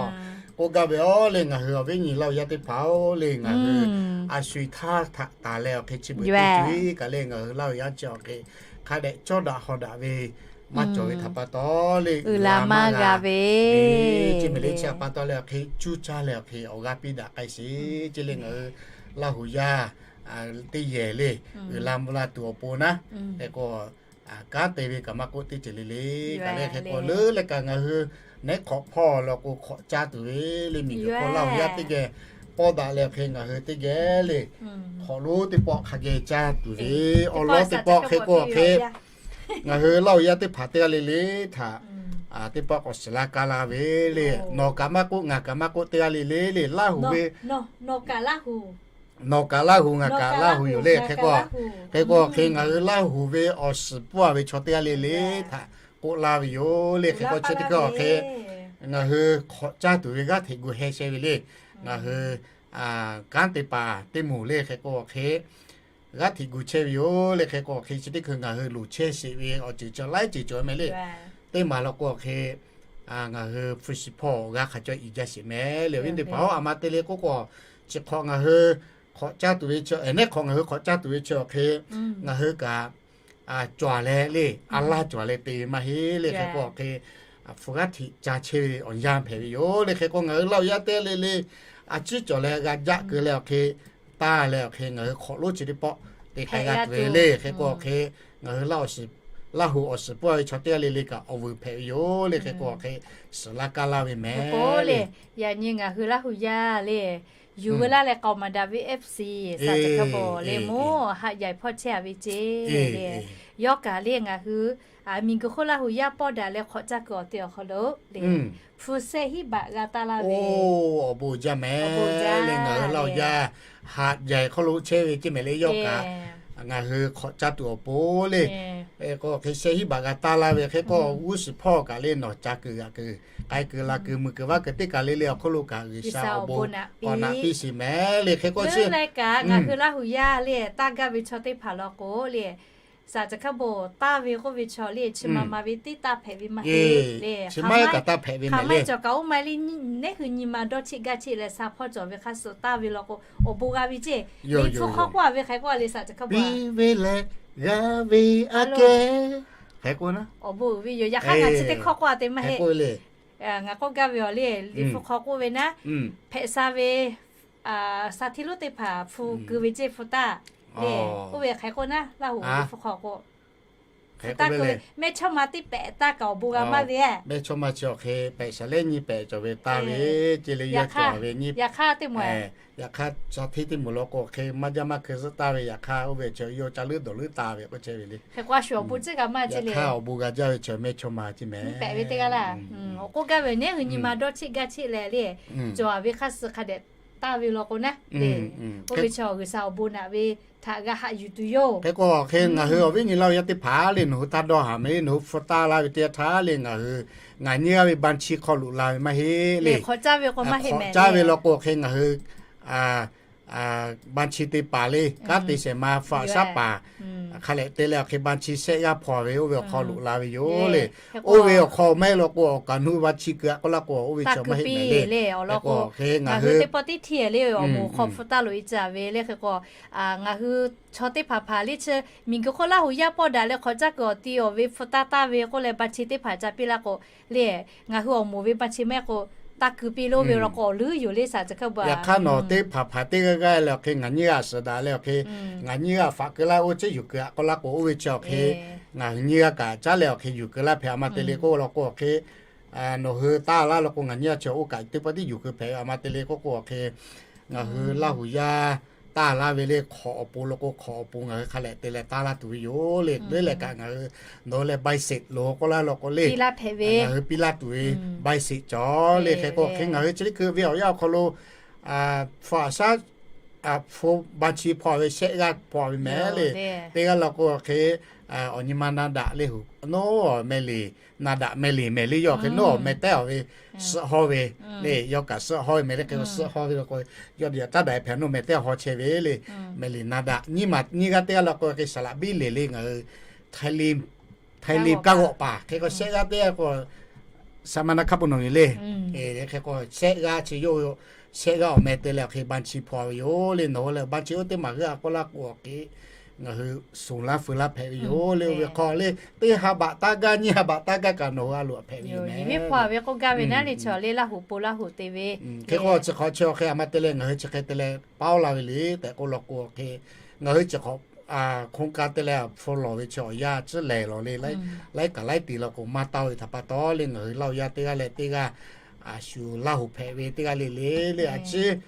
k'oˆ gaˇ ve aˬ le, ngaˬ hui awˬ viˉ nyi Laˇ huˍ yaˇ teˇ hpaˍ-oˬ le, ngaˬ hui a shu-e htaˇ htaꞈ taˍ leh awˬ hk'e chi beuꞈ teˇ co-e kaꞈ le, ngaˬ hui Laˇ huˍ yaˇ chi awˬ hk'e hk'a dehꞈ cawˇ daꞈ haw daꞈ ve maˇ cawˬ ve htaꞈ pa taw le, uiˍ la maˇ g'a ve, chi mehˍ le chi htaꞈ pa taw leh awˬ hk'e cuˇ caˇ leh awˬ hk'e awˬ g'aˇ piˇ daꞈ k'ai sheˍ. Chi le ngaˬ hui Laˇ huˍ yaˇ teˇ yehˬ le, uiˍ la mvuh la tuˬ awˬ pon naˉ, hk'e k'o, kanˉ te ve kaꞈ maˇ k'oˆ teˇ ceuˬ le le, kaꞈ le hk'e k'o leuˉ leh kaꞈ ngaˬ hui neˉ hk'awꞈ hpawˇ law k'o hk'awꞈ caˇ tuˬ ve le, miˬguiˬ hk'oˆ Laˇ huˍ yaˇ teˇ geh pawˇ daꞈ leh awˬ hk'e ngaˬ hui teˇ geh le, hk'awꞈ lonˉ teˇ pawˆ hk'a geh caˇ tuˬ ve, awˬ lawn teˇ pawˆ hk'e k'o awˬ hk'e ngaˬ hui Laˇ huˍ yaˇ teˇ hpaˍ teˇ g'aˇ le le htaꞈ teˇ pawˆ k'awꞈ shiˍ laˇ kaˇ laˇ ve le, nawˬ kaꞈ maˇ k'oˆ ngaˬ kaꞈ maˇ k'oˆ teˇ g'aˇ le le le Laˇ huˍ ve nawˬ kaꞈ Laˇ huˍ, ngaˬ kaꞈ Laˇ huˍ yoˬ le. Hk'e k'o, hk'e k'o hk'e ngaˬ hui Laˇ huˍ ve awˬ shiˍ pawˇ ve chaw teˇ g'aˇ le le htaꞈ k'oˆ laˇ ve yoˬ le. Hk'e k'o chi teˇ hkui awˬ hk'e ngaˬ hui hk'awꞈ caˇ tuˬ ve g'aˇ hteꞈ gu heh sheh ve le. Ngaˬ hui kanˉ te paˍ teˇ moˍ le hk'e k'o awˬ hk'e g'aˇ hteꞈ gu chehˇ ve yoˬ le. Hk'e k'o awˬ hk'e chi teˇ hkui ngaˬ hui loˍ chehˇ sheˍ ve awˬ ceuˬ cawˬ laiˉ ceuˬ cawˬ mehˍ le. Teˇ maˬ law k'o awˬ hk'e ngaˬ hui hpu shi hpawˇ g'a hk'aˬ cawˇ i jaˇ sheˍ mehˍ le. Awˬ viˉ teˇ hpaˍ-oˬ, a ma te le k'oˆ k'o, chi hk'awꞈ ngaˬ hui hk'awꞈ caˇ tuˬ ve chi, nehˉ hk'awꞈ ngaˬ hui hk'awꞈ caˇ tuˬ ve chi awˬ hk'e, ngaˬ hui kaꞈ cawˬ leh le, a laˇ cawˬ leh te ve maˇ heˆ le. Hk'e k'o awˬ hk'e, hpu g'aˇ hteꞈ ca chehˇ ve awˬ yanˇ hpehꞈ ve yoˬ le. Hk'e k'o ngaˬ hui Laˇ huˍ yaˇ teˇ g'aˇ le le, a ciˉ cawˬ leh g'a jaˆ keu leh awˬ hk'e, taˇ leh awˬ hk'e ngaˬ hui hk'awꞈ lonˉ chi teˇ pawˆ te k'ai g'a tuˬ ve le. Hk'e k'o awˬ hk'e, ngaˬ hui Laˇ huˍ awˬ shiˍ, Laˇ huˍ awˬ shiˍ pawehˇ ve chaw teˇ g'aˇ le le kaꞈ awˬ vuiˬ hpehꞈ ve yoˬ le. Hk'e k'o awˬ hk'e, suhˍ laˇ kaˇ laˇ ve mehˍ le. Yaꞈ nyi ngaˬ hui Laˇ huˍ yaˇ le, yuˬ veu laˇ leh k'aoˍ maˍ daꞈ ve F C saˍ caˬ hkaˇ bawˬ le mvuhˇ haꞈ yaiˬ hpawˇ chehˇ a ve ceˇ le. Yawˇ kaꞈ le ngaˬ hui miˬguiˬ hk'oˆ Laˇ huˍ yaˇ pawˆ daꞈ leh hk'awꞈ caˇ kuiˬ awˬ te awˬ hk'aw lo le, hpu sehˆ hiˉ baꞈ g'a taˇ laˇ ve, awˬ bon jaˇ mehˍ le. Ngaˬ hui Laˇ huˍ yaˇ haꞈ yaiˬ hk'aw lo chehˇ ve ceˇ mehˍ le. Yawˇ kaꞈ ngaˬ hui hk'awꞈ caˇ tuˬ awˬ pon le, k'o hk'e sehˆ hiˉ baꞈ g'a taˇ laˇ ve. Hk'e k'o g'uˇ suhˍ hpawˇ kaꞈ le nawˬ ca kuiˬ g'aꞈ kuiˬ, k'ai kuiˬ la kuiˬ, mui kuiˬ vaˇ kuiˬ teˇ kaˬ le le awˬ hk'oˆ lo kaꞈ G'uiˬsha awˬ bon k'awꞈ naꞈ piˇ sheˍ mehˍ le. Hk'e k'o chi le kaꞈ ngaˬ hui Laˇ huˍ yaˇ le taˇ gaˇ ve chaw teˇ hpaˍ law k'o le, saˍ caˬ hkaˇ bawˬ taˇ ve k'oˆ ve chaw le chi ma ma ve teˇ taˇ hpehꞈ ve maˇ heˆ le. Chi maˇ heˆ kaꞈ taˇ hpehꞈ ve mehˍ le. Cawˬ kaꞈ oˇ ma le, nehˉ hui nyi ma dawˇ cheˆ gaˇ cheˆ leh sha hpawˇ cawˬ ve hk'a suhˍ taˇ ve law k'o, awˬ bon g'a ve ceˇ. Liꞈ hpu hk'aw k'oˆ a ve hk'e k'oˆ a le saˍ caˬ hkaˇ bawˬ, piˇ ve leh g'a ve aꞈ kehˉ hk'e k'o na, awˬ bon uiˍ ve yoˬ. Yaꞈ hk'aˇ ngaˬ chi teˇ hk'awꞈ k'oˆ a te maˇ heˆ. Ngaˬ k'oˆ gaˇ ve awˬ le, Liꞈ hpu hk'aw k'oˆ ve naˉ, hpehꞈ sha ve sha hteˇ lonˉ teˇ hpaˍ hpu keu ve ceˇ hpu taˇ le. Oˇ ve hk'e k'oˆ naˉ, Laˇ huˍ ve hpu hk'aw k'o, hpu taˇ keu ve mehˇ chawˇ ma teˇ pehꞈ taˇ kaꞈ awˬ bon g'a maˇ ve. Mehˇ chawˇ ma chi awˬ hk'e pehꞈ shaˍ lehˉ nyiˇ pehꞈ cawˬ ve taˇ ve ceˇ le. Yaꞈ hk'aˇ, yaꞈ hk'aˇ teˇ moˍ, yaꞈ hk'aˇ sha hteˇ teˇ moˍ law k'o hk'e maˇ jaˇ maˇ hkeu zuhˆ taˇ ve. Yaꞈ hk'aˇ oˇ ve chi yawˇ ca leuˉ dawˬ leuˉ taˇ ve k'oˆ chehˇ ve le. Hk'e k'o a shu awˬ bon tcuhˉ g'a maˇ ceˇ le. Yaꞈ hk'aˇ awˬ bon g'a jaˇ ve chi mehˇ chawˇ ma ceˇ mehˍ. Mvuhˇ pehꞈ ve teˇ g'aˇ laˇ. Awˬ k'oˆ gaˇ ve nehˉ hui nyi ma dawˇ cheˆ gaˇ cheˆ leh le, cawˬ a ve hk'a suhˍ hk'a dehꞈ taˇ ve law k'o naˉ le, oˇ ve chi G'uiˬsha awˬ bon naꞈ ve htaꞈ g'a haꞈ yuˬ tuˬ yoˬ. Hk'e k'o hk'e ngaˬ hui awˬ viˉ nyi Laˇ huˍ yaˇ teˇ hpaˍ le, nawˬ hui taˇ dawˇ haˍ mehˍ le. Nawˬ hui hpu taˇ laˇ ve teˇ yanˇ htaˇ le ngaˬ hui, ngaˬ nyiˇ g'aˇ ve banˇ chi hk'aw loꞈ la ve maˇ heˆ le. Hk'awꞈ caˇ ve law k'o hk'e ngaˬ hui banˇ chi te paˍ le, kanˉ te shehˍ ma hpu aꞈ shaˉ paˍ hk'a lehꞈ te leh awˬ hk'e banˇ chi shehˆ g'aˇ hpaw ve oˇ ve awˬ hk'aw loꞈ la ve yoˬ le. Oˇ ve awˬ hk'aw maˇ heˆ law k'o awˬ kaˍ nuˇ ve banˇ chi keu aꞈ k'oˆ laˇ k'o oˇ ve chi maˇ heˆ mehˍ le. Hk'e k'o hk'e ngaˬ hui teˇ pawˆ teˇ hteˇ le awˬ moˍ hk'aw hpu taˇ loꞈ e caˇ ve le. Hk'e k'o ngaˬ hui chaw teˇ hpaˍ hpaˍ le chi miˬguiˬ hk'oˆ Laˇ huˍ yaˇ pawˆ daꞈ leh hk'awꞈ caˇ kuiˬ awˬ ti awˬ ve hpu taˇ taˇ ve k'oˆ leh banˇ chi teˇ hpaˍ ca piˇ laˇ k'o le, ngaˬ hui awˬ moˍ ve banˇ chi maˇ heˆ k'o taˇ keu piˇ lo ve law k'o awˬ leuˉ yoˬ le saˍ caˬ hkaˇ bawˬ. Yaꞈ hk'aˇ nawˬ teˇ hpaˍ hpaˍ teˇ g'aˇ g'aˇ leh awˬ hk'e ngaˬ nyiˇ g'aˇ suhˍ daꞈ leh awˬ hk'e ngaˬ nyiˇ g'aˇ faꞈ keu laˇ oˇ ceˇ yuˬ keu aꞈ k'oˆ laˇ k'o oˇ ve chi awˬ hk'e ngaˬ hui nyiˇ g'aˇ kaꞈ caˉ leh awˬ hk'e yuˬ keu laˇ hpehꞈ a ma te le k'oˆ law k'o awˬ hk'e nawˬ hui taˇ laˇ law k'o ngaˬ nyiˇ g'aˇ chi oˇ kaꞈ teˇ pawˆ tiˉ yuˬ keu hpehꞈ ve a ma te le k'oˆ k'o awˬ hk'e ngaˬ hui Laˇ huˍ yaˇ taˇ laˇ ve le hk'awꞈ awˬ pon law k'o hk'awꞈ awˬ pon ngaˬ hui hk'a lehꞈ te leh taˇ laˇ tuˬ ve yoˬ le. Teˇ lehˬ kaꞈ ngaˬ hui nawˬ hui leh bai seˍ loˍ k'oˆ laˇ law k'o le ngaˬ hui piˇ laˇ tuˬ ve bai seˍ cawˬ le. Hk'e k'o hk'e ngaˬ hui chi teˇ hkui ve awˬ yanˇ awˬ hk'aw lo hpu aꞈ shaˉ hpu banˇ chi hpaw ve shehˆ g'aˇ hpaw ve mehˍ le. Teˇ g'aˇ law k'o hk'e awˬ nyi ma na daꞈ le hu, nawˬ meh liˬ na daꞈ meh liˬ mehˍ le. Yawˇ hk'e nawˬ meh tehˉ awˬ ve suhˆ hawˇ ve le. Yawˇ kaꞈ suhˆ hawˇ ve mehˍ le. Hk'e suhˆ hawˇ ve law k'o yawˇ de taˇ daꞈ hpehꞈ nawˬ meh tehˉ hawˇ chehˇ ve le. Meh liˬ na daꞈ nyiˇ maˬ nyiˇ g'aˇ teˇ g'aˇ law k'o hk'e saˍ laꞈ biˇ leˬ le ngaˬ hui Htaiˇ liˇ kaˇ g'awꞈ paˍ hk'e k'o shehˆ g'aˇ teˇ g'aˇ k'o saˍ ma na hkaˇ po nawˬ ve le. Hk'e k'o shehˆ g'aˇ chi yawˇ shehˆ g'aˇ awˬ meh te leh awˬ hk'e banˇ chi hpaw ve yoˬ le. Nawˬ hui leh banˇ chi oˇ teˇ maˬ g'euˆ a k'oˆ laˇ k'o awˬ hk'e ngaˬ hui suˍ laˇ feu laˇ hpehꞈ ve yoˬ le. Oˇ ve hk'aw le teˇ ha baꞈ taˇ gaˇ nyiˇ ha baꞈ taˇ gaˇ kaꞈ nawˬ hui a loꞈ hpehꞈ ve yoˬ. Yehˬ miˉ hpaw ve k'oˆ gaˇ ve naˉ le chaw le Laˇ huˍ po Laˇ huˍ te ve. Hk'e k'o chi hk'awꞈ chi awˬ hk'e a ma te leh ngaˬ hui chi hk'e te leh paoˇ la ve le tehꞈ k'oˆ law k'o awˬ hk'e ngaˬ hui chi hk'awꞈ โครงการ te leh hpu lawˬ ve chi awˬ yanˇ ciˉ lehˬ lawˬ le. Laiˉ kaꞈ laiˉ tiˍ law k'o maˇ tawˇ ve htaꞈ pa taw le ngaˬ hui Laˇ huˍ yaˇ teˇ g'aˇ leh teˇ g'aˇ a shu Laˇ huˍ hpehꞈ ve teˇ g'aˇ le le le a ciˉ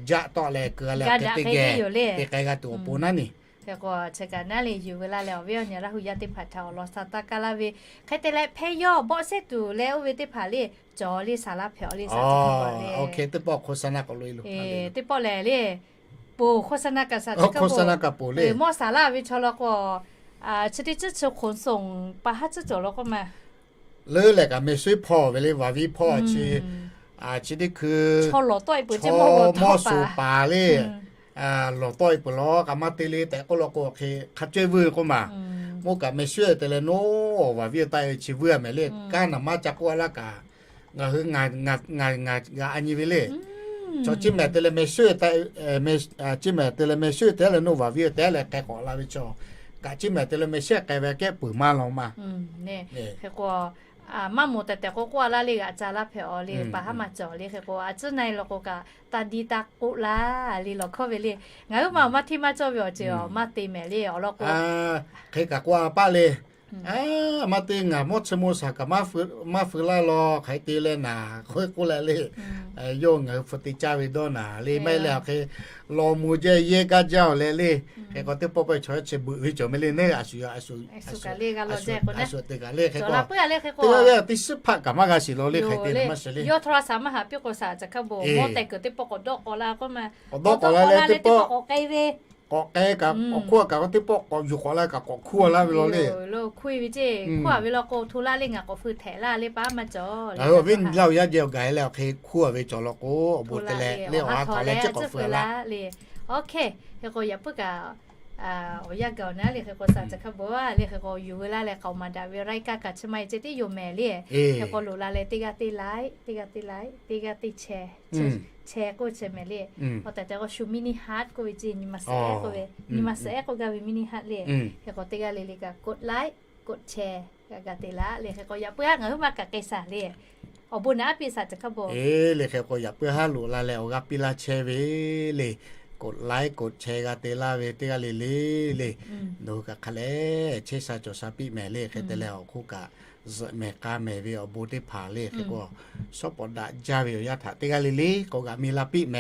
jaˆ tawˆ leh keu a leh hk'e teˇ geh te k'ai g'a tuˬ awˬ pon naˉ neˬ. Hk'e k'o chi kaꞈ naˉ le yuˬ veu laˇ leh awˬ viˉ awˬ nyi Laˇ huˍ yaˇ teˇ hpaˍ htaꞈ awˬ lawn sha taˇ kaˇ laˇ ve hk'e te leh hpehˇ yawˇ bawˆ sehˉ tuˬ leh oˇ ve teˇ hpaˍ le cawˬ le saˍ laˇ hpehꞈ le saˍ teˇ hpaˍ le. Teˇ pawˆ lehˬ le poˬ โฆษณา kaꞈ saˍ teˇ hpaˍ le mawˇ saˍ laˇ ve chaw law k'o chi teˇ ciˉ chi ขนส่ง pa haˉ ciˉ cawˬ law k'o ma leuˉ leh kaꞈ meh shuiˉ hpawˇ ve le vaˍ viˉ hpawˇ chi chi teˇ hkui chaw lawˬ tawˆ e peuˬ chaw mawˇ shuˍ paˍ le lawˬ tawˆ e peuˬ law kaꞈ maˇ te le tehꞈ k'oˆ law k'o hk'e hk'a cawehˇ vuiˇ ve k'oˆ ma. Mawˇ kaꞈ meh shuiˉ te leh nawˬ vaˍ viˉ taˆ e chi vuiˇ a mehˍ le. Kanˉ naˍ maˇ ca k'oˆ a laˇ kaꞈ Ngaˬ hui ngaˬ g'aꞈ a nyi ve le. Chaw ciˇ mehˍ te leh meh shuˉ te, ciˇ mehˍ te leh meh shuˉ te leh noˇ vaˬ viˇ te leh k'ai k'awꞈ la ve chaw, kaꞈ ciˇ mehˍ te leh meh shuˉ k'ai ve kehˉ peuˬ maˇ law ma. Hk'e k'o, maˇ moˍ tehˬ tehˬ k'o k'oˆ a laˇ le, g'aꞈ ca laˇ hpehꞈ awˬ le, paˍ haˉ maˇ cawˬ le. Hk'e k'o a ciˉ na e law k'o kaꞈ, taˇ diˇ taˇ k'oˆ laˇ le lawˬ hkawˇ ve le. Ngaˬ huiˉ ma awˬ maˇ hteˇ maˇ cawˇ ve awˬ ceuˬ awˬ maˇ te mehˍ le awˬ lawn k'o, hk'e kaꞈ k'oˆ a paˆ le. Maˇ te ngaˬ mawˇ chi mawˇ shaˍ kaꞈ maˇ feu laˇ law hk'aˬ hk'e te leh naˍ k'oˆ k'oˆ leh le. Yawˇ ngaˬ hui hpu te caˇ ve dawˇ naˍ le maˇ heˆ leh awˬ hk'e law mvuh jehˇ yehˇ gaˇ jaˇ awˬ leh le. Hk'e k'o teˇ pawˆ pawˆ chaw yaˇ chi beuꞈ ve cawˬ meh le neˇ a shu kaꞈ le g'a law jehˇ k'o a shu te kaꞈ le hk'e k'o, teˇ g'aˇ ve teˇ shiˉ hpaˆ kaꞈ maˇ g'a shiˍ law le hk'e te leh maˇ shiˍ le. Yawˇ htawˇ la shaˍ maˇ haꞈ piˇ k'o shaˍ caˬ hkaˇ bon mawˇ tehˬ kuiˬ teˇ pawˆ k'awꞈ dawˆ k'aw la k'oˆ ma, k'awꞈ dawˆ k'aw la leh teˇ pawˆ k'awꞈ k'ai ve k'awꞈ k'ai kaꞈ k'awꞈ hkuˇ a kaꞈ teˇ pawˆ k'awꞈ yuˬ k'awꞈ la kaꞈ k'awꞈ hkuˇ a laˇ ve law le. Hkuˇ e ve ceˇ, hkuˇ a ve law k'o hto laˇ le ngaˬ k'awꞈ feu htehꞈ laˇ le paˍ maˇ cawˬ le. Awˬ viˉ laˇ awˬ yaˇ jehˇ awˬ gaˬ e leh awˬ hk'e hkuˇ a ve cawˬ law k'o awˬ bon te leh le awˬ ha htaꞈ leh ceˇ k'awꞈ feu laˇ le. Oˇ hk'e, hk'e k'o yaꞈ puiˉ kaꞈ awˬ yanˇ gaˬ awˬ na le hk'e k'o shaˍ caˬ hkaˇ bon a le hk'e k'o yuˬ ve laˇ leh k'aoˍ maˍ daꞈ ve รายการ kaꞈ chi ma e ceˇ teˇ yoˬ mehˍ le. Hk'e k'o loꞈ la leh teˇ g'aˇ teˇ ไลค์ teˇ g'aˇ teˇ ไลค์ teˇ g'aˇ teˇ แชร์ แชร์ k'oˆ chi mehˍ le. Awˬ tehˬ tehˬ k'o shu มินิฮาร์ท k'oˆ ve ceˇ nyi ma suhˍ ehˉ k'oˆ ve, nyi ma suhˍ ehˉ k'oˆ gaˇ ve มินิฮาร์ท le. Hk'e k'o teˇ g'aˇ le le kaꞈ กดไลค์ กดแชร์ g'a ga te laˇ le. Hk'e k'o yaꞈ puiˉ a ngaˬ huiˉ ma kaꞈ k'ai shaˍ le. Awˬ bon naˍ aˉ piˇ shaˍ caˬ hkaˇ bon le. Hk'e k'o yaꞈ puiˉ haˉ loꞈ la leh awˬ g'aˇ piˇ laˇ chehˇ ve le. กดไลค์ กดแชร์ g'a te laˇ ve teˇ g'aˇ le le le. Nawˬ hui kaꞈ hk'a leh chehˇ sha cawˬ sha piˇ mehˍ le hk'e te leh awˬ hk'oˆ kaꞈ zuhꞈ mehˍ k'a mehˍ ve awˬ bon teˇ hpaˍ le hk'e k'o, shawˉ pawˍ daꞈ jaˇ ve awˬ yanˇ htaꞈ teˇ g'aˇ le le k'awꞈ g'aꞈ mi la piˇ mehˍ.